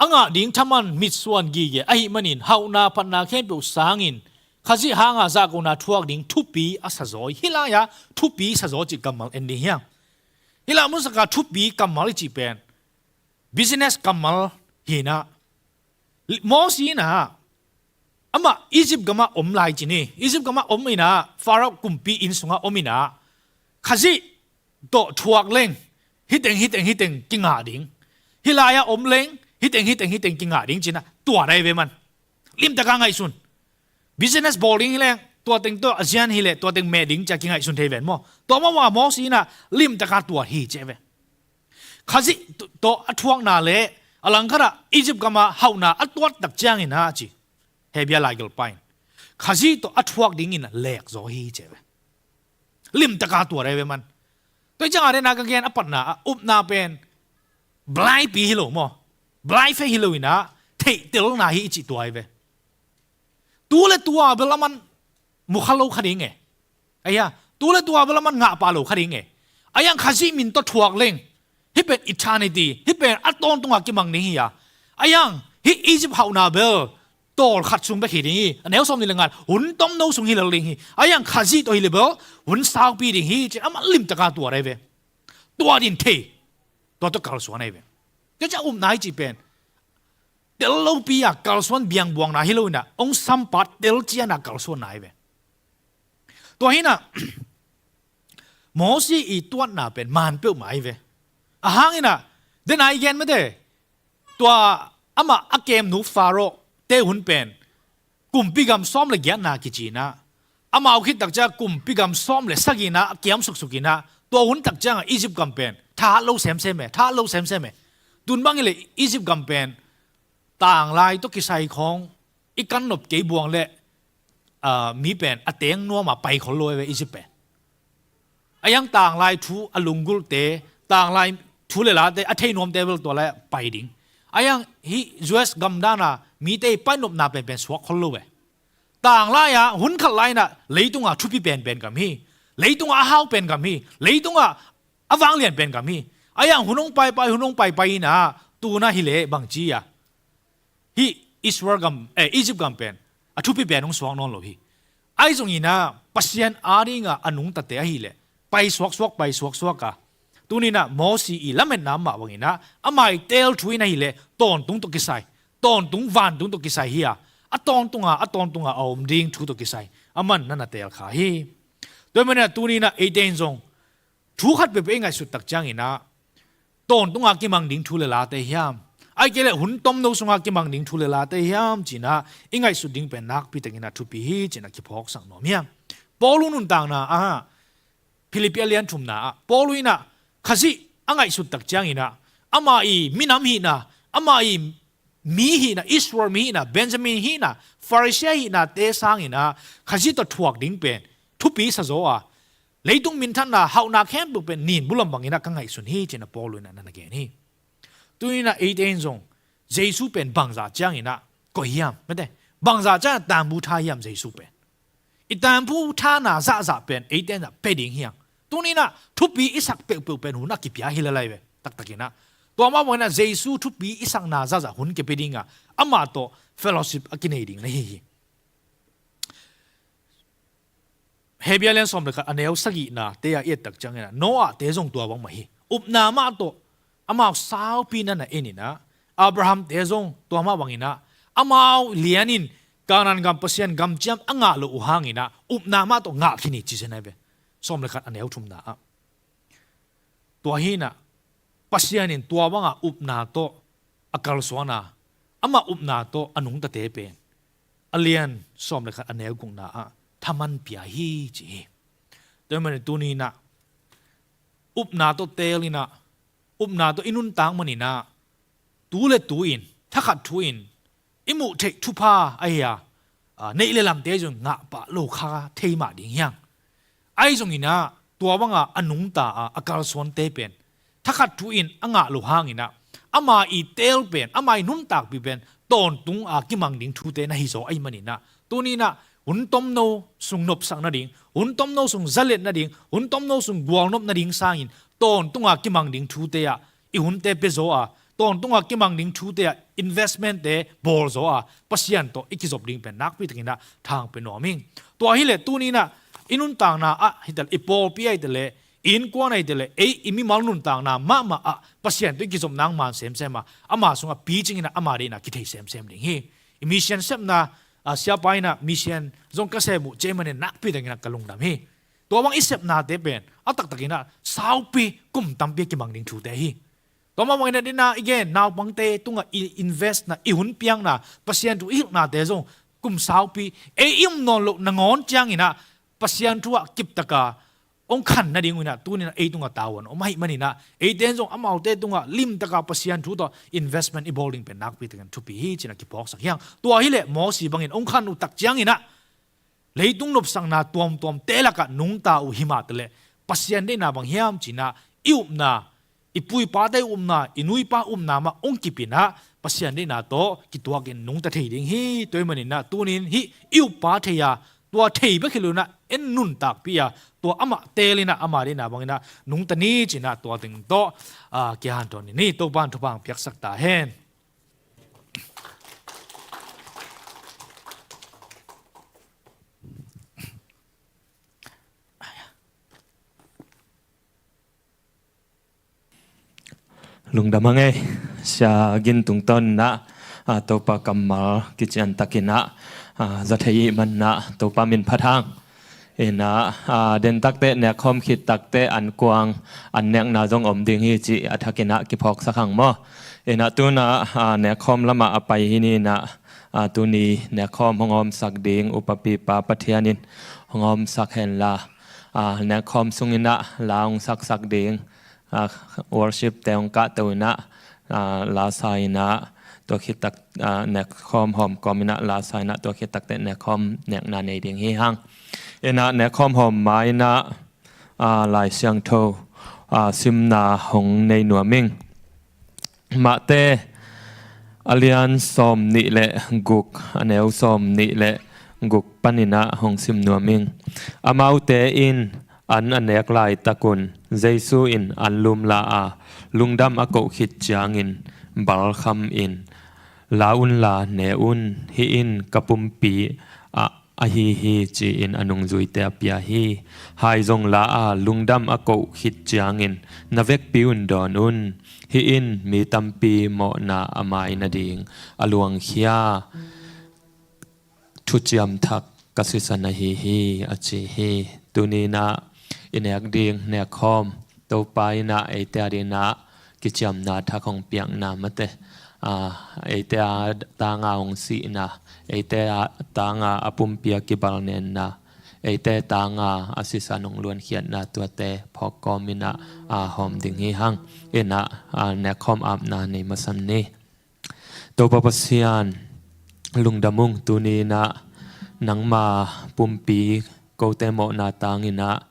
a ngah ding thaman mitsuan gige ahih manin hauhna phatna khempeuh sangin Khazih hanga zahkona thuak ding thupi a sa zaw hi. Hih lai-ah thupi sa zaw cih kammal en ding hi hang. Hih lai mun santak ah thupi kammal i cih pen business kammal hi in ah, Mosi in ah amah Egypt gamah om lai ci ni, Egypt gamah om in ah Faro kumpi inn sungah om in ah Khazih tawh thuak leng, hih teng, hih teng, hih teng kingah ding. Hih lai-ah om leng, hih teng, hih teng, hih teng kingah ding ci-in ah tuat ahi ve man. Limtakin ngaihsun. Business bawl ding hi leng, tua teng tawh a zian hi leh, tua teng meh ding ci-a kingaihsun thei ven maw. Tua mah bangin Moses in ah limtakin tuat hi ci ve. Khazih tawh a thuakna leh a langkhat ah Egypt gam a hauhna a tuat tak ciangin ah ci. Hebru laigelhpa in Khazih tawh a thuak dingin ah lek zaw hi ci ve. Limtakin tuat ahi ve man. Tua hi ciangin ah ka gen a patna ah upna pen blind pi hi lo maw. Blind faith hi lo in ah theihtelna hi i cih tua hi ve. Tu le tua bel aman mu kha lo kha ding e. Ahi a, tu le tua bel aman ngah pah lo kha ding e. Ahi hang Khazih min tawh thuak leng, hih pen eternity, hih pen a tawntungin kimang ding hi a. Ahi hang hih Egypt hauhna bel tawl khat sung bek hi ding hi. A neu sawmnih le nga, hun tomno sung hi lel ding hi. Ahi hang Khazih tawh hi leh bel hun saupi ding hi ci-in aman limtakin tuat ahi ve. Tuat in thei. Tua tawh kalsuan ahi ve. Tua ciang upna i cih pen tel lopi-a kalsuan biangbuangna hi lo in ah, hong sampa telcian a kalsuanna hi ve. Tua hi in ah Moses i tuatna pen man peuhmah hi ve. Ahang in ah, den a i gen mate, tua amah a kemnu Pharaoh te hun pen kumpi gam sawm le giatna kici in ah, amau khit tak ciang kumpi gam sawm le sagihna a kiam suksuk in ah, tua hun tak ciangin Egypt gam pen thahat lo semsem e, thahat lo semsem e. Tun bang hi leh Egypt gam pen tanglai tawh kisai khawng i kan nop kei buang leh, ah, mi pen a teng nuam a pai khol lo ahi ve Egypt pen. Ahi hang tanglai thu a lunggulhte, tanglai thu le late a thei nuamte bel tua lai-ah pai ding. Ahi hang hih U S gam dan a mite i pai nopna penpen suak khol lo e. Tanglai-ah hun khat lai-in ah leitungah thupi penpen gam hi. Leitungah a hau pen gam hi. Leitungah a vanglian pen gam hi. Ahi hang hun hong paipai, hun hong paipai in ah, tu-in ah hi leh bangci a, hih Israel gam, eh, Egypt gam pen a thupi pen hong suak nawn lo hi. Ahi zongin ah Pasian adingin a nungtate ahih leh pai suaksuak, pai suaksuak a, tuni-in ah Moses i lametna mah bangin ah ama i teel thu in ahih leh tawntung tawh kisai, tawntung vantung tawh kisai hi a, a tawntunga, a tawntunga a om ding thu tawh kisai aman na na teel kha hi. Tua ahih manin ah tuni-in ah eite in zong thu khat peuhpeuh i ngaihsut tak ciangin ah tawntunga kimang ding thu le late hiam, ahih kei leh hun tomno sunga kimang ding thu le late hiam ci-in ah i ngaihsut ding pen nakpi takin ah thupi hi ci-in ah kiphawksak nuam hi hang. Paul nuntakna ah, Philippi a lian thumna ah Paul in ah Khazih a ngaihsut tak ciangin ah ama i minam hihna, ama i mi hihna, Israel mi hihna, Benjamin hihna, Pharisee hihna te sangin ah Khazih tawh thuak ding pen thupi sa zaw a, leitung minthanna hauhna khempeuh pen ninbu lam bangin ah ka ngaihsun hi ci-in ah Paul in ah na na gen hi. Tuni-in ah eite in zong Jesu pen bangzah ciangin ah koih hiam, mate, bangzah ciangin ah taanbu tha hiam Jesu pen? I taanbu thana zahzah pen eite in ah pia ding hi hang. Tuni-in ah thupi i sak peuhpeuh pen hun a kipia hi lel ahi ve, taktakin ah. Tua mah bangin ah Jesu thupi i sakna zahzah hun kipia ding a, amah tawh fellowship a kinei ding na hi hi. Hebru lian sawm le khat a neu sagihnate ah i et tak ciangin ah Noah te zong tua bangmah hi. Upna mah tawh amau saupi na na en in ah, Abraham te zong tua mah bangin ah amau lian in Kanaan gam, Pasian gam ciam a ngah loh uh hangin ah upna mah tawh ngah khin hi ci zen ahi ve. Sawm le khat a neu thumna ah. Tua hi-in ah Pasian in tua banga upna tawh a kalsuan a, amah upna tawh a nungtate pen a lian sawm le khat a neu gukna ah thaman pia hi ci hi. Tua ahih manin tuni-in ah upna tawh teel in ah, upna tawh i nuntak manin ah tu le tu-in, thakhat thu-in i muh theih thupha ahi a, a, neih le lamte zong ngah pah lo kha thei mah ding hi hang. Ahi zongin ah tua banga a nungta a, a kalsuante pen thakhat thu-in a ngah loh hangin ah ama i teel pen, ama i nuntakpih pen tawntunga kimang ding thute na hi zaw ahih manin ah tuni-in ah hun tomno sung nopsak nading, hun tomno sung zaliat nading, hun tomno sung gualnop nading sangin tawntunga kimang ding thute ah i hunte pia zaw a, tawntunga kimang ding thute ah investmentte bawl zaw a, Pasian tawh i kizop ding pen nakpi takin ah thangpia nuam ing. Tua hi leh tuni-in ah i nuntakna ah hi ta leh, i pawlpi ah hi ta leh, i innkuan ah hi ta leh, ei i mimal nuntakna mahmah ah Pasian tawh i kizop nang man semsem a, ama sungah picing in ah ama deihna kithei semsem ding hi. I mission sepna, a, siapa in ah mission zong ka sem uh ci ahih manin nakpi takin ah ka lungdam hi. Tua bang i sepnate pen a taktakinah saupi kum tampi a kimang ding thute hi. Tua mah bangin a dena i gen naupangte tungah i investna, i hun piakna, Pasian thu i hilhnate zong kum saupi ei i um nawn loh nangawn cianginah Pasian thu ah kiptaka hong khan nadingunah tuninah ei tungah tavuan om ahih maninah eite in zong amaute tungah limtaka Pasian thu tawh investment i bawl ding pen nakpi takin thupi hi cinah kiphawksak hi hang. Tua hileh Mosi bangin hong khan uh tak cianginah leitung nopsakna tuamtuamte lakah nungta uh hi mah taleh Pasian deihna bang hiam cinah i upna, i pu i pate upna, i nu i pa upna mah hong kipinah Pasian deihna tawh kituakin nungta thei ding hi. Tua ahih maninah tunin hih i uppa thei a, tua thei bek hi lo inah en nuntakpih a, tua amah teelinah ama deihna banginah nungta ni cinah tua teng tawh ah, kihanthawn ni. Topan thupha hong piaksak ta hen. Lungdam hang ei, Sia Gin tungtawn inah ah, Topa kammal kician takinah ah, za thei ih manah Topa min phat hang. Inah ah, den takteh nekkhawm khit takteh an kuang an nekna zong om ding hi cih a thakinah kiphawksak hang maw. Inah tunah ah, nekkhawm lamah a pai hi ninah ah, tuni nekkhawm hong hawmsak ding upapipa Pathian in hong hawmsak henla ah, nekkhawm sunginah la hong saksak ding ah, worship te hong kahto inah ah, la sa inah tua khit tak ah, nekkhawm hawm kawm inah la sa inah tua khit takteh nekkhawm nekna nei ding hi hang. Inah nekkhawm hawm ma inah ah, Lai Siangtho ah, simna hong nei nuam ing. Mate a lian sawm nih le guk, a neu sawm nih le guk paninah hong sim nuam ing. Amaute in an a nek laitakun Jesu in an lumla a, lungdam a koh khit ciangin balkham in, "La unla ne un, hih in ka pumpi ah ahi hi," ci-in a nungzuite a pia hi. Hai zong la a, lungdam a koh khit ciangin, "Na vekpi un dawn un, hih in mi tampi mawhna a mai nading a luangkhia thuciam thak ka sisan ahi hi," a ci hi. Tuninah i nek ding nekkhawm Topa inah eite a dinah kiciamna thak hong piakna mate, ah, eite a tanga hong sihna, eite a tanga a pumpi a kibalnenna, eite tanga a sisan hong luankhiatna tuate phawk kawm inah ah, hawm ding hi hang. Inah ah, nekkhawm apna nei masam ni. Topa Pasian, lungdam ung, tuni inah nangma pumpi kote mawhna tanginah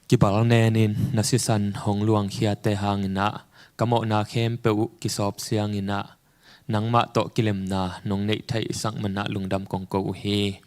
kibalnenin na sisan hong luangkhiate hanginah ka mawhna khempeuh uh kisawp sianginah nangmah tawh kilemna nong neih theihsak manah lungdam kong ko uh hi.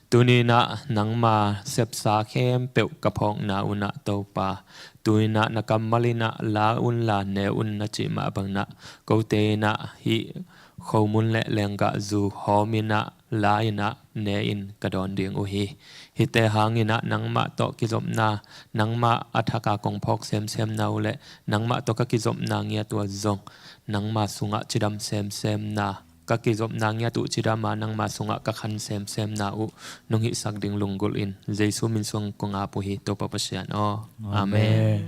Tuninah nangma sepsa khempeuh ka phawkna unah Topa, tuinah na kammal inah la unla ne un na cih mah banginah kote inah hih khomun le lenggah zu hawm inah la inah ne in ka dawn ding uh hi. Hihte hanginah nangmah tawh kizopna, nangmah a thaka kong phawk semsemna uh le nangmah tawh ka kizopna ngiat uh ah zong nangma sungah cidam semsemna, ka kizopna ngiat uh cidam a nangma sungah ka khan semsemna uh nong hihsak ding lunggulh in Jesu min sung kong ap uh hi, Topa Pasian aw. Amen. Amen.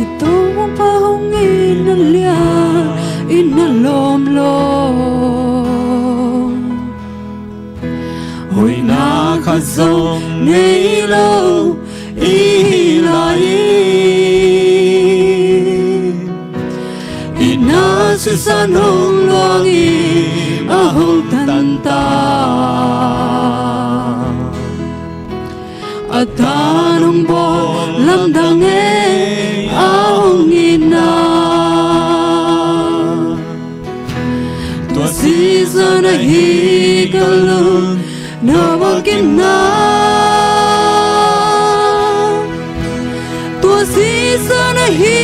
I Topa hong itna lian, itna lawm lo, hoihna khat zong nei lo i hi lai. Itna sisan hong luang i a hong tanta, a tan hong bawl lamdang e a hong itna. Tua sisan ahi ka lungnuam a kipna, tua sisan ahi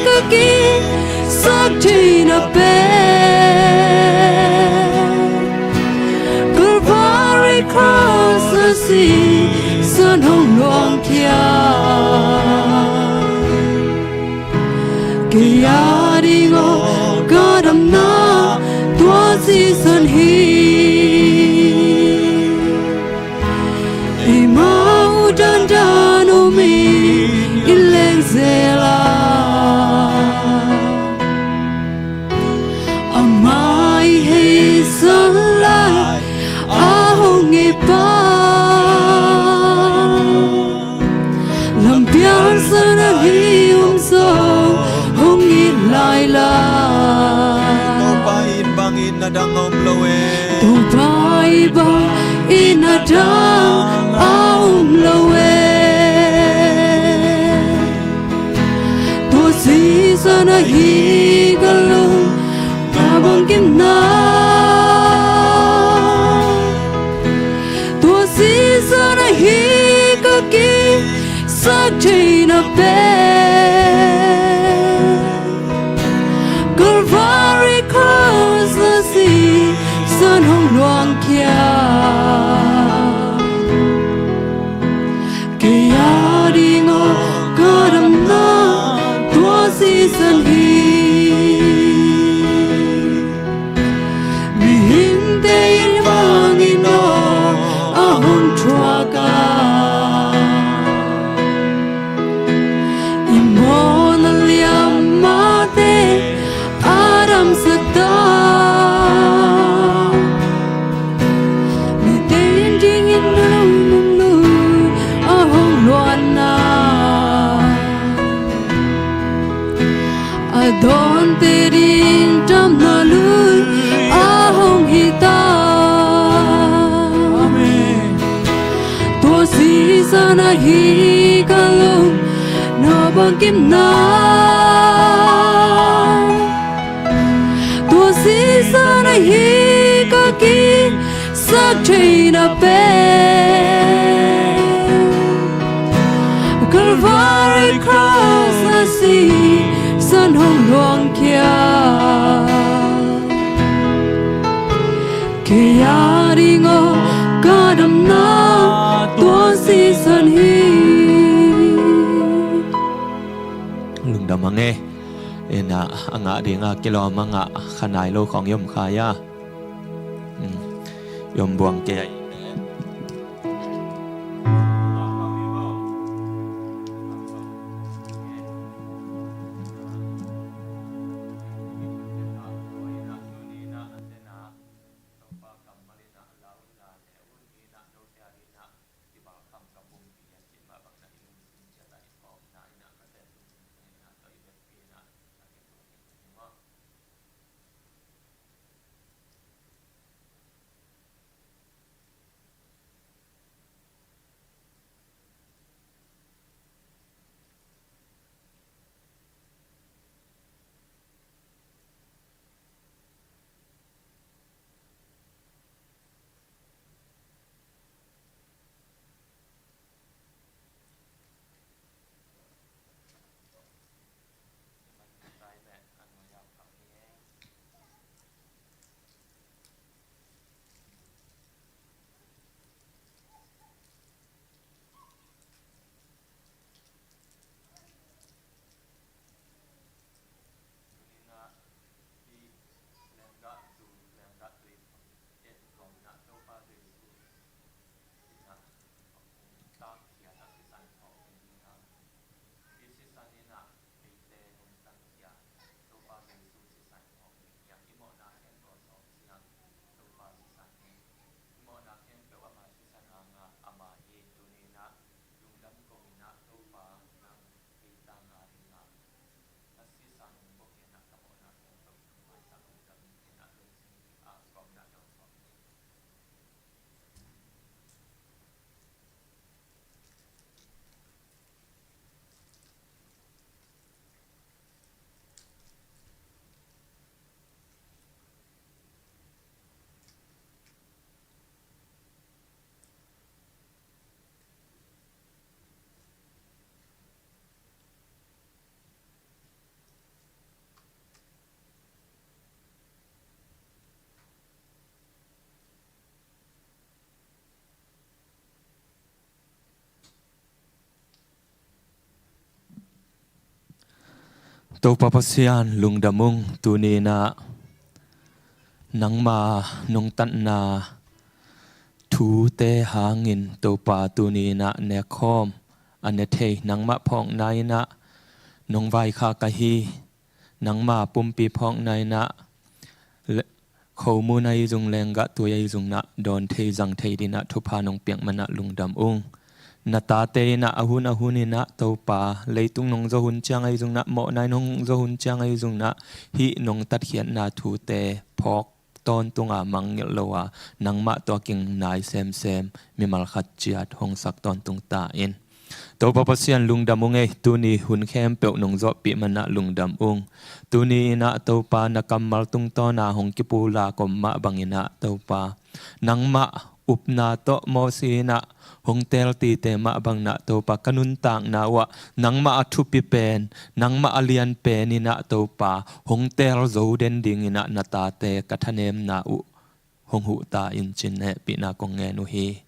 ka kisak theihna pen, Calvary Cross a sisan hong luangkhia. Kei a ding a Na tua sisan hi. Eimau dandan omin i lengzela, amah i heisan lai a hong i pa. Lampiang san ahi om zong hong it lai la. Topa in bangin na dang a om lo e. Topa in bangin na dang a om lo e. Tua sisan ahi ka lung na bangkimna. Tua sisan ahi ka kisak theihna pen. Calvary Cross na sisan hong luangkhia. Kei a ding a ka damna tua sisan hi. Mihingte in bangin aw a hong thuak a, i mawhna liam mahte a damsak ta. Mite in dingin a lungnung lui a hong luanna, a dawnte ding damna lui a hong hi ta. Amen. Tua sisan ahi ka lung na bangkimna. Tua sisan ahi ka kisak theihna pen. Calvary Cross na sisan hong luangkhia. Kei a ding a ka damna tua sisan hi. Lungdam a ngei. Ina a ngah ding a kilawm a ngah kha nai lo khawng i om kha a. Hmm. I om buang kei a. Topa Pasian, lungdam ung. Tuni-in ah Nangma nong tatna thute hangin Topa tuni inah nekkhawm a ne thei nangmah phawkna inah nong vaikhak ahi. Nangma pumpi phawkna inah le- khomun ahi zong lenggah tui ahi zong nah dawn thei zang thei dinah thupha nong piak manah lungdam ung. Na tate inah a hun a hun inah Topa leitung nong zaw hun ciang ahi zong nah mawhna in hong zaw hun ciang ahi zong nah hih nong tatkhiatna thute phawk tawntunga mangngilh lo a nangmah tuakin nai semsem mimal khat ciat hong sak tawntung ta in. Topa Pasian lungdam ung ei, tuni hun khempeuh nong zawhpih manah lungdam ung. Tuni inah Topa na kammal tungtawna hong kipulak om mah banginah Topa nangmah upna tawh Mawsi inah hong teel tite mah banginah Topa ka nuntakna uhah nangmah a thupi pen, nangmah a lian pen inah Topa hong teel zo den dinginah na tate ka thanemna uh hong huh ta in cin hehpihna kong ngen uh hi.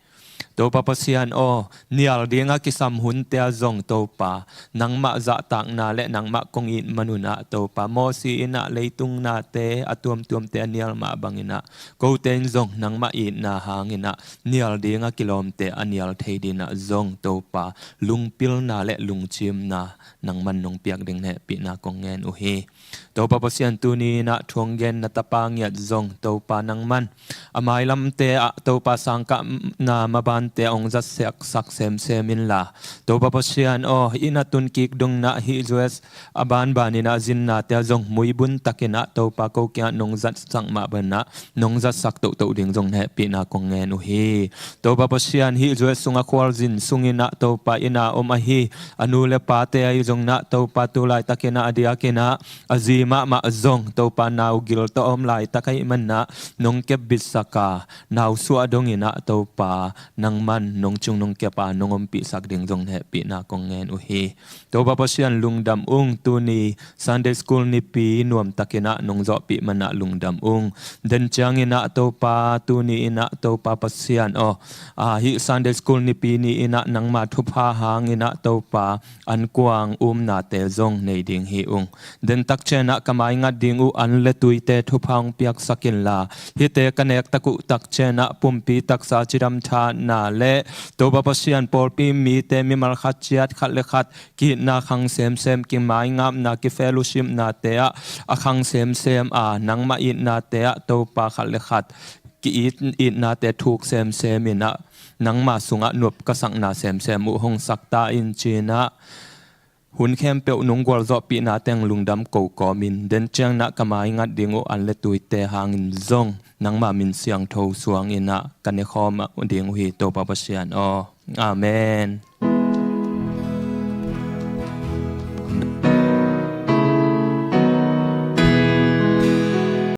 Topa Pasian aw, nial dinga kisam hunte ah zong Topa nangmah zahtakna le nangmah kong it manunah Topa Mawsi inah leitung nate a tuamtuamte a nial mah banginah kote in zong nangmah itna hanginah nial dinga kilawmte a nial thei dinah zong Topa lungpilna le lungcimna nangman nong piak ding hehpihna kong ngen uh hi. Topa Pasian tuni inah thu hong gen na tapa ngiat zong Topa nangman a mailamte ah Topa sangkahna mabante ah hong zatsak semsem inla Topa Pasian aw, inn a tunkik dong nah hih U S a banbanin ah zinnate ah zong muibun takinah Topa ko kiangah nong zatsak mah banah nong zatsak tohtoh ding zong hehpihna kong ngen uh hi. Topa Pasian hih U S sungah khualzin sunginah Topa inn a om ahi a nu le pate ahi zong nah Topa tu laitakinah a diakinah a zi mahmah zong Topa naugil tawh a om laitak ahih manah nong kepbitsak a nausuah donginah Topa nangman nong cung nong kep a nong ompihsak ding zong hehpihna kong ngen uh hi. Topa Pasian lungdam ung, tuni Sunday School nipi nuamtakinah nong zawhpih manah lungdam ung. Den cianginah Topa tuni inah Topa Pasian aw, a hih Sunday School nipi ni inah nangma thupha hanginah Topa ankuang umnate zong nei ding hi ung. Den takcianah ka maingat ding uh an le tuite thupha hong piaksak inla hihte ka nektak uh takcianah pumpi taksa cidam thatna le Topa Pasian pawlpi mite mimal khat ciat khat le khat ki-itna khang semsem, kimaingapna, kifellowshipnate ah a khang semsem a nangmah itnate ah Topa khat le khat ki-it itnate thuk semsem inah nangma sungah nuap ka sakna semsem uh hong sak ta in cinah hun khempeuh nong gualzawhpihna teng lungdam ko kawmin den cianginah ka maingat ding uh an le tuite hangin zong nangma min siangtho suanginah ka nekhawm ding uh hi Topa Pasian aw. Amen.